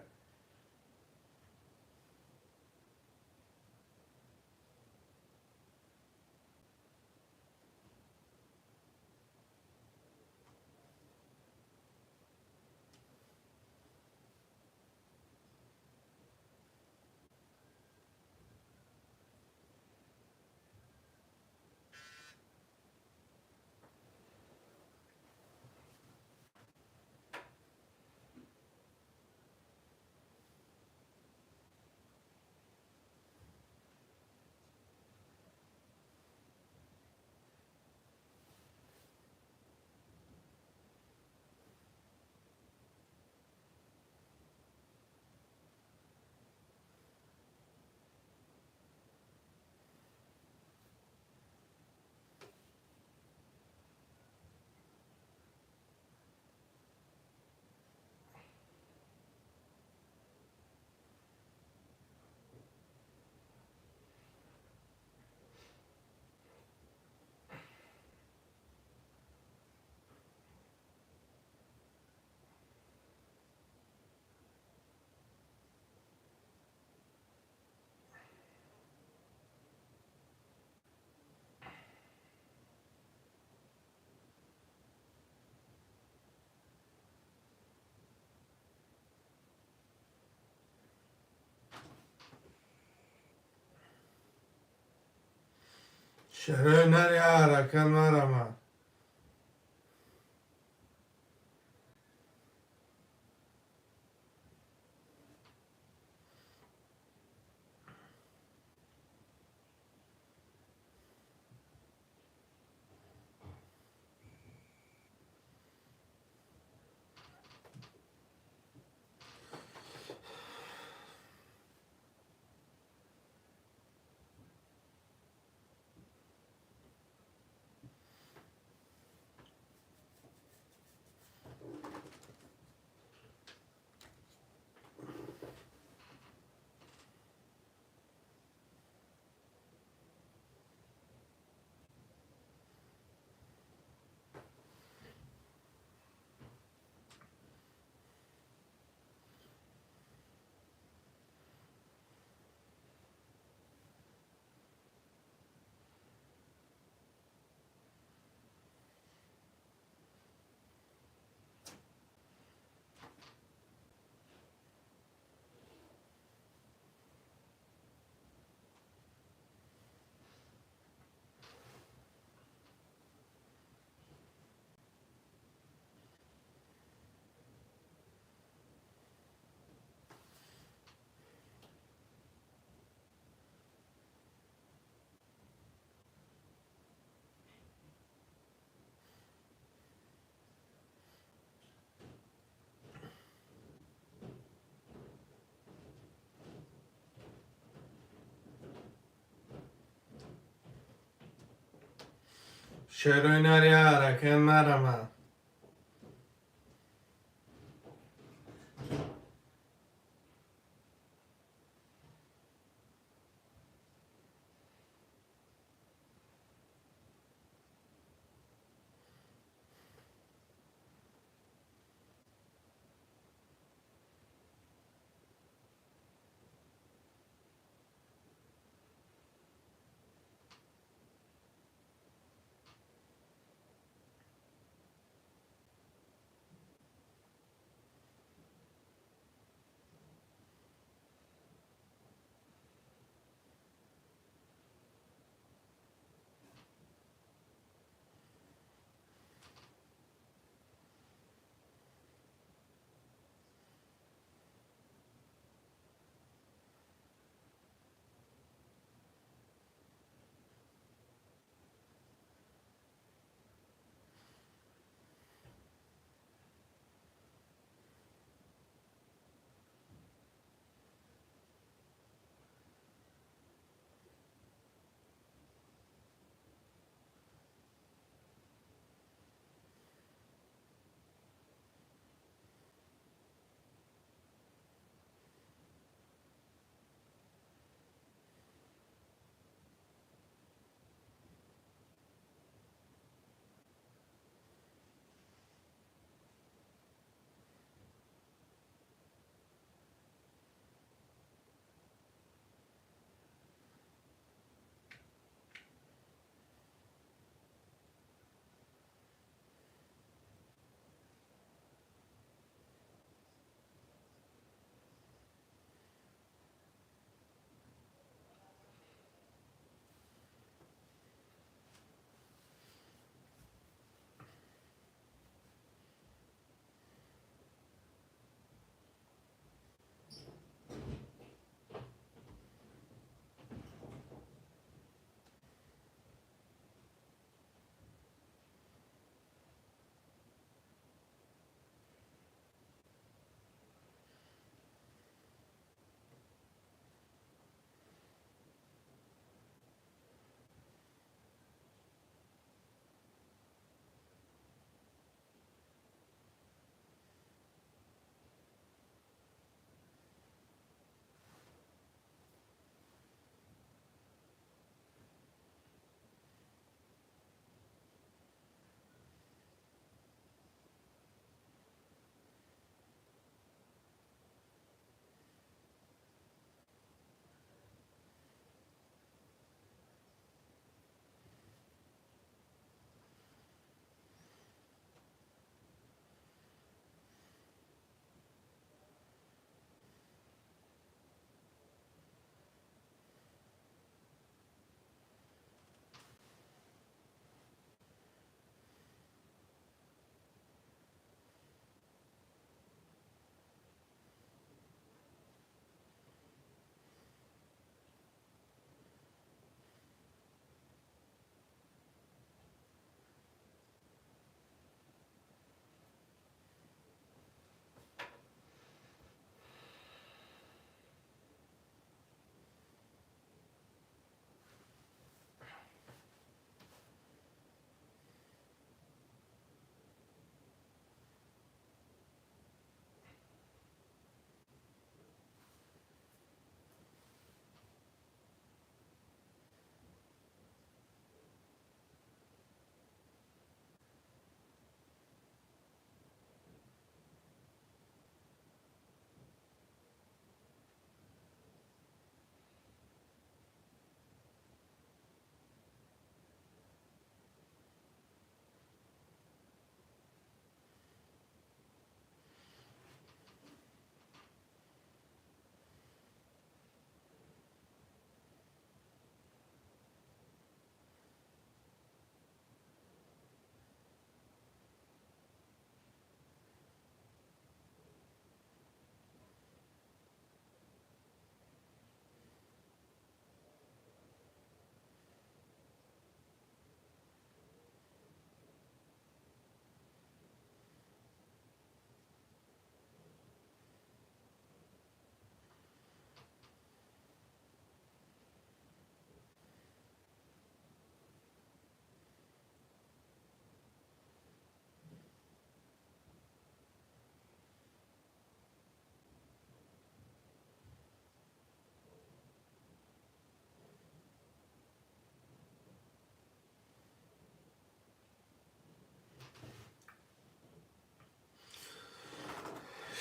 Шерои нар я ҳаракат марама. Шерои наряр, акай марама.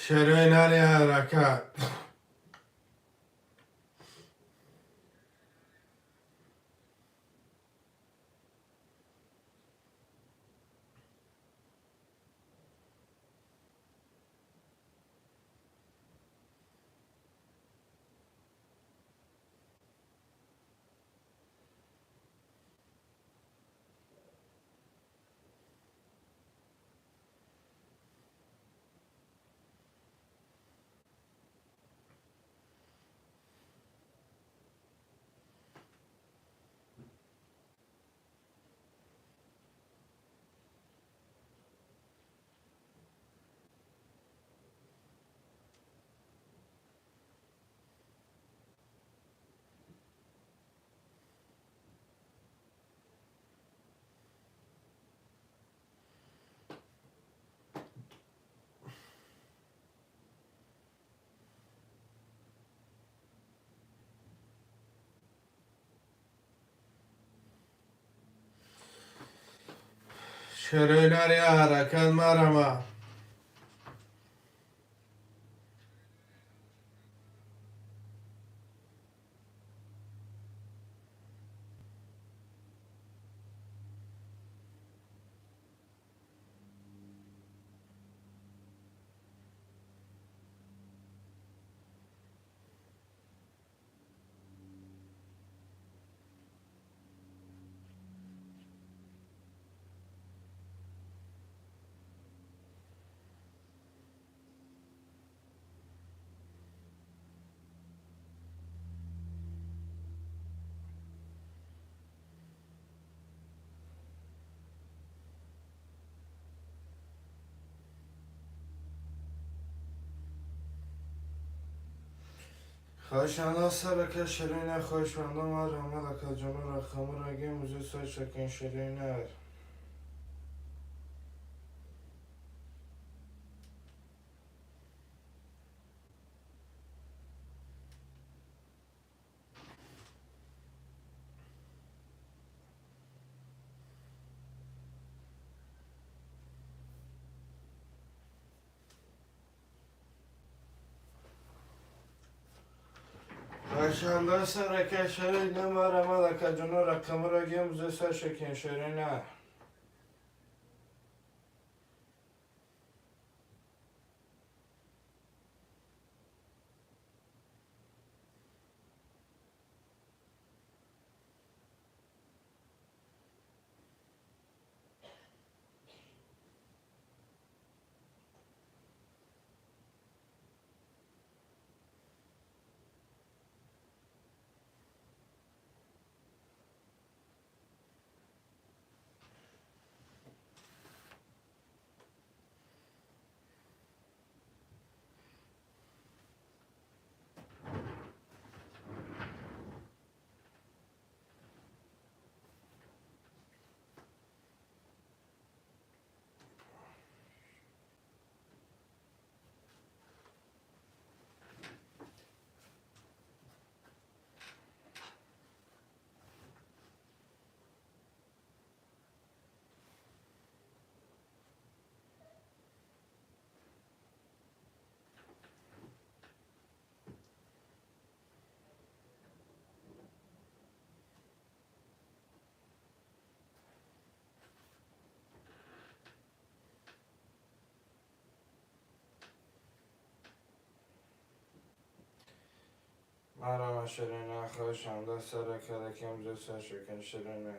Шерои нари ҳаракат. Шерои нари ҳаракат марама. Хоҳишанда сарака ширина, хоҳишманда марҳамат, акаҷоно рақамро гем узу сар шакин ширина. Хоҳишанда сарака ширина, марҳамат, акаҷоно рақамро гем узу сар шакин ширина. Марама ширина, хоҳишанда сарака ракем узу сар шакин ширина.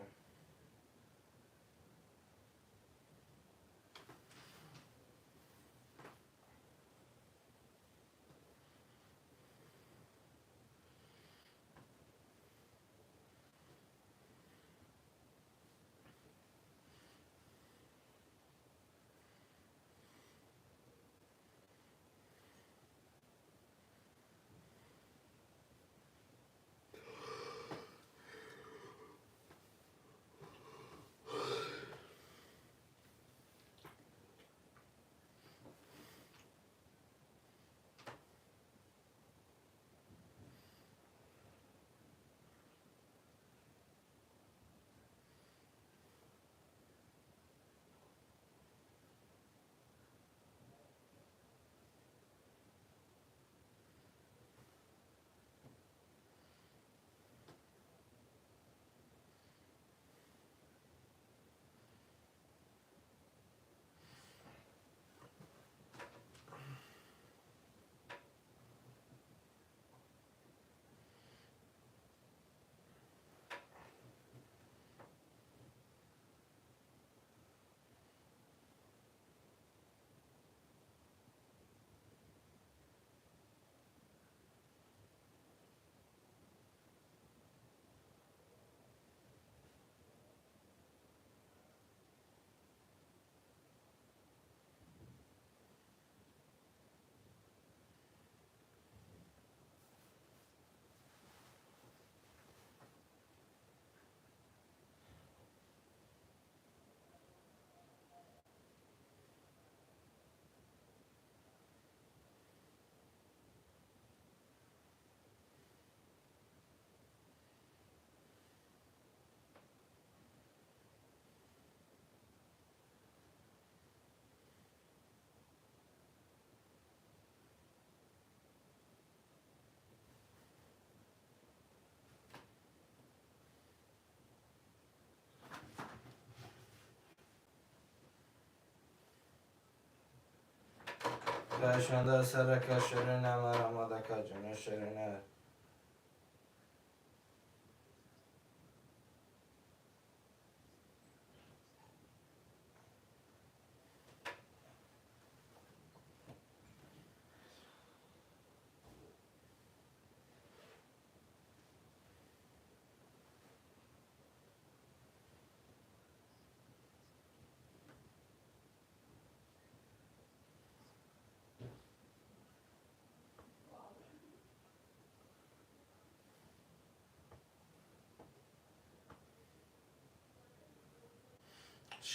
Кашанда сарака ширина марамадака ҷуна ширина.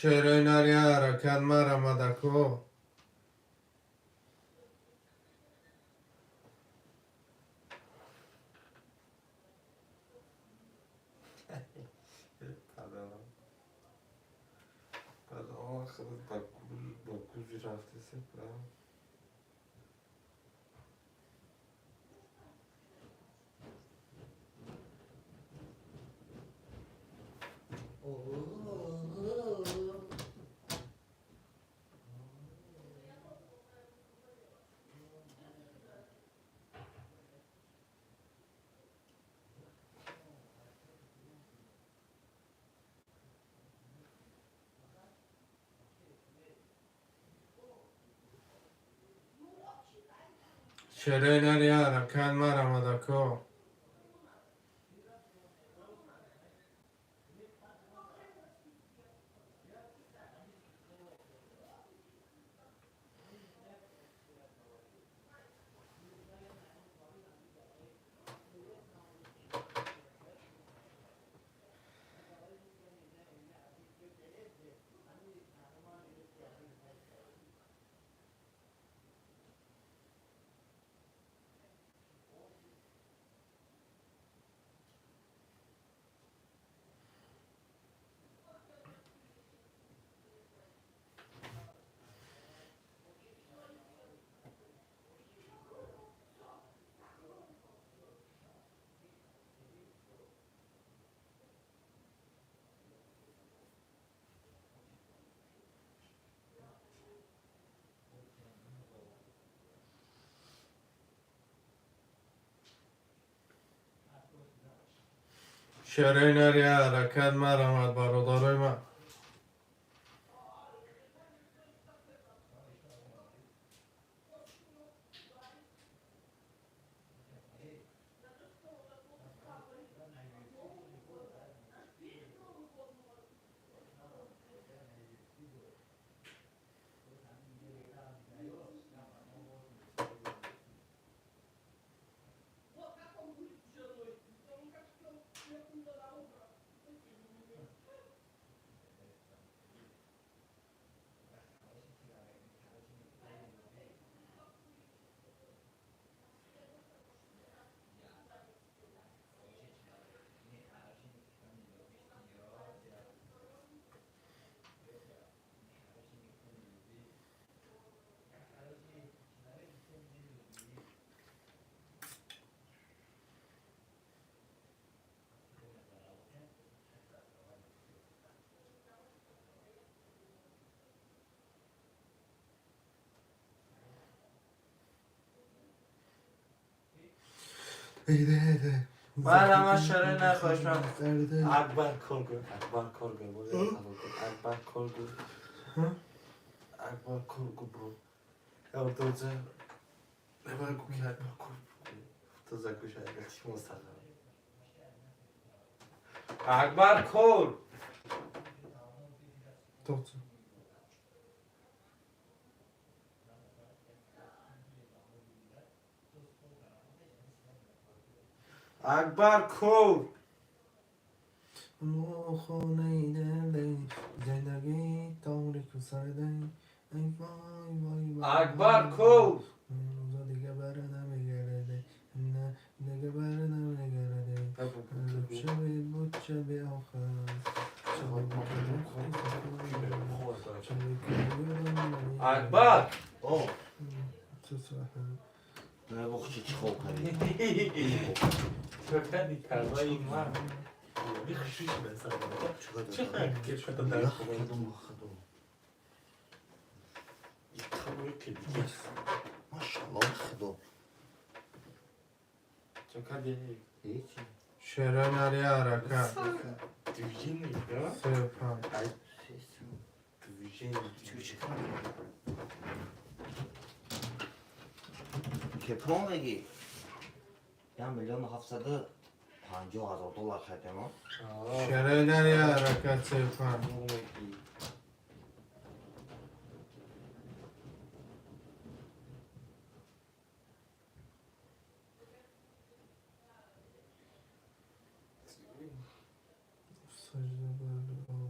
Шерои нари ҳаракат марамадако. Ба куҷи рафтеси? Шерои нари ҳаракат марамадако. Шерои нари ҳаракат марамад, бародарои ман. Ман ҳама ширина хошам. Акбар кор гӯ, Акбар кор гӯ, Акбар кор гӯ, Акбар кор гӯ, бро. Явдоҷа мебар гӯ ки Акбар кор гӯ. То закуша агар тимон сага. Акбар кор. Тоца. Акбар кор. мо хонаи диле, зиндагӣ торику сарде, ай вой вой вой. Акбар кор. Рӯза дига бар намегарде, на дига бар намегарде. Шаби буд, шаби охир. Акбар. О, Чӣ не бохчи чӣ хоб кардӣ? Чокани карваи ман. Бихшиш меса. Чӣ хак ки шуда дар худо. Хадум. Чо кади? Ҳечи. Шерои нар як ҳаракат. Движение, да? Сею панҷ. Движение. Чӣ кор? Кепрон мегӣ? 1 750 000 доллар харидем, а? Шерои нар як ҳаракат, сею панҷ. Сажда бар одам.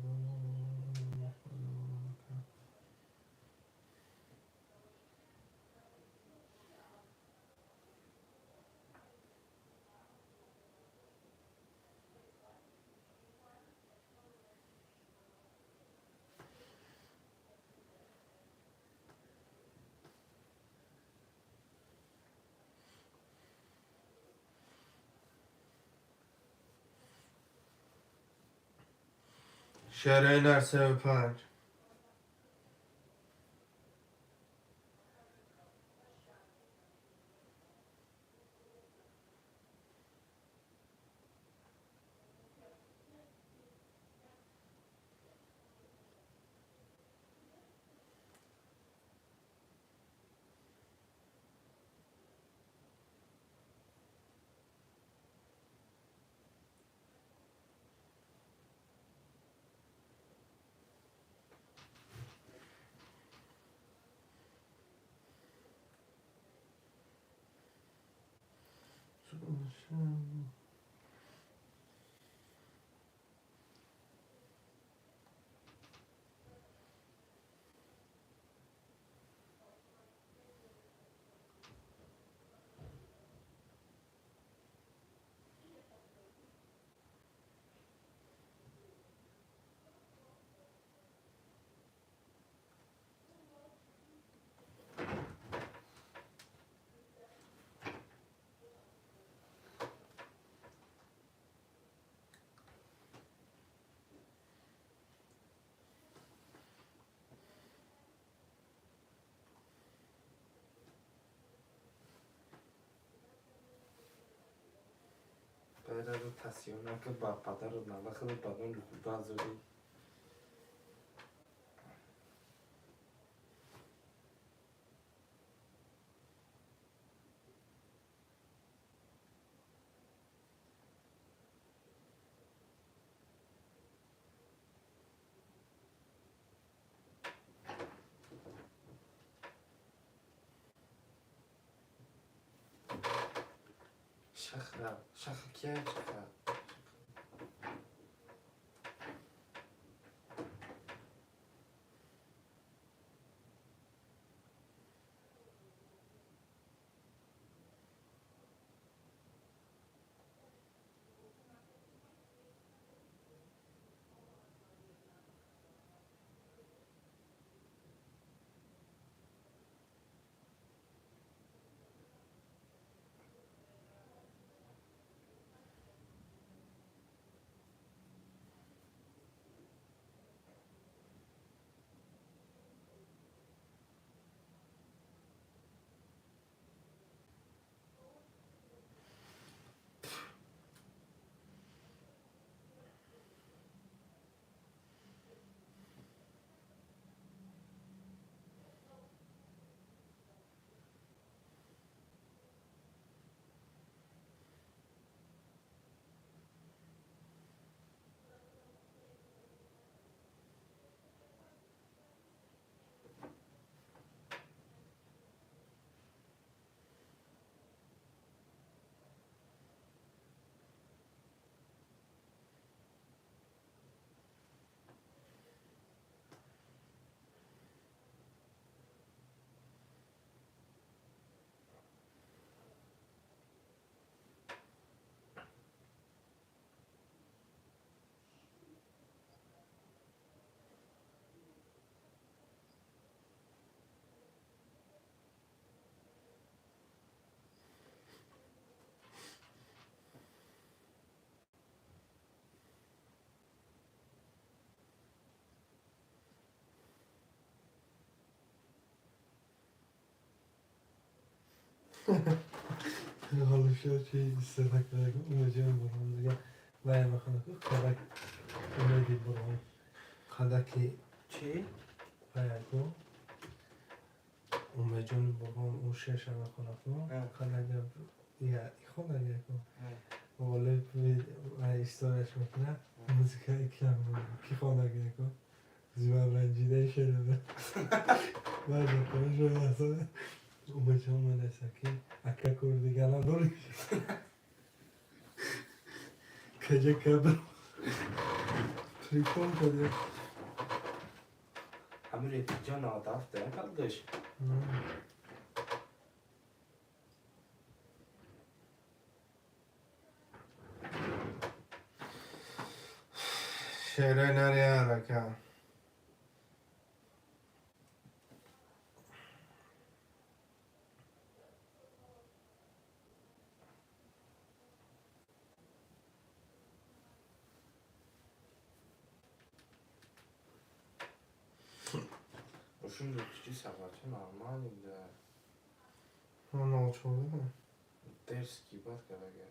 Шерои нар, сею панҷ. Байраду тасёнака ба падару навахаду бадон лукурба зоди. Шаха, шаха кия шаха? Ҳолиша чи истифода карда, умеҷон бурон дига вая мехона ку қадак умеди бурон қадаки. Чӣ? Вая ку умеҷони бурон ӯ шеша мехона ку қадага я хонага ку ғолиб историяш мекунад, музика кам ки хонага ку зимам ранҷида шеда баъд мехона. Умеҷон менависа ки ака кор дига надорӣ, каҷа кабр прикол кардем. Ҳамин репиҷон 97 калдаш. Шерои нари арака. Ушун репиҷи сабача нормалӣ буда. 04. Дерски бад кардага.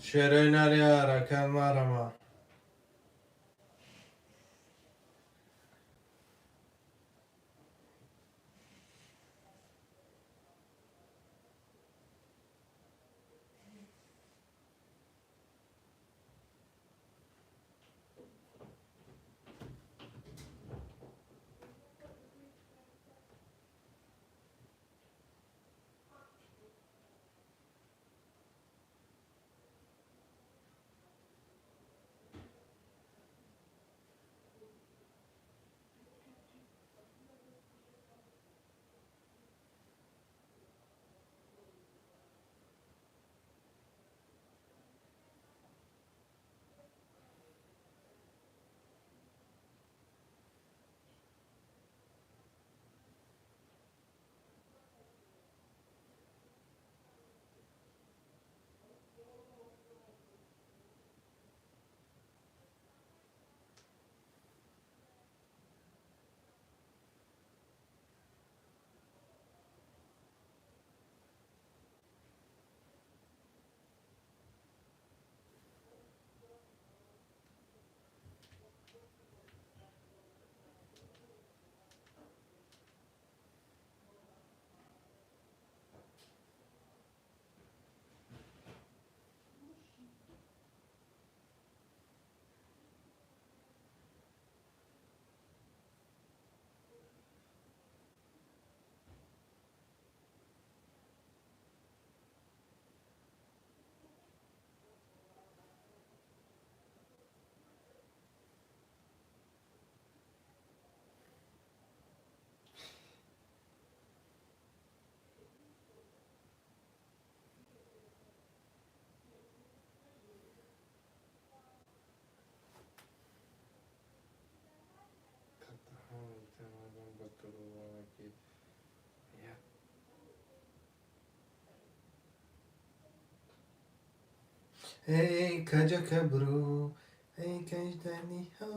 Шерои нари арака марама. Ба дурӯғ ки Эй, каҷа кабру, эй, кажданиҳо.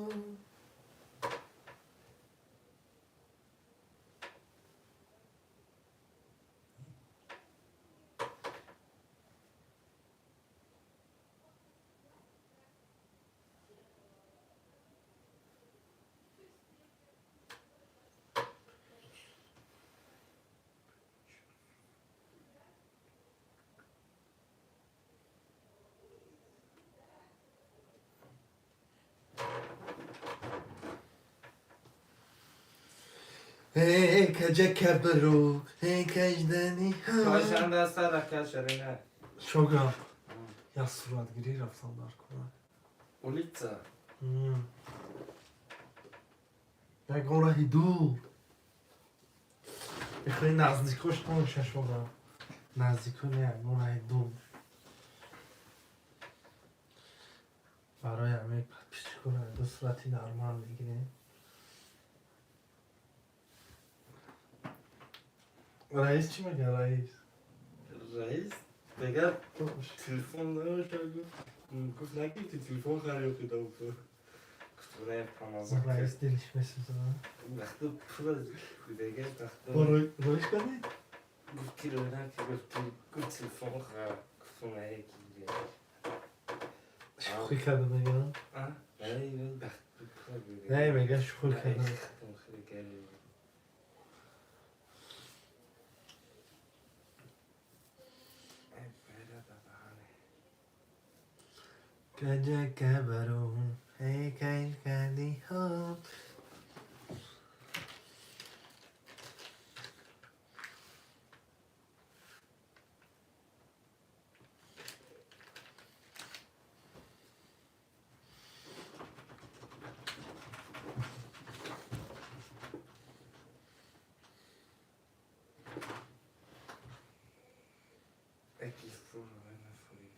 Эй, каҷа кабру, эй, кажданиҳо. Кошан даста рака шарина. Шога як суратгирӣ рафтам дар кора. Улица. Ягон раҳи дур. Мехоҳи наздикош тамоша шудам. Наздико не, мон дур. Барои ҳамаи подписчикора ду сурати нормал мегирем. Раис чӣ мегӯяд, раис? Раис мегӯяд, телефон набошад, гуфт накӣ ту телефон харид кида гуфт. Гуфт не, памаза. Раис дилиш месӯзад. Вақти пула мегӯяд, вақти Бо роиш кардӣ? Гуфт ки рой накӣ, гуфт гуфт телефон харид. Гуфт не, ки Шӯхӣ карда мегӯям. А? Не, вақти пула мегӯяд. Не, мегӯяд шӯхӣ карда. Хатм хеле кард. Каҷа кабарум, эй кай кардиҳо. Яки фур нафурид.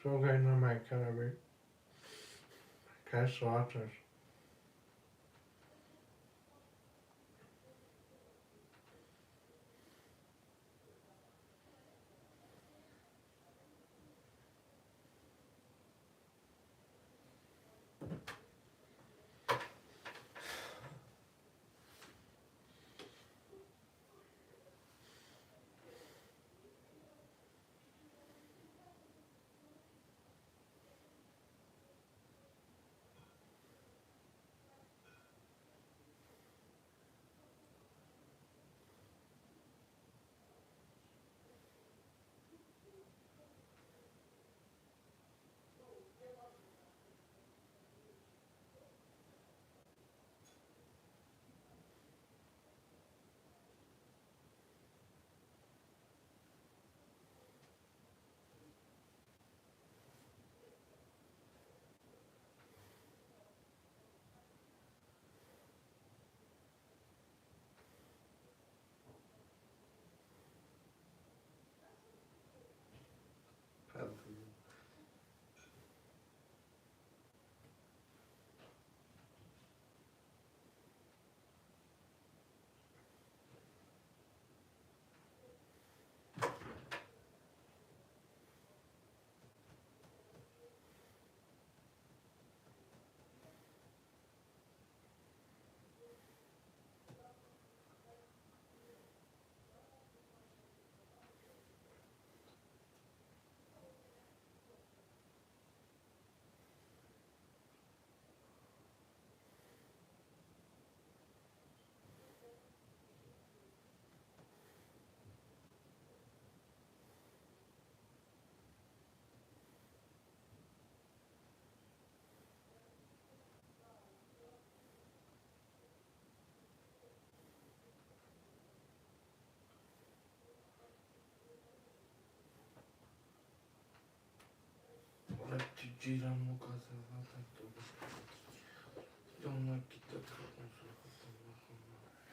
Шогай намайкараби. Кай соаташ?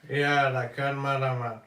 Я ракан марама.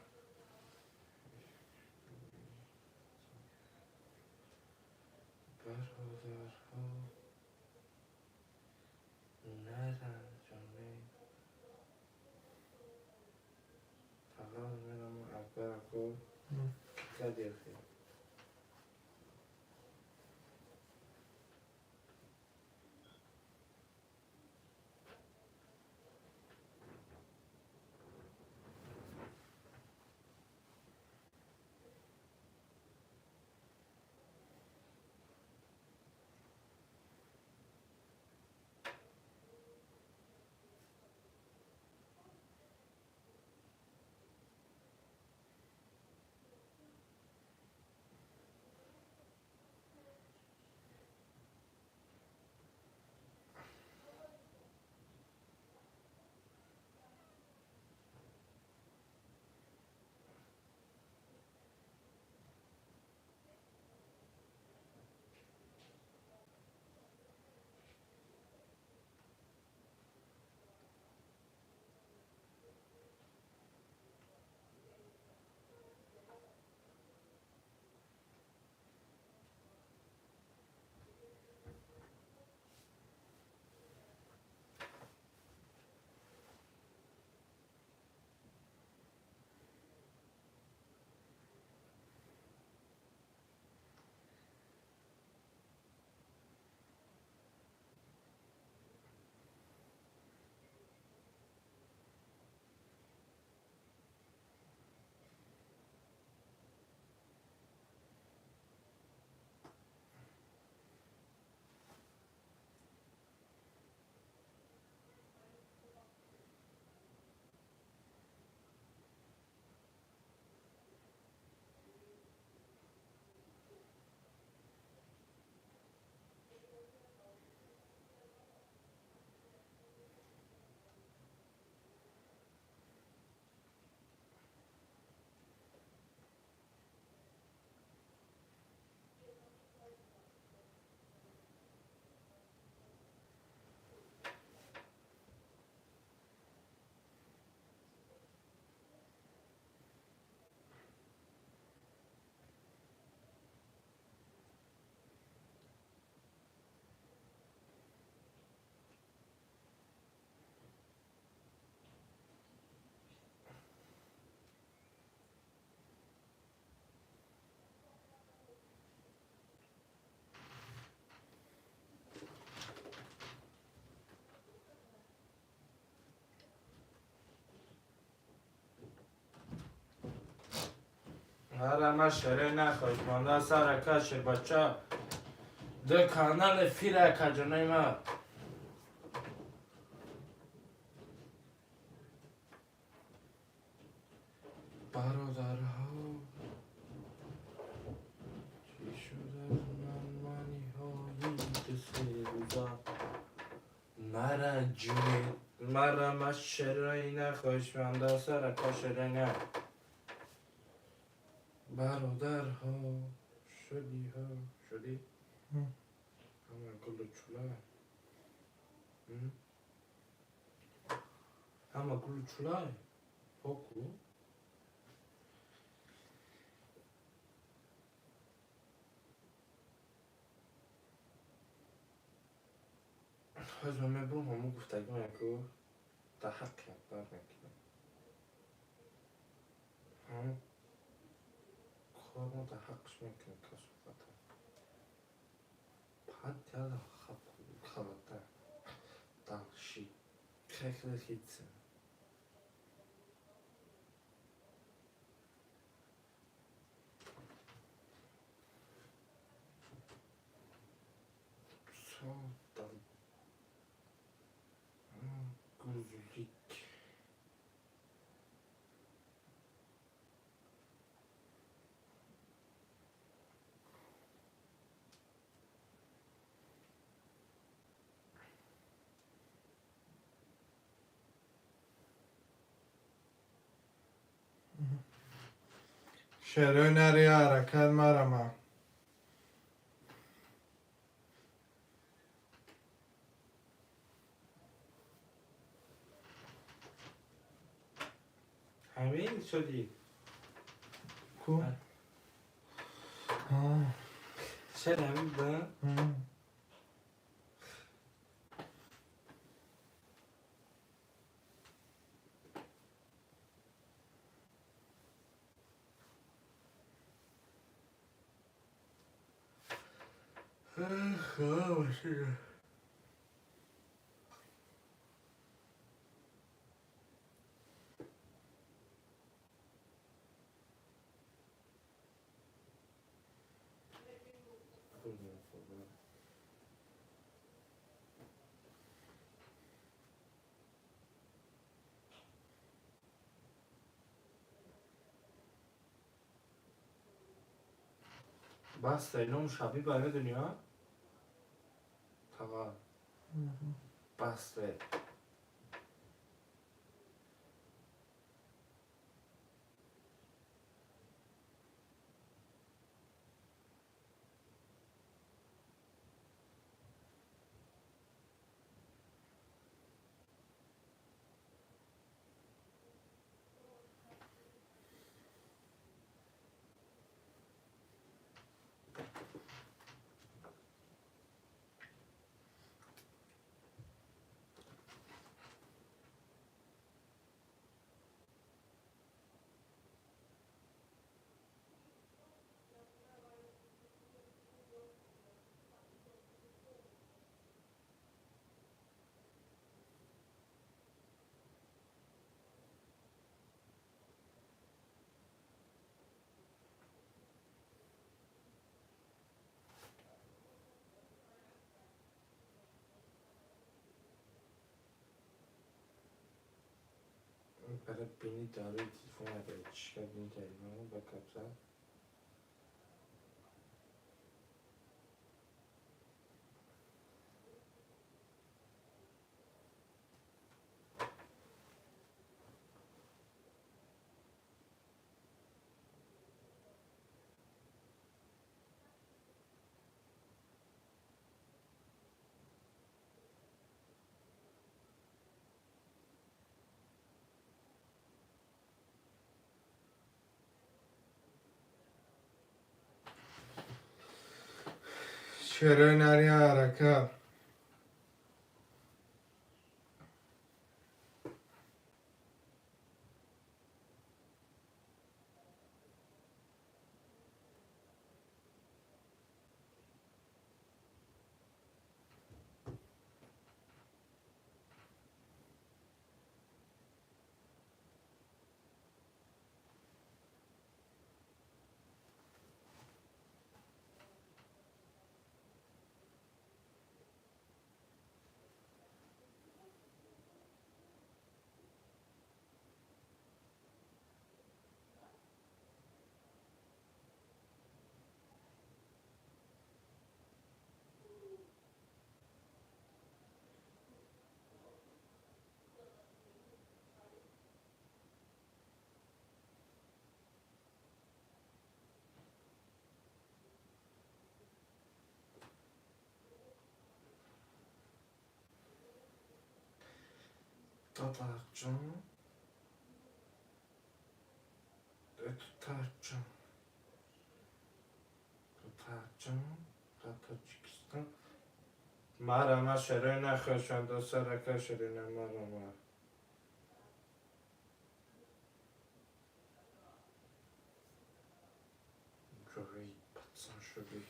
Ҳара ма шере нахоҳед монда сар ака шербача. Ду канали фира ака ҷонои ма. Бародарҳо, чӣ шуд аз ман маниҳои ду-се рӯза? Мара ҷуне, мара ма шерои нахоҳишманда сар ака шерои на. Бародарҳо, шудиҳо, шудӣ? Ҳама гулу чӯла? Ҳама гулу чӯла? Поку? Ҳозир ман мебурам ҳамон гуфтагима яку дар ҳаққи акбар мекунам. Ҳамон кормо дар ҳаққаш мекунам касофата. Пад яла халата. Дальше. Хехлехица. Содан гузлик. Шерои нари ҳаракат марама. Ҳамин шуди. Ку? Шер ҳамин ба? Баста, ином шаби медонӣ, а? Тава. Баста. Барои бини дарои телефон агар чишка бини дари ба капса. Шерои нари ҳаракат. Татарчон. Татарчон. Татарчон. Таджикистан. Марама шерои нахӯшанда сарака ширина марама. Ҷои пацан шуди.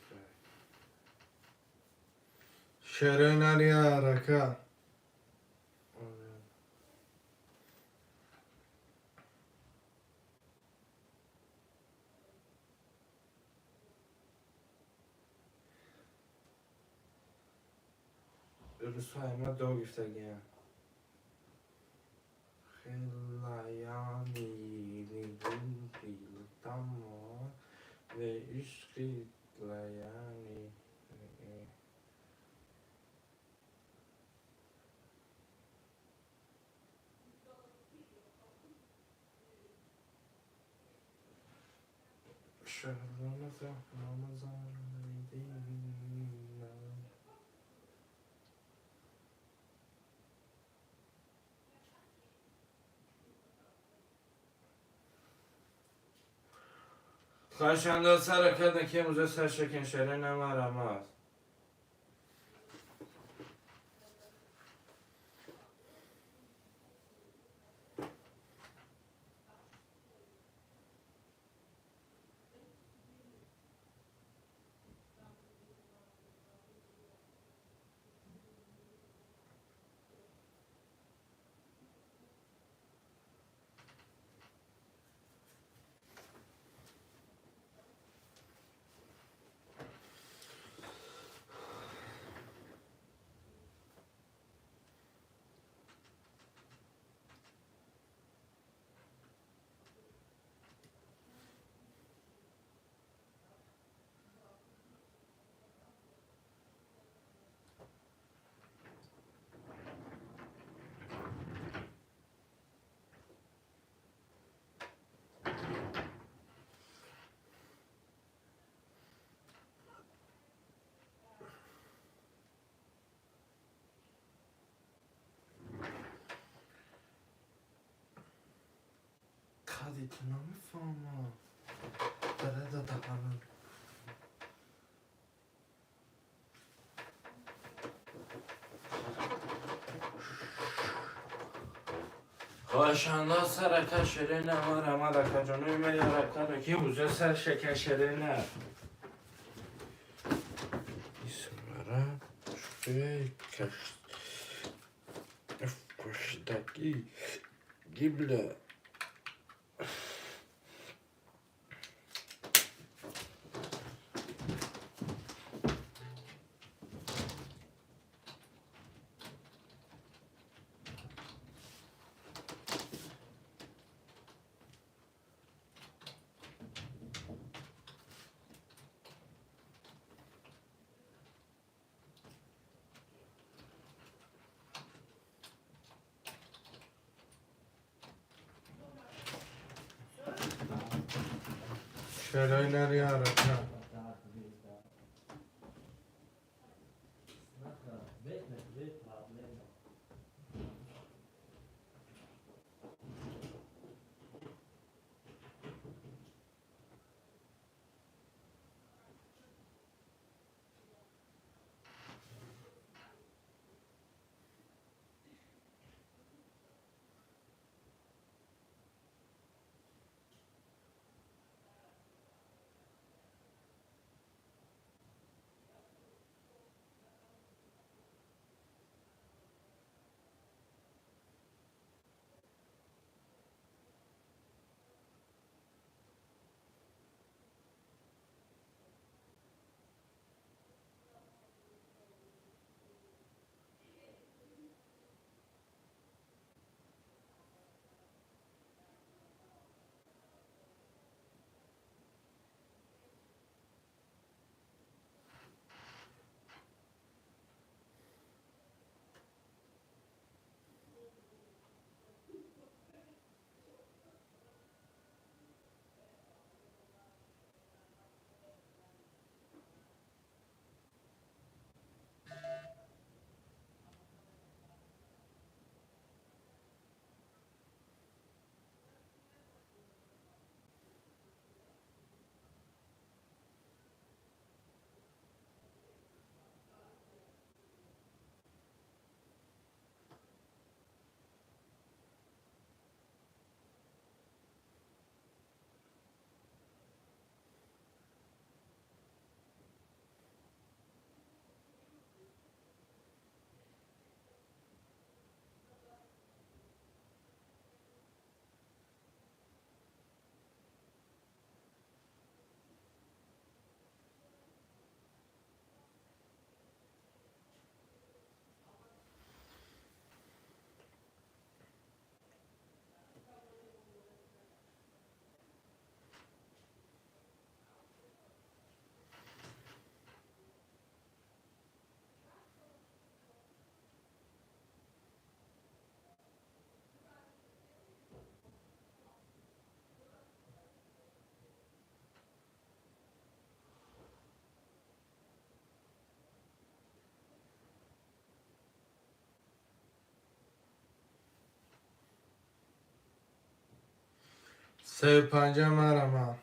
Шерои нария рака. Русҳои ма до гифтагиям. Хелаяни лигилтамо ве ишқи лаяни. Шаҳр Рамазон Рамазон. Хоҳишанда сара карда ки имрӯза сар шакин шере намарамад. Кадите намефаҳмам. Дарада даҳана. Хоҳишанда сарака ширина марамад акаҷонои ма яракада ки имрӯза сар шакан ширина. Исмара куштагӣ гибла. Шерои нария рака. 3 50 марама.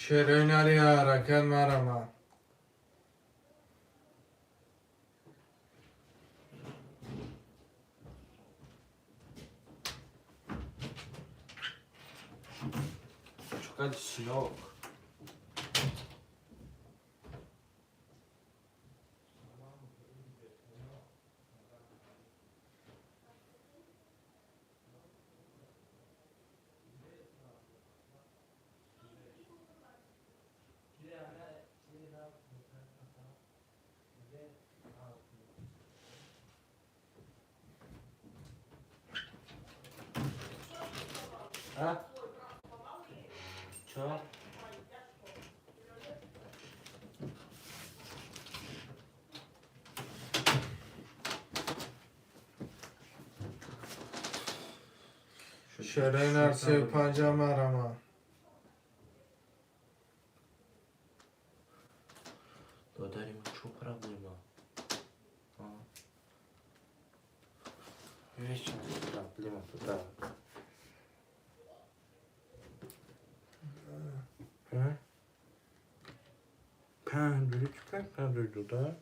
Шерои нари ҳаракат марама. Чукат шинок. А? Чё? Шерои нар 3 50 марама. Додари ман, чё проблема? А? Вечно проблема туда. А? Панду, чӣ панду дуда?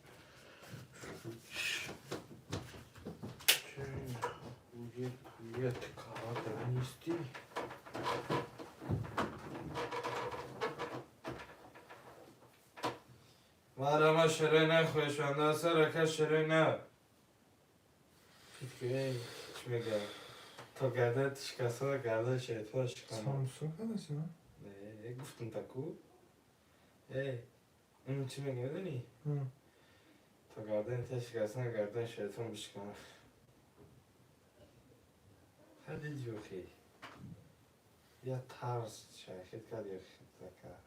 Нет, када нести. Марама шере нахоҳишанда сарака шере на. Чӣ мега? То гардан шикаста, гардан шайтон шикана. Самсунг ҳадаси? Не, гуфтум таку. Эй, ин чӣ мега, медонӣ? То гардан та шикаста, гардан шайтон бишкана. Хеле ҷӯхӣ. Я тарс шайхит кард ё хит кард.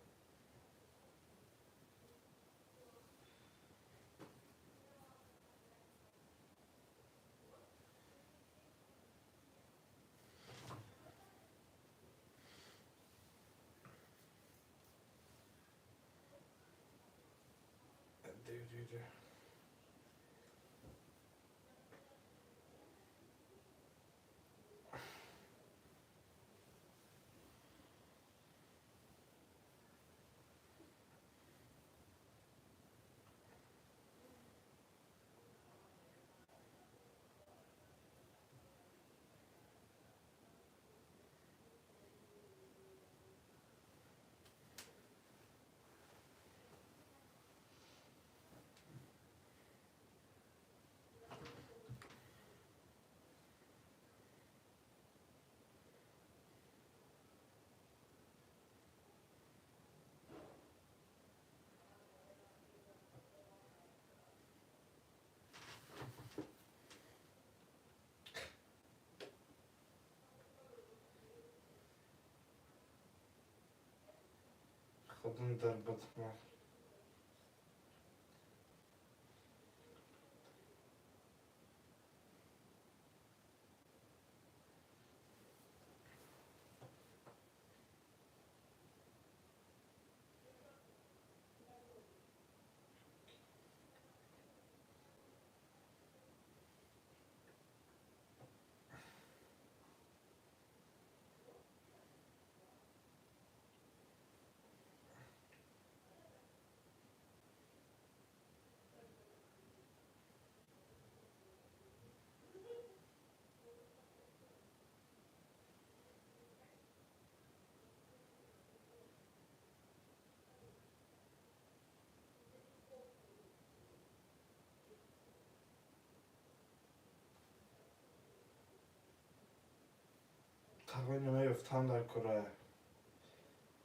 Худам дар батма. Тағои намеёфтам дар кора.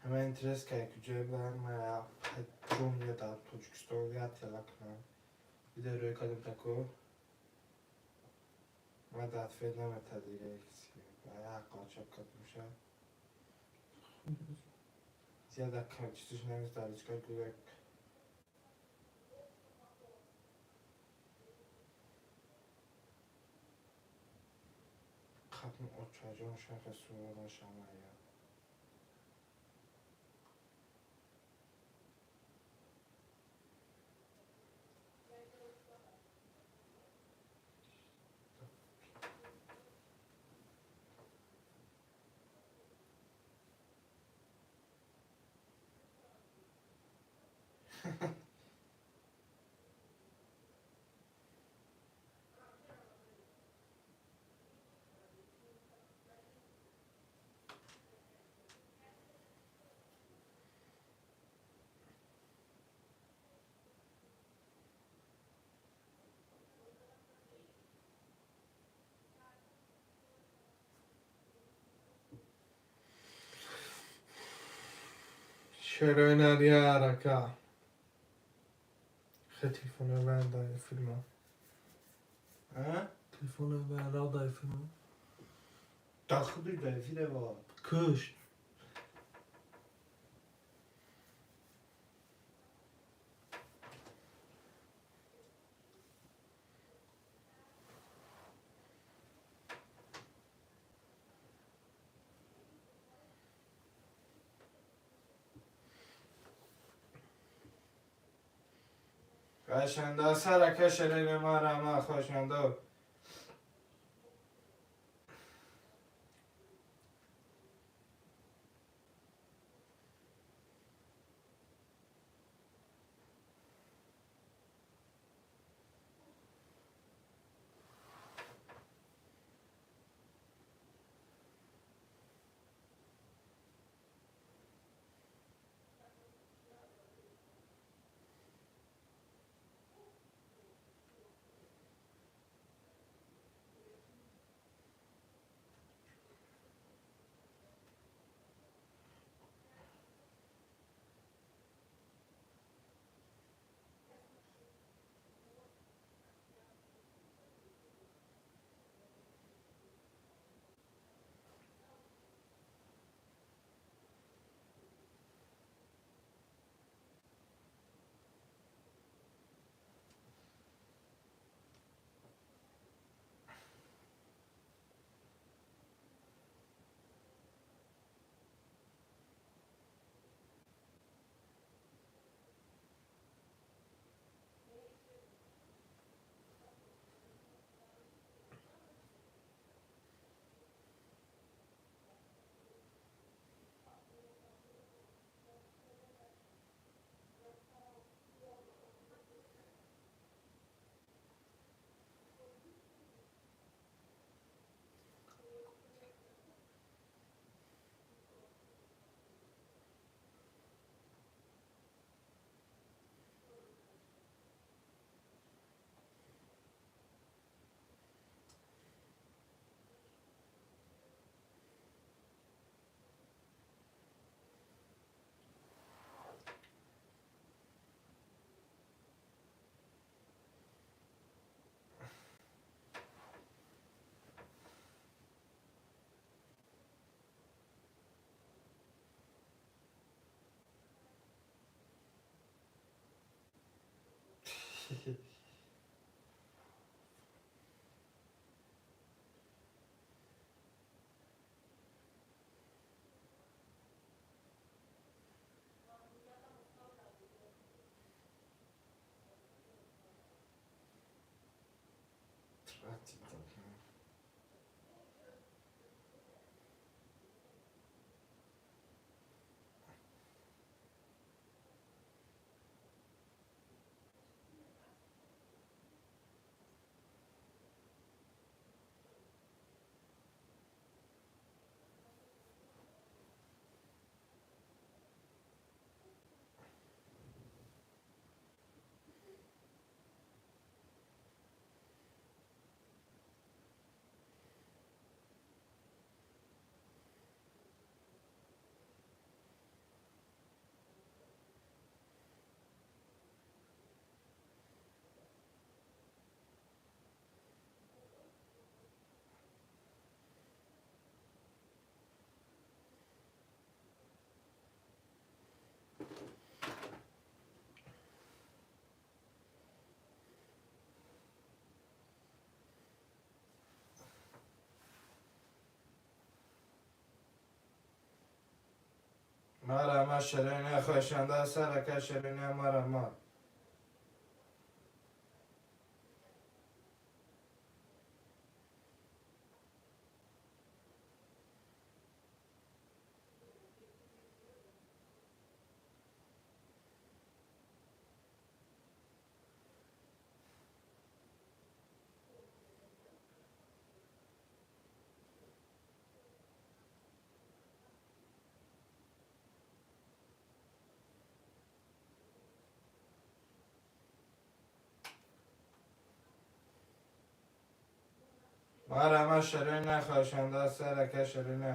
Ҳама интерес кай куҷое будам, ма ҷон дар Тоҷикистон я тела кунам. Видео рӯй кардем тако. Ма датфед намета дига киси. Ба як қочоқ кардем ша. Зиёда чизиш намест дар ичка гӯяк. Қабн очаҷон шахи сура шамая. Шерои нарияр ака. Хе телефони ван дай филма. А? Телефони ван рав дай филма. Да худи дай филма. Куш. Қашанда сарака шерини марама хошанда. Марама ширина хоҳишанда сарака ширина марама. Марама ширина хоҳишанда сарака ширина.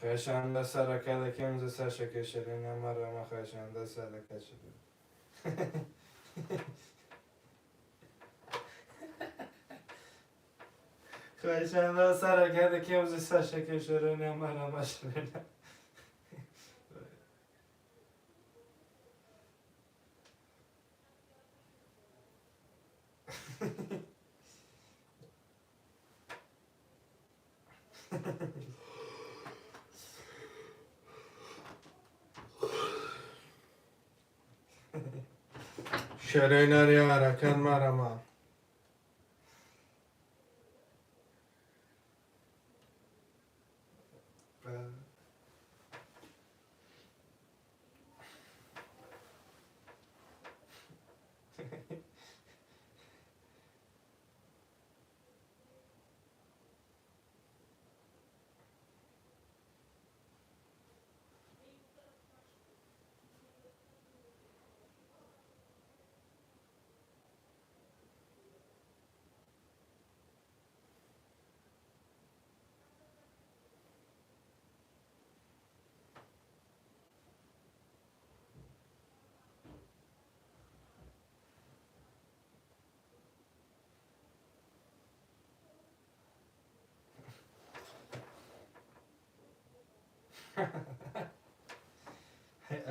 Хоҳишанда сарака дакемза сашака ширина марама хоҳишанда сарака ширина. Хоҳишанда сарака дакемза сашака ширина марама ширина. Ширина ҳаракат марама.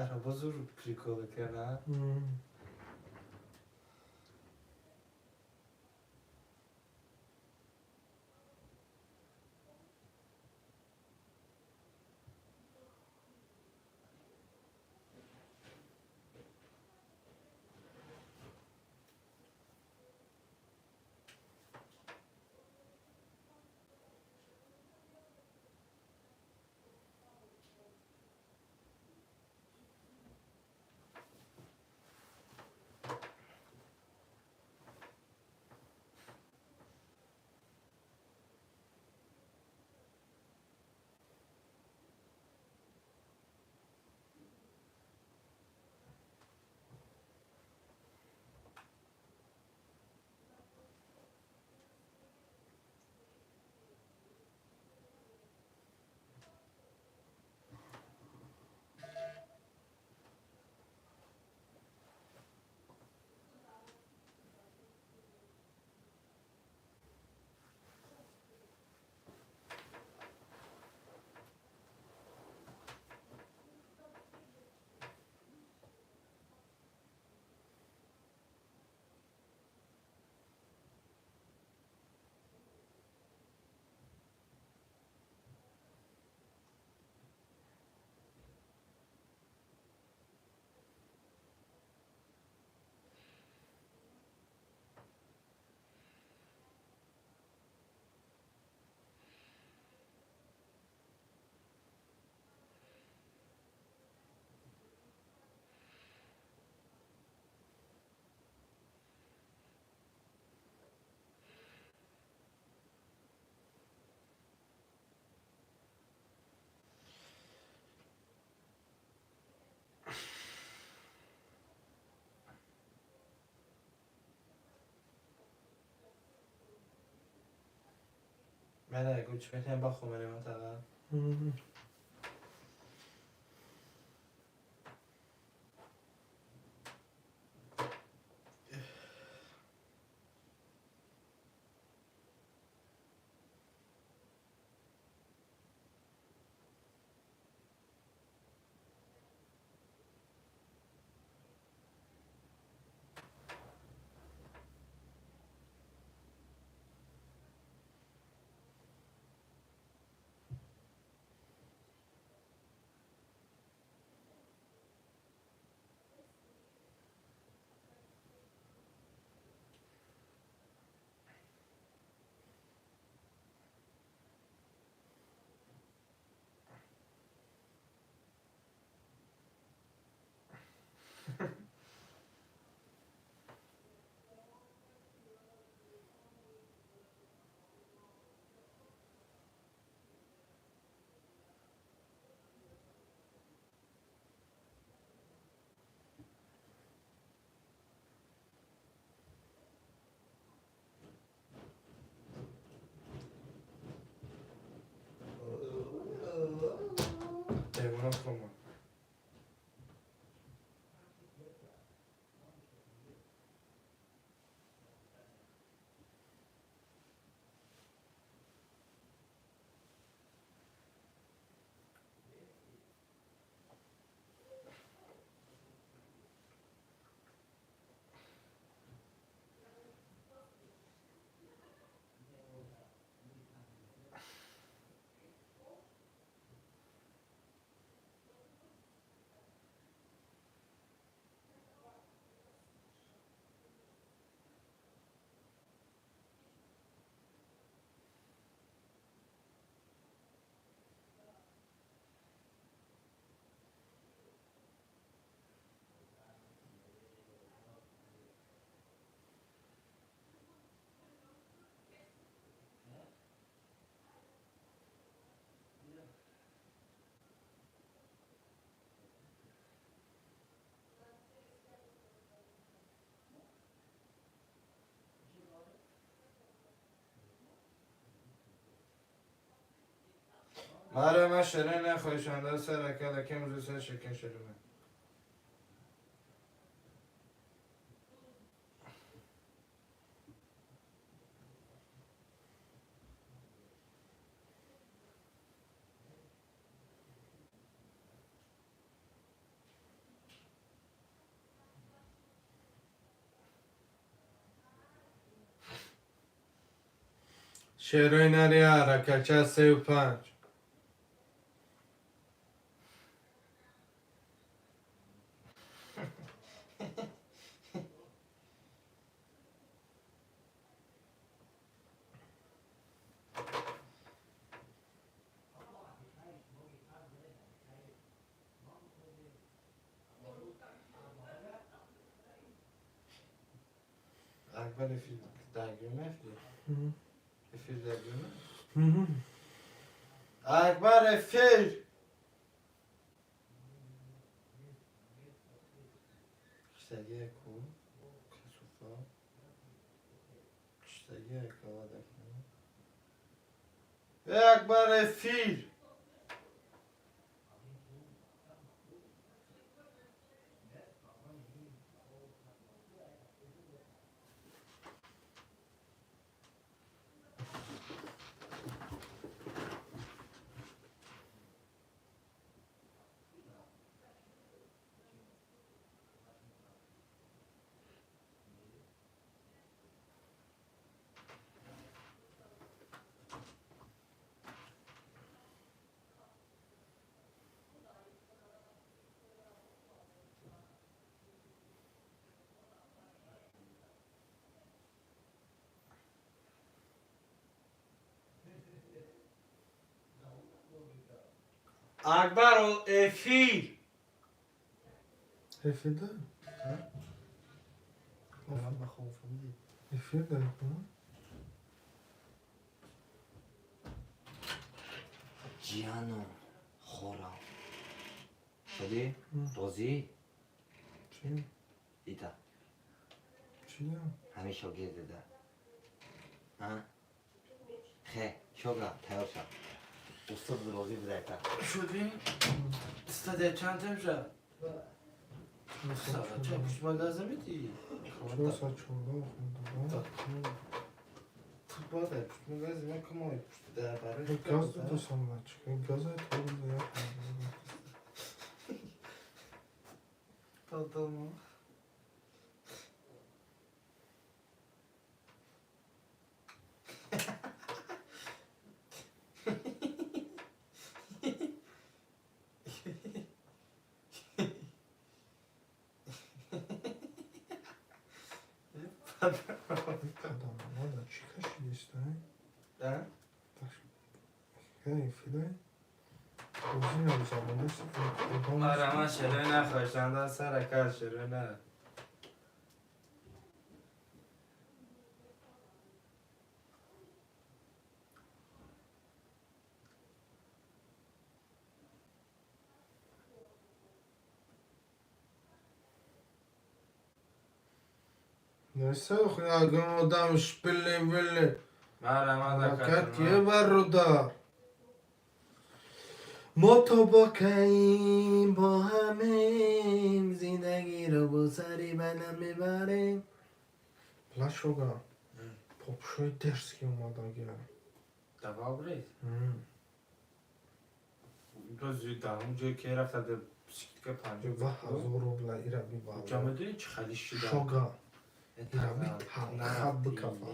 Араба зур приколы кара. من گوش میتونم با خمره مثلا. ماره من شره نخواهشانده سر اکل اکم روز سر شکن شروع. شعرهای نری حرکت 3 و 5. اکبر فیل درگیرمه فیل درگیرمه اکبر فیل کشتگی کو کسوفا کشتگی کلا دکنه اکبر فیل اکبر افیل افیل داره؟ افیل داره کنم؟ جیانم خورم شدی؟ روزی؟ چی؟ ایتا چی؟ همه شاگرد ده ها؟ خه Шога, тайёр шав. Устод розӣ буда. Шуди? Стадия чанд темша? Ча пушт магазин мети? 414 хондам. Ту бода пушт магазин мекунам, пушт дар барои. Газ додасам бача. Газ то як. Додам. Падамада чӣ кашидистай? Да? Хеле фидай. Бозӣ забондест. Мара ман шере нахоштам, сара кар шере на. Несахягам одам шпили вили. Мара мада Ҳаракат кие бародар. Мо то бо каим бо ҳамем зиндагиро бо сари баланд мебарем. Плашога. Попшои дерзкий омадагия. Давал бред. Боз дар он ҷое ки рафта дар скидка 50 1000 рубла ира бибар. Ҷа медонӣ чӣ хали шуда? Шога. Ира би талха бикафа.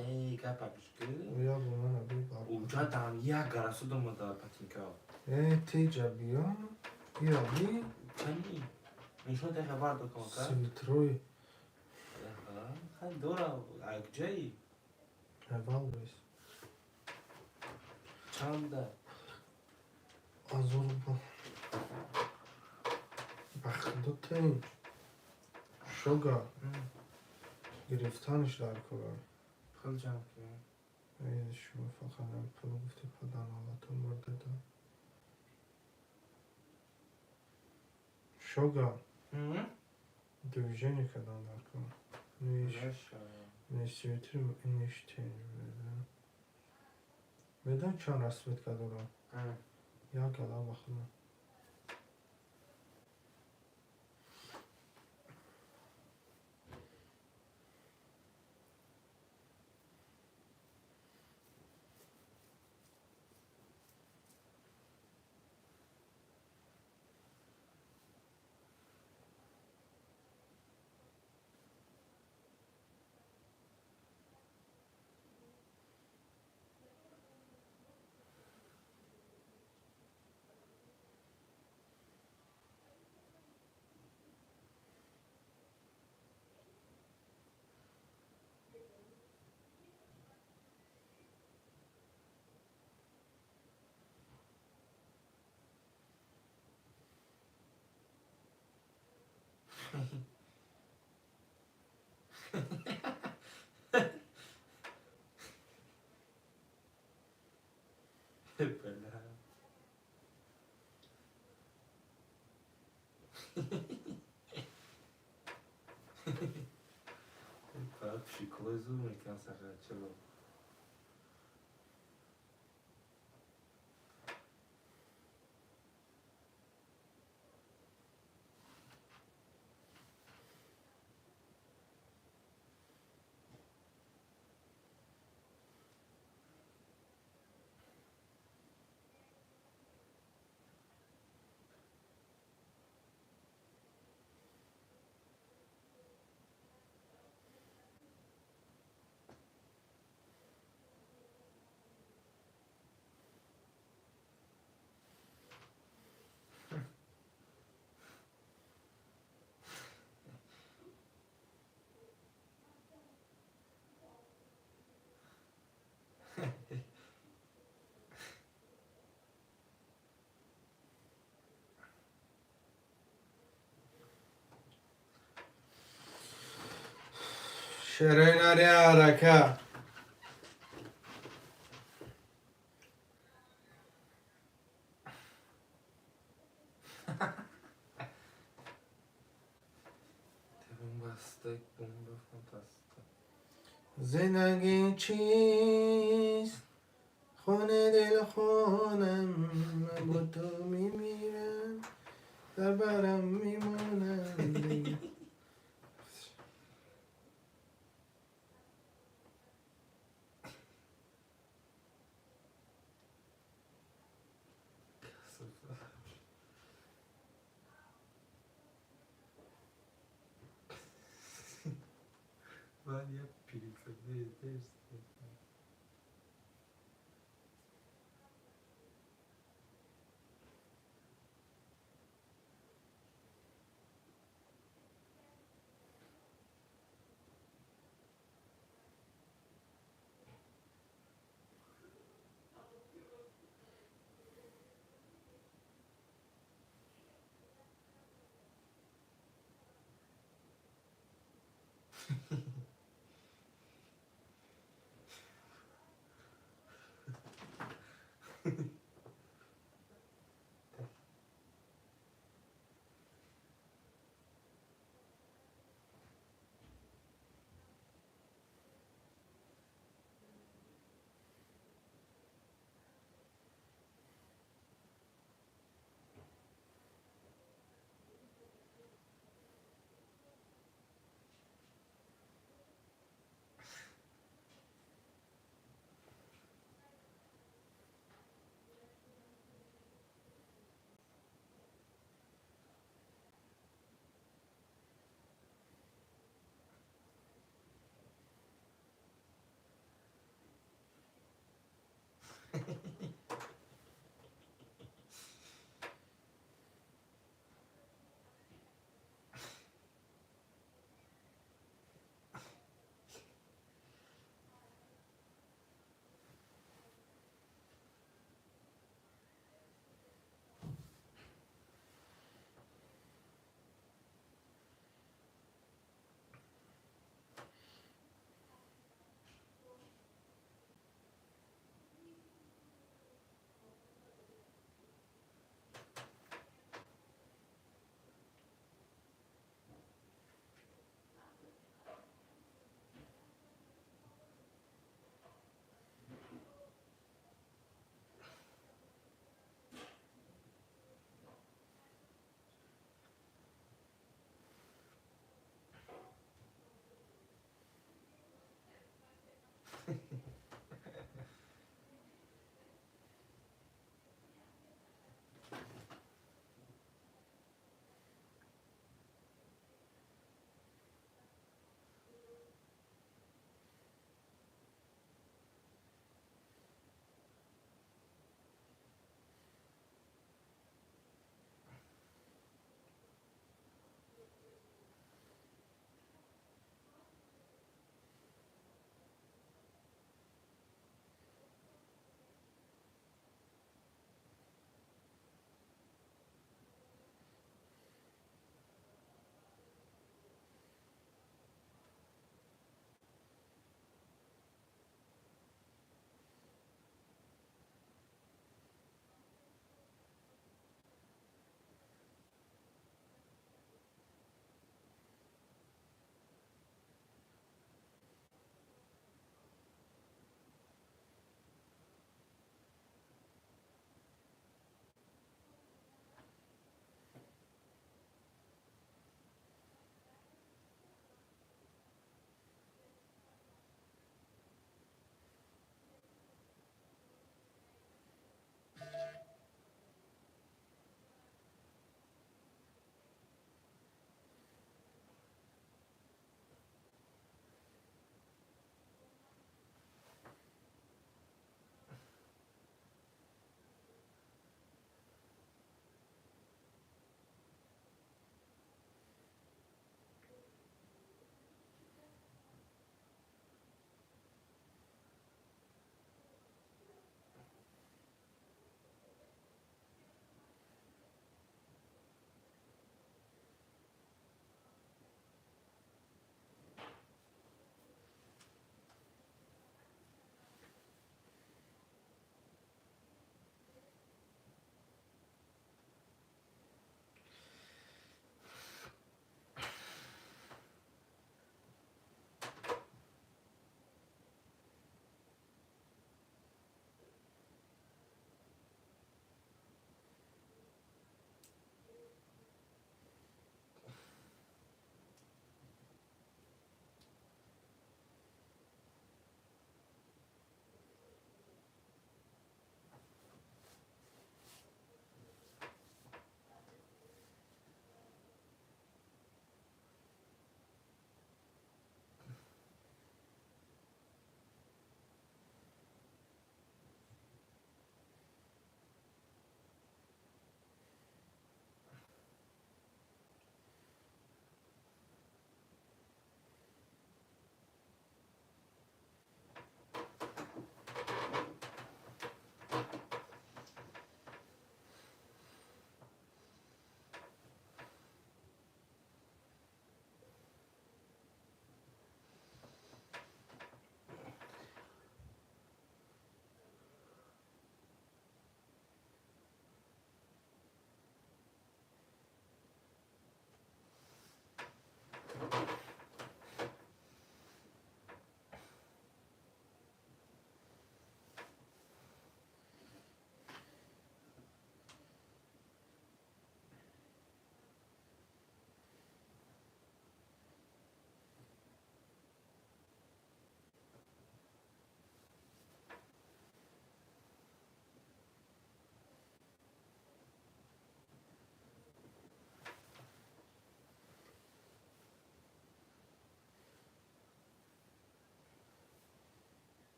Гапа бишки. Я бо мана бибар. Уҷа там як гарасу домада патинка. Э, теҷа биё. Ира би. Чани? Нишон де хабар докон ка? Силитрои. Хан дора акҷаи? Аввал бес. Чанда? 1000 рубл. Ба худо тенҷ. Шога. Гирифтаниш дар кора. Пул ҷамъ кунем. Шумо фақат пул гуфти падар мурдада. Шога. Движение кардан дар кора. Ниш иниш тенҷ беда. Медон чанд расцветка дорам? Як гала ба худо. Бля. Пшиколои зур мекунам саха чало. Шеренари ҳарака. Бомбастик, бомба фантастика. Зиндагӣ чист? خونه دل خونم من با تو میمیرم در برم میمونم. من یه پیرزنه درس.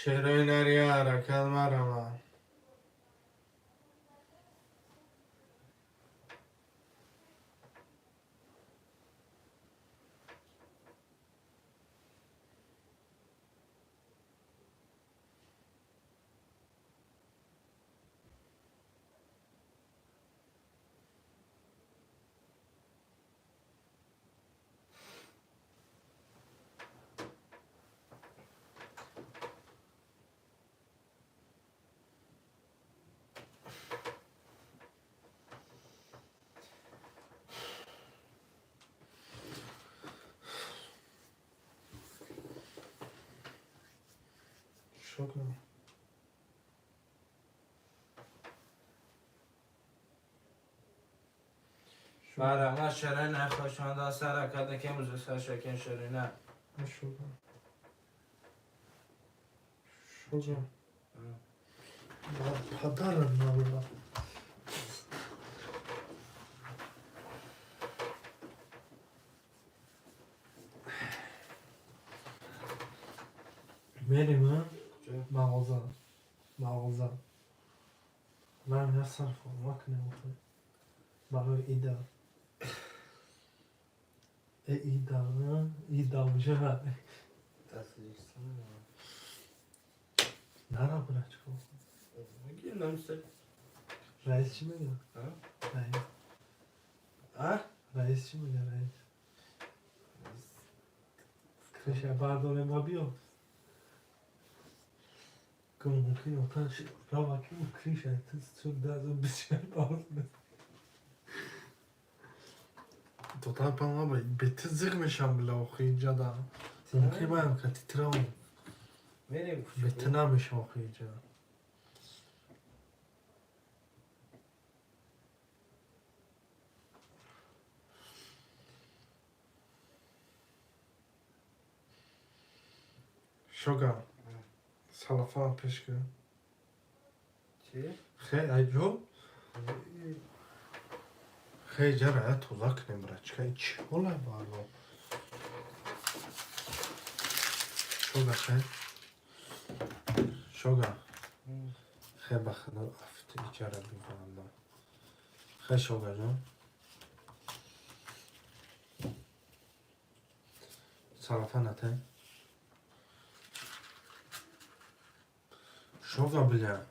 Шерои нария ҳаракат марама. Шукр. Марама шерои нахошанда саракада ке музуса шекен шерои на. Шукр. Шукр. Падарам набуд. Мерем мағоза. Мағоза. Ман як сар форма кунем охир. Барои ида. Ида, ида уже. Нара бира чикор. Раис чӣ мегӯяд? Раис. Раис чӣ мегӯяд, раис? Крыша бардорем ва биё. Мумкин отан рава ки крыша ту дазу бисёр бардорем. Тотал пама бете зиғ мешам била охи иҷада. Мумкин маям кати травм. Бете намешам охи иҷада. Шога. Салафан пеш кун. Чӣ? Хей, айҷо. Хей, ҷара, я тоза кунем, брачка. Чӣ ҳолай ба Алло? Шога, хей. Шога. Хей, ба худо афти иҷара биба Алло. Хей, Шога ҷон. Салафан атай. Шога, бля.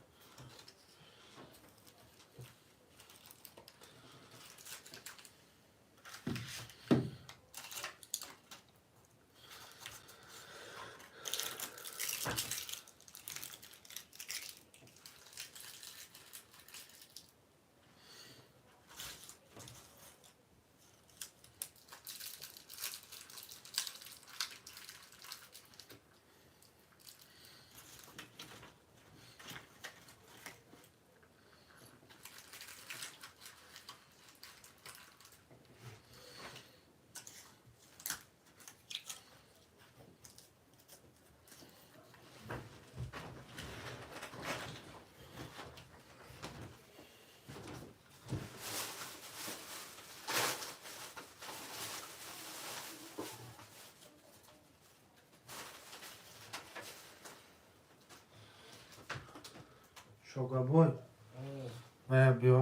Шогабой. Вая биё.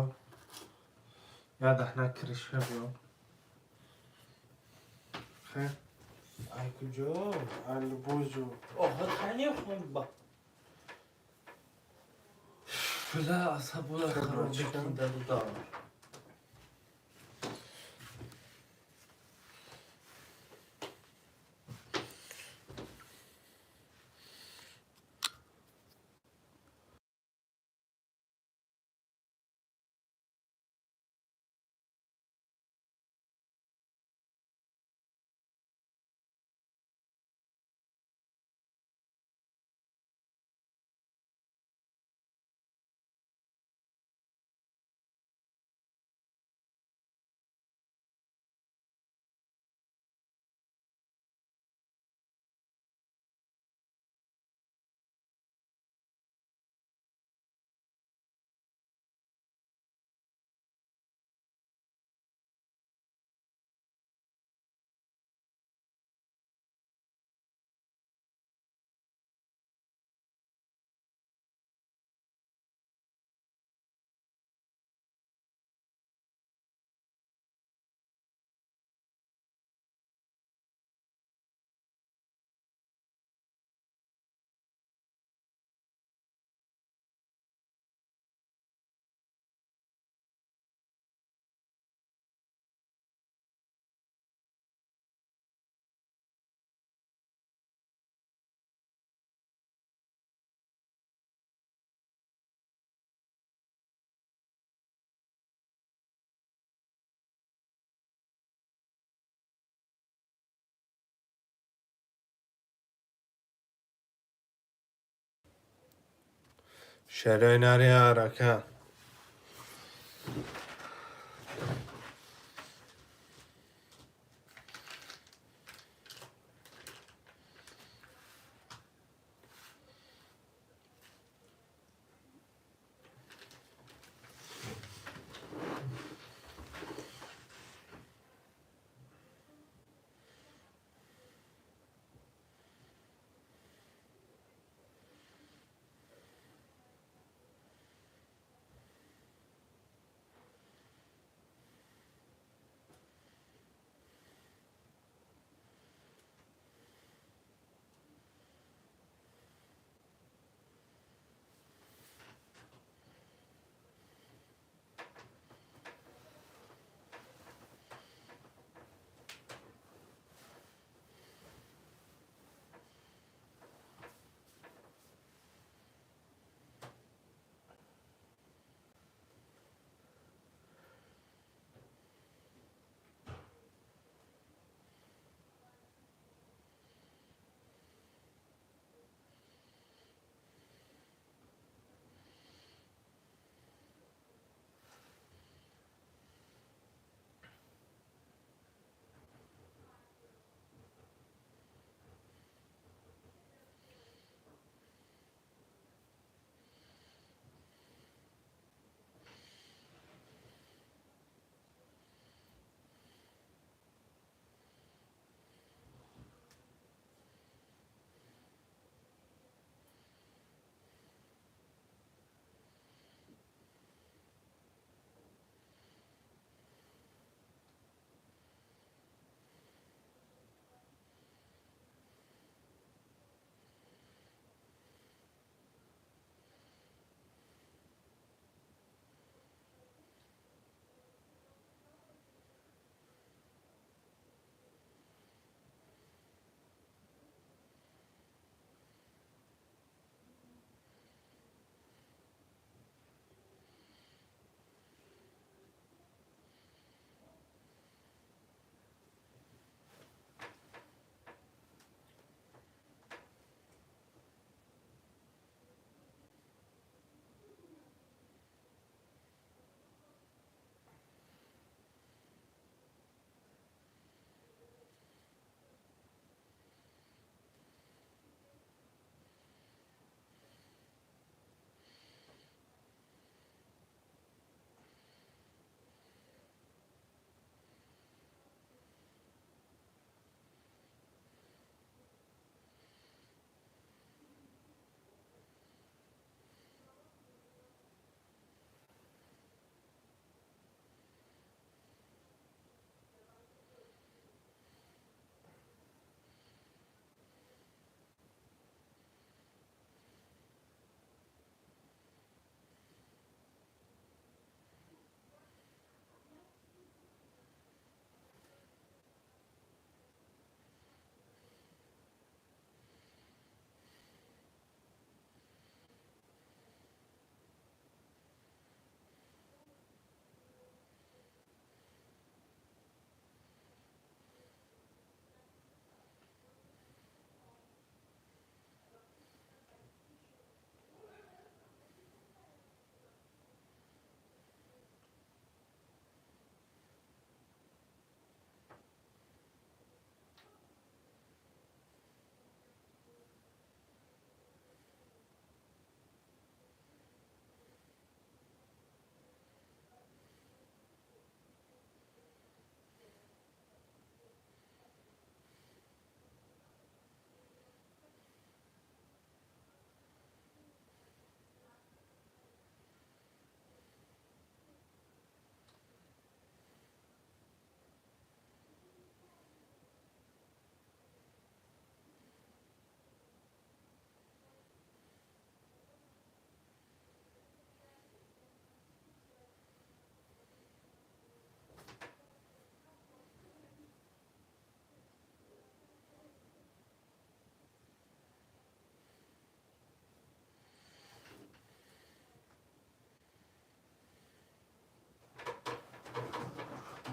Я даҳна крышка биё. Хе? Ай куҷо? Ай любой ҷо. Охир хани хун ба. Бля, асабула хароб бикунда дуда. Шерои нари арака.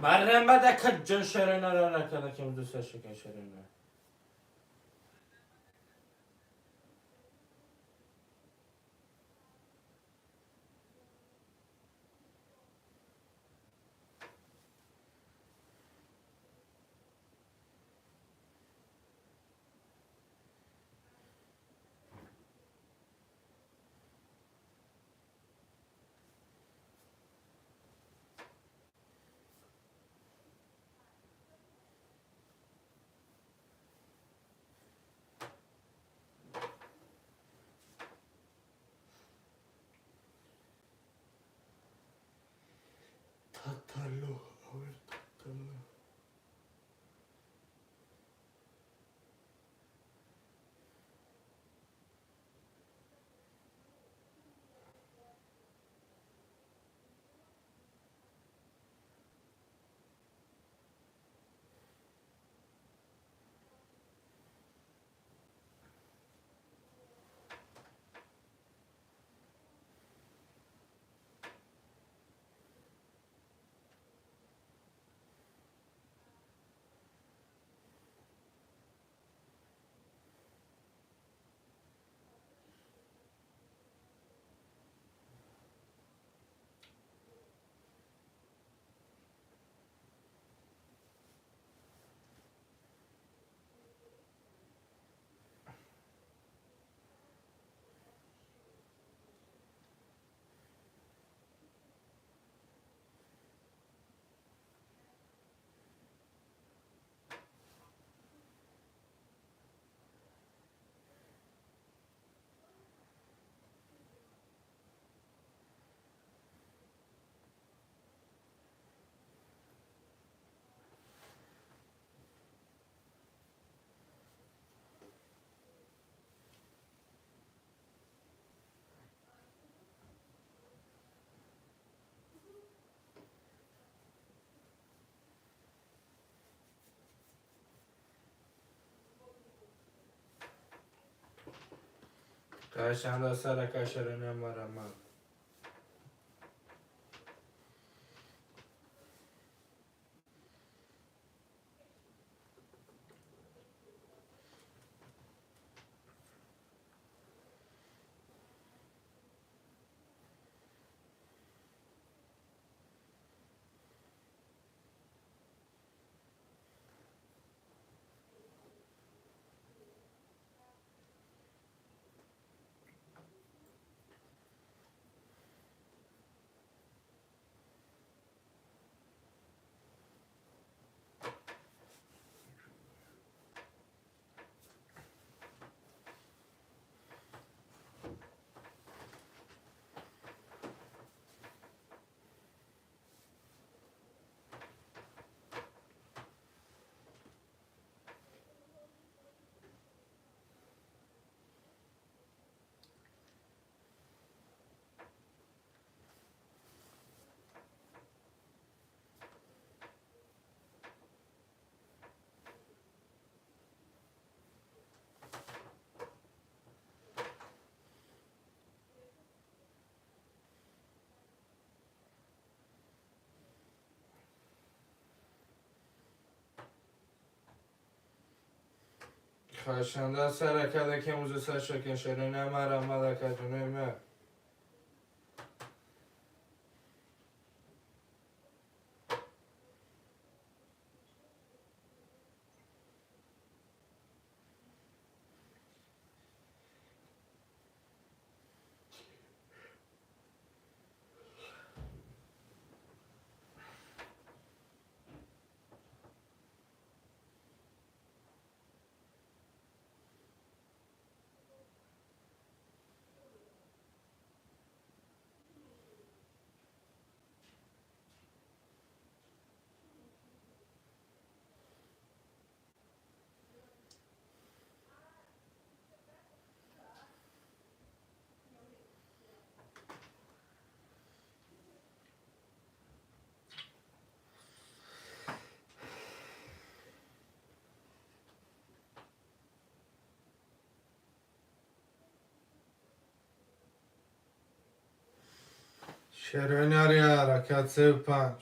Марҳамат, акаҷон, шероинара ракада кем дусашака шероина. Татало, татало. Кашанда сарака шероина марҳамат. Хоҳишанда саракада кем дусашака шероина марҳамат, акаҷонои ма. Шероинари ҳаракат 3-5.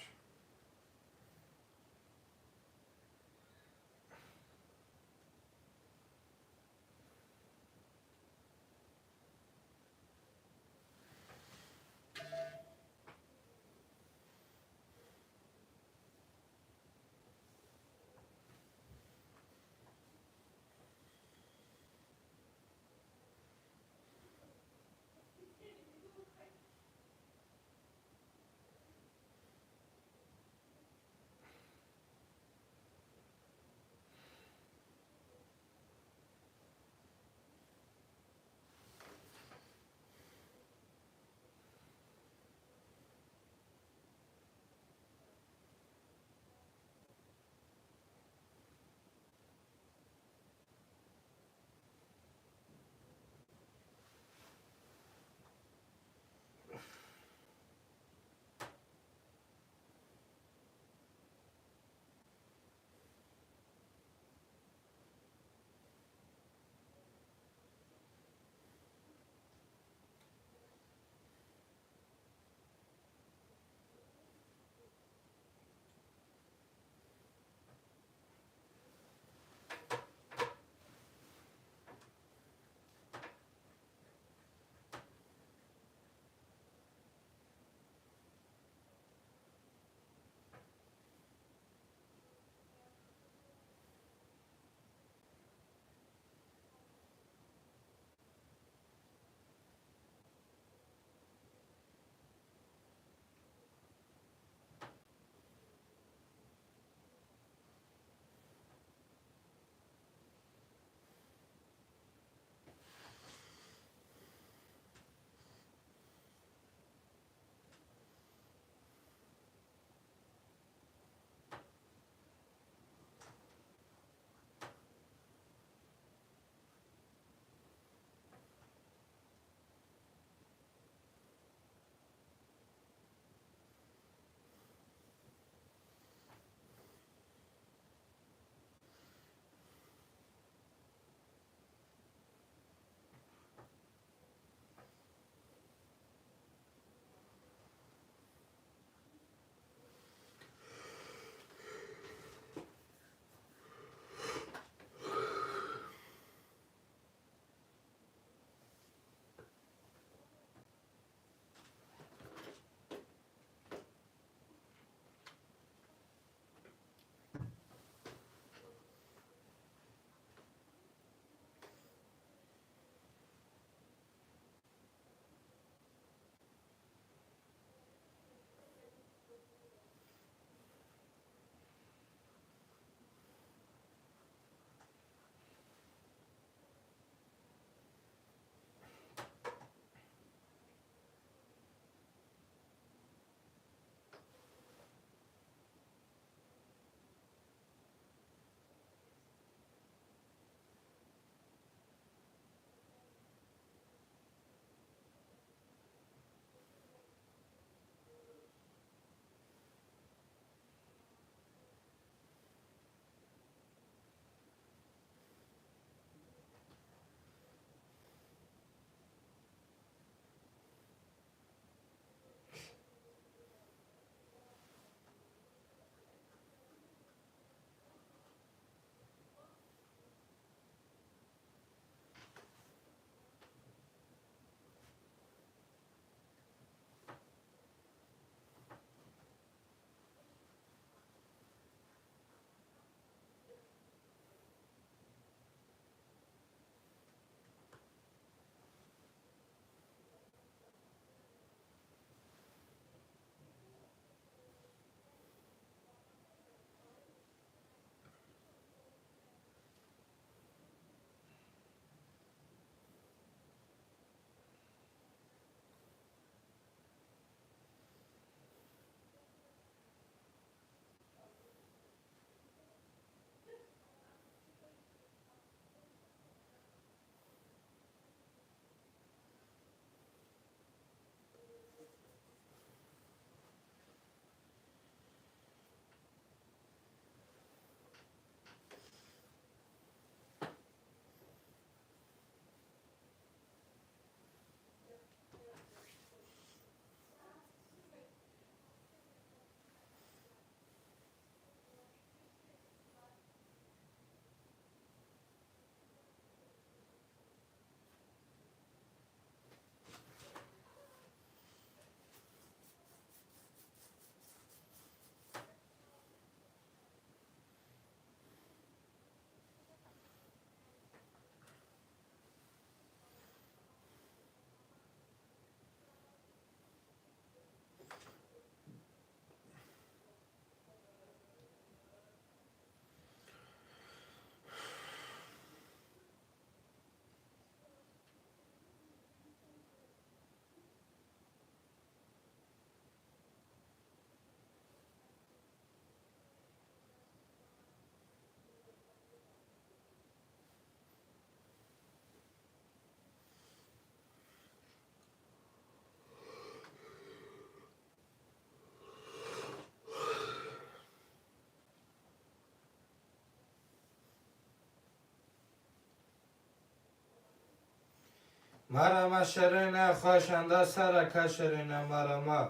Марама ширина, хоҳишанда сарака ширина марама.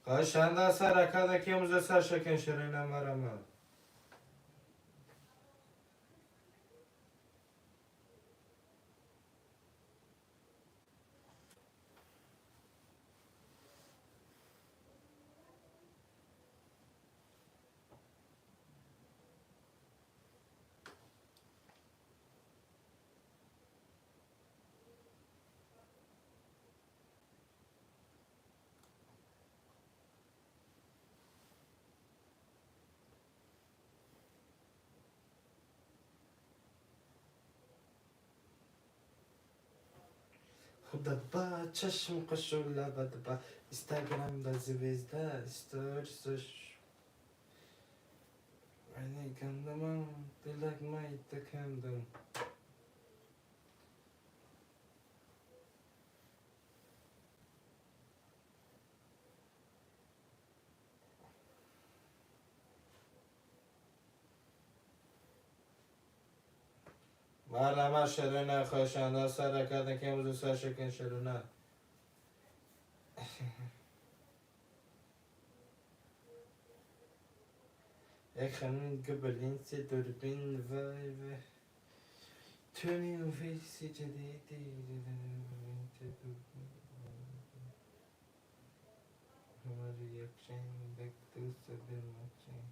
Хоҳишанда саракада ки имрӯза сар шакин ширина марама. Худат ба чашм қушу лабат ба Инстаграмда звезда сторисош гандаман дилак майда кандам. Марама ширина, хоҳишанда саракада ки имрӯза сар шакин ширина. Як ханум габалинси дурбин вай вай. Тюнинг фейси ҷадиди ҳамари якчен дак ду се мачен.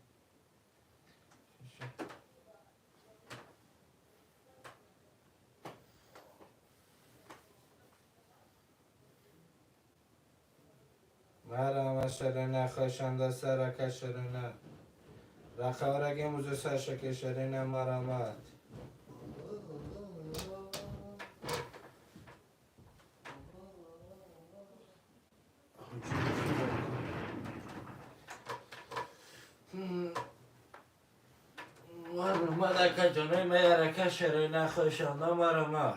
Марама ширина, хоҳишанда сарака ширина. Рақавраги имрӯза сар шакин ширина марамат. Марама ака ҷонои ма ярака ширина, хоҳишанда марама.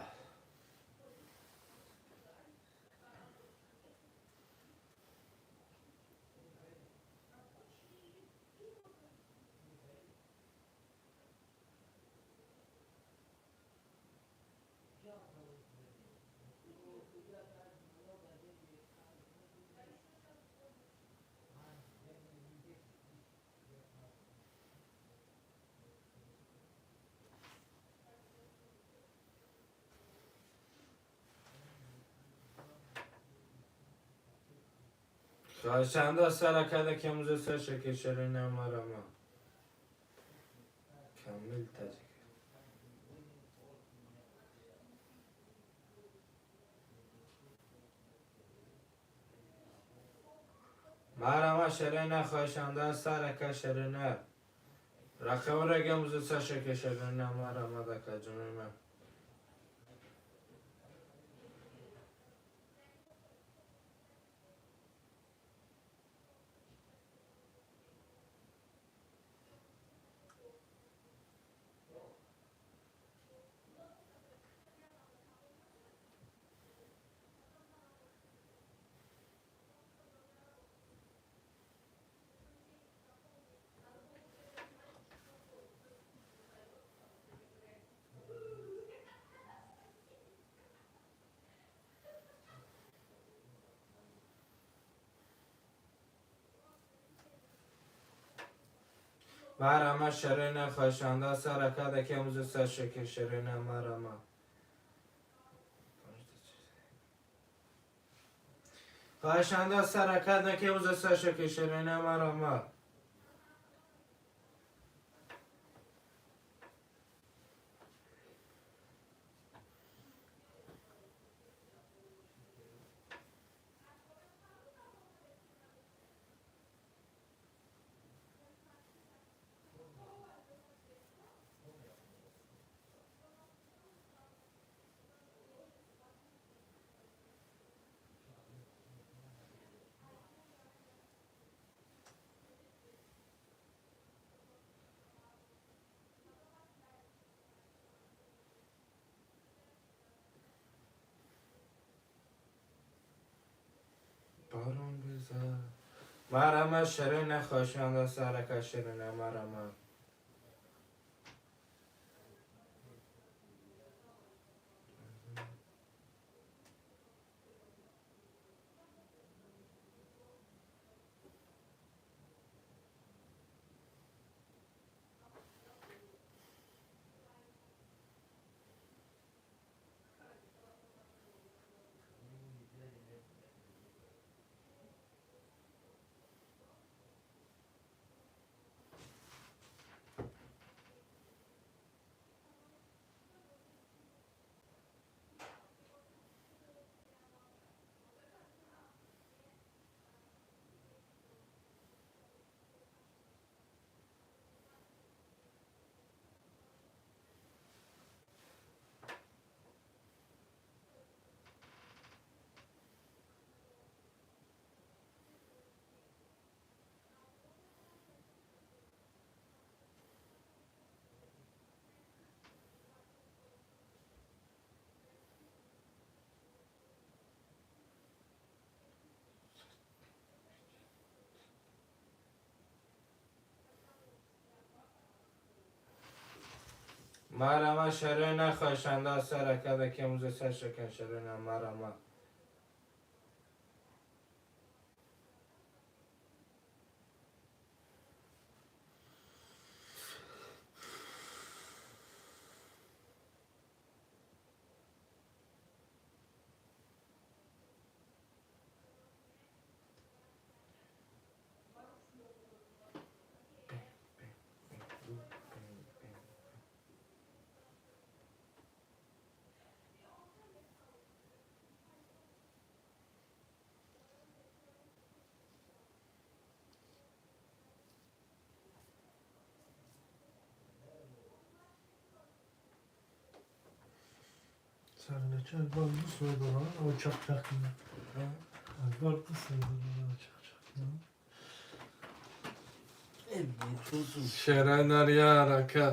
Хоҳишанда саракада ки имрӯза сар шакин ширина марама. Камил таҷик. Марама ширина, хоҳишанда сарака ширина. Рақамраги имрӯза сар шакин ширина марама дака ҷонои ман. Марама ширина, хоҳишанда саракада ки имрӯза сар шакин ширина марама. Хоҳишанда саракада ки имрӯза сар шакин ширина марама. Борон бизад. Марама ширина, хоҳишанда сарака ширина марама. Марама шарои нахоҳишанда сар акада ки муза сар шакан шарои на марама. Sarılaçı Akbar bu soruda var. O çak çak. Akbar bu soruda var. O çak çak. Шерай нарияр, ака.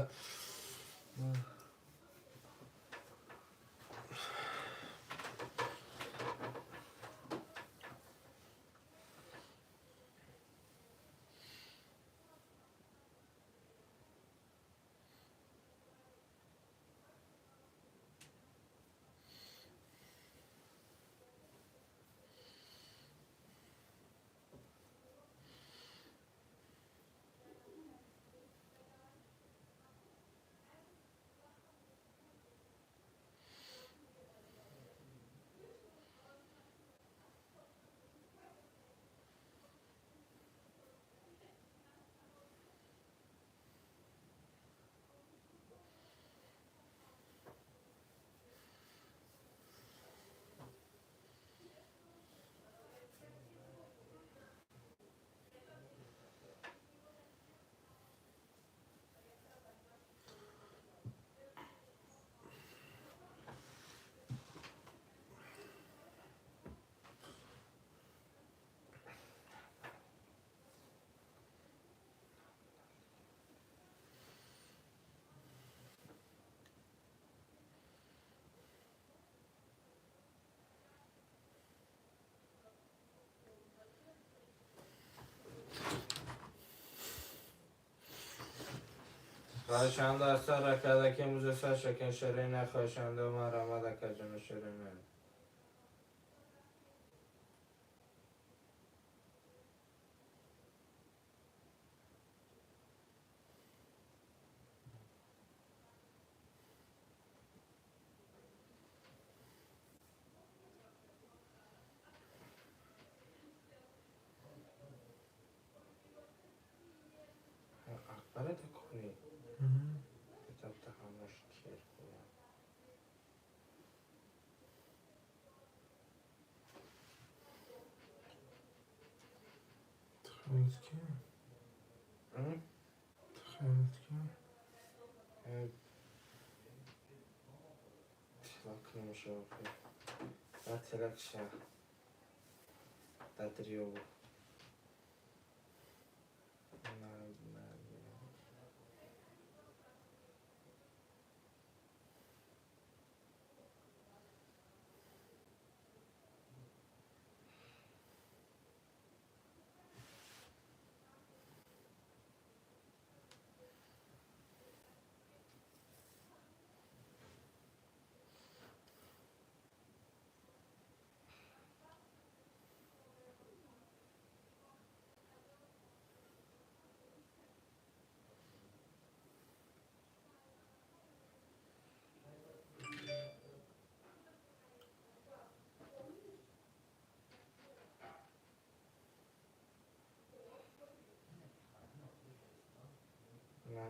Хоҳишанда сар акада ки муза сар шакан шарои нахоҳишанда марама ака ҷоно шарои на. Акбара кунӣ. Китобта ҳамаш кер кунам. Тахаёлат ки? Тахаёлат ки? Тилак намешава. На тилак ша. Дадрё. На на.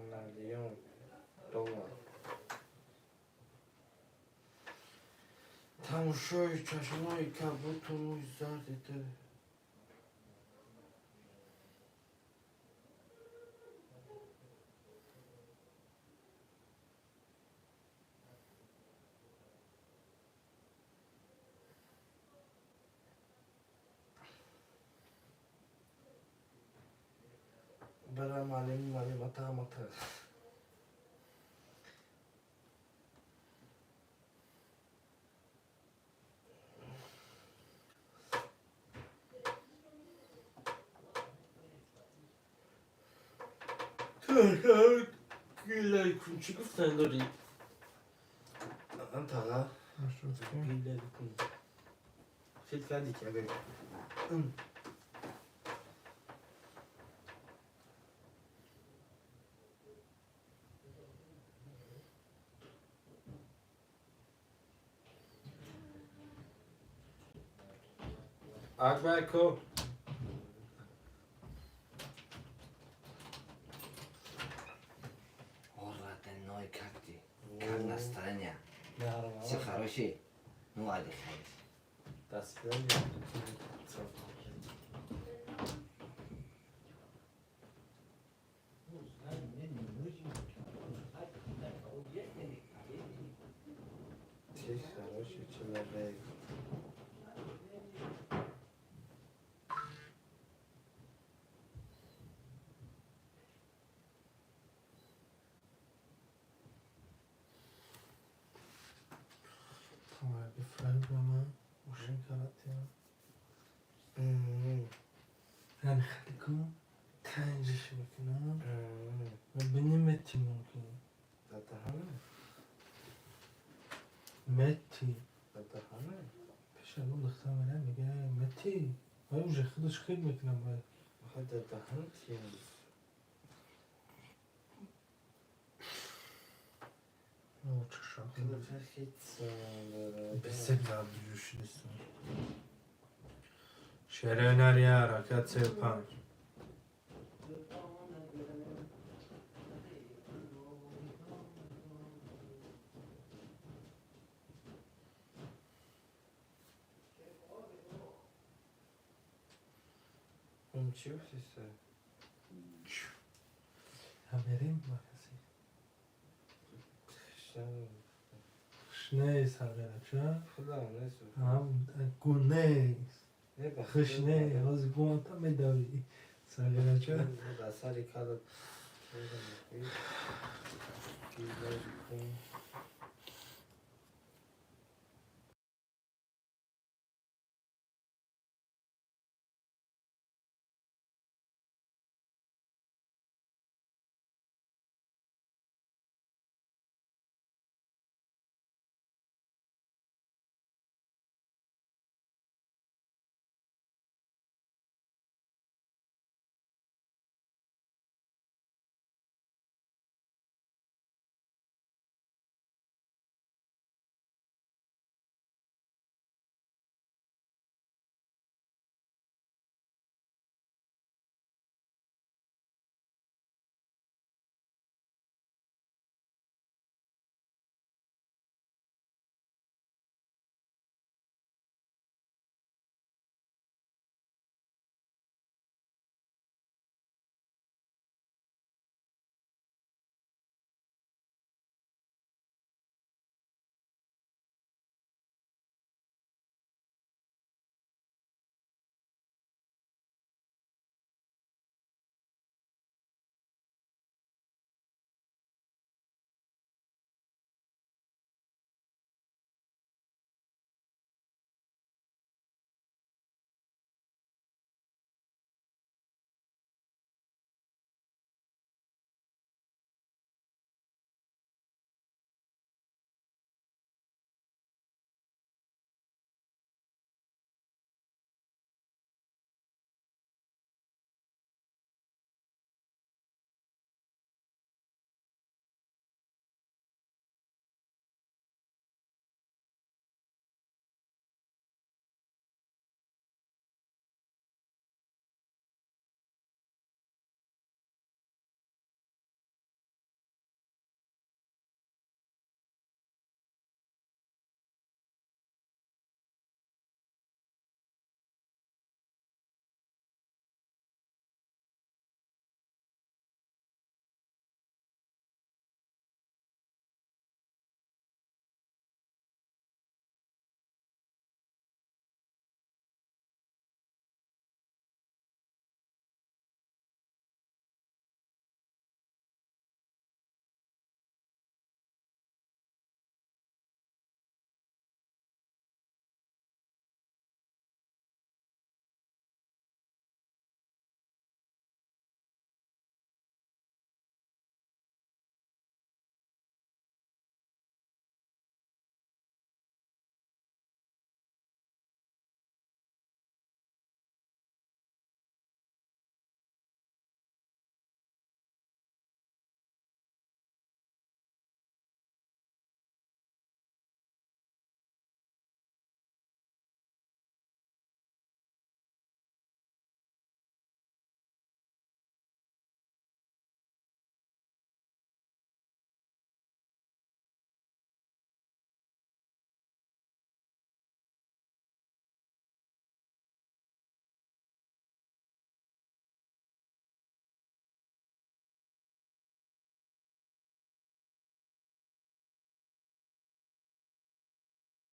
На миллион доллар. Тамошои чашмои кабуту мӯи зарди ту. Бара маълими маълимата амата. Чӣ гуфтан дорӣ? Чанд таға? 85. Хит кардӣ ки агар Акбар ко. О, родной, как ты? Как настроение? Все хорошие? Ну, отдыхай. До свидания. Ты хороший человек. Бифраг ба ман мошин каратиам. Яъне хеле кун танҷиш мекунам ва бини мети мумкин. Мети. Пеш аз он духтар мерам, мега мети. Вай уже худаш хел мекунам вай. Шерои нария ҳаракат 35. Чӣ гуфтиса? Мерем ба касе. Хуш нест сарғирача. Худам нест. Гу нест. Хуш не, ҳозир гумата медавӣ. Сарғирача. Дар сари кала.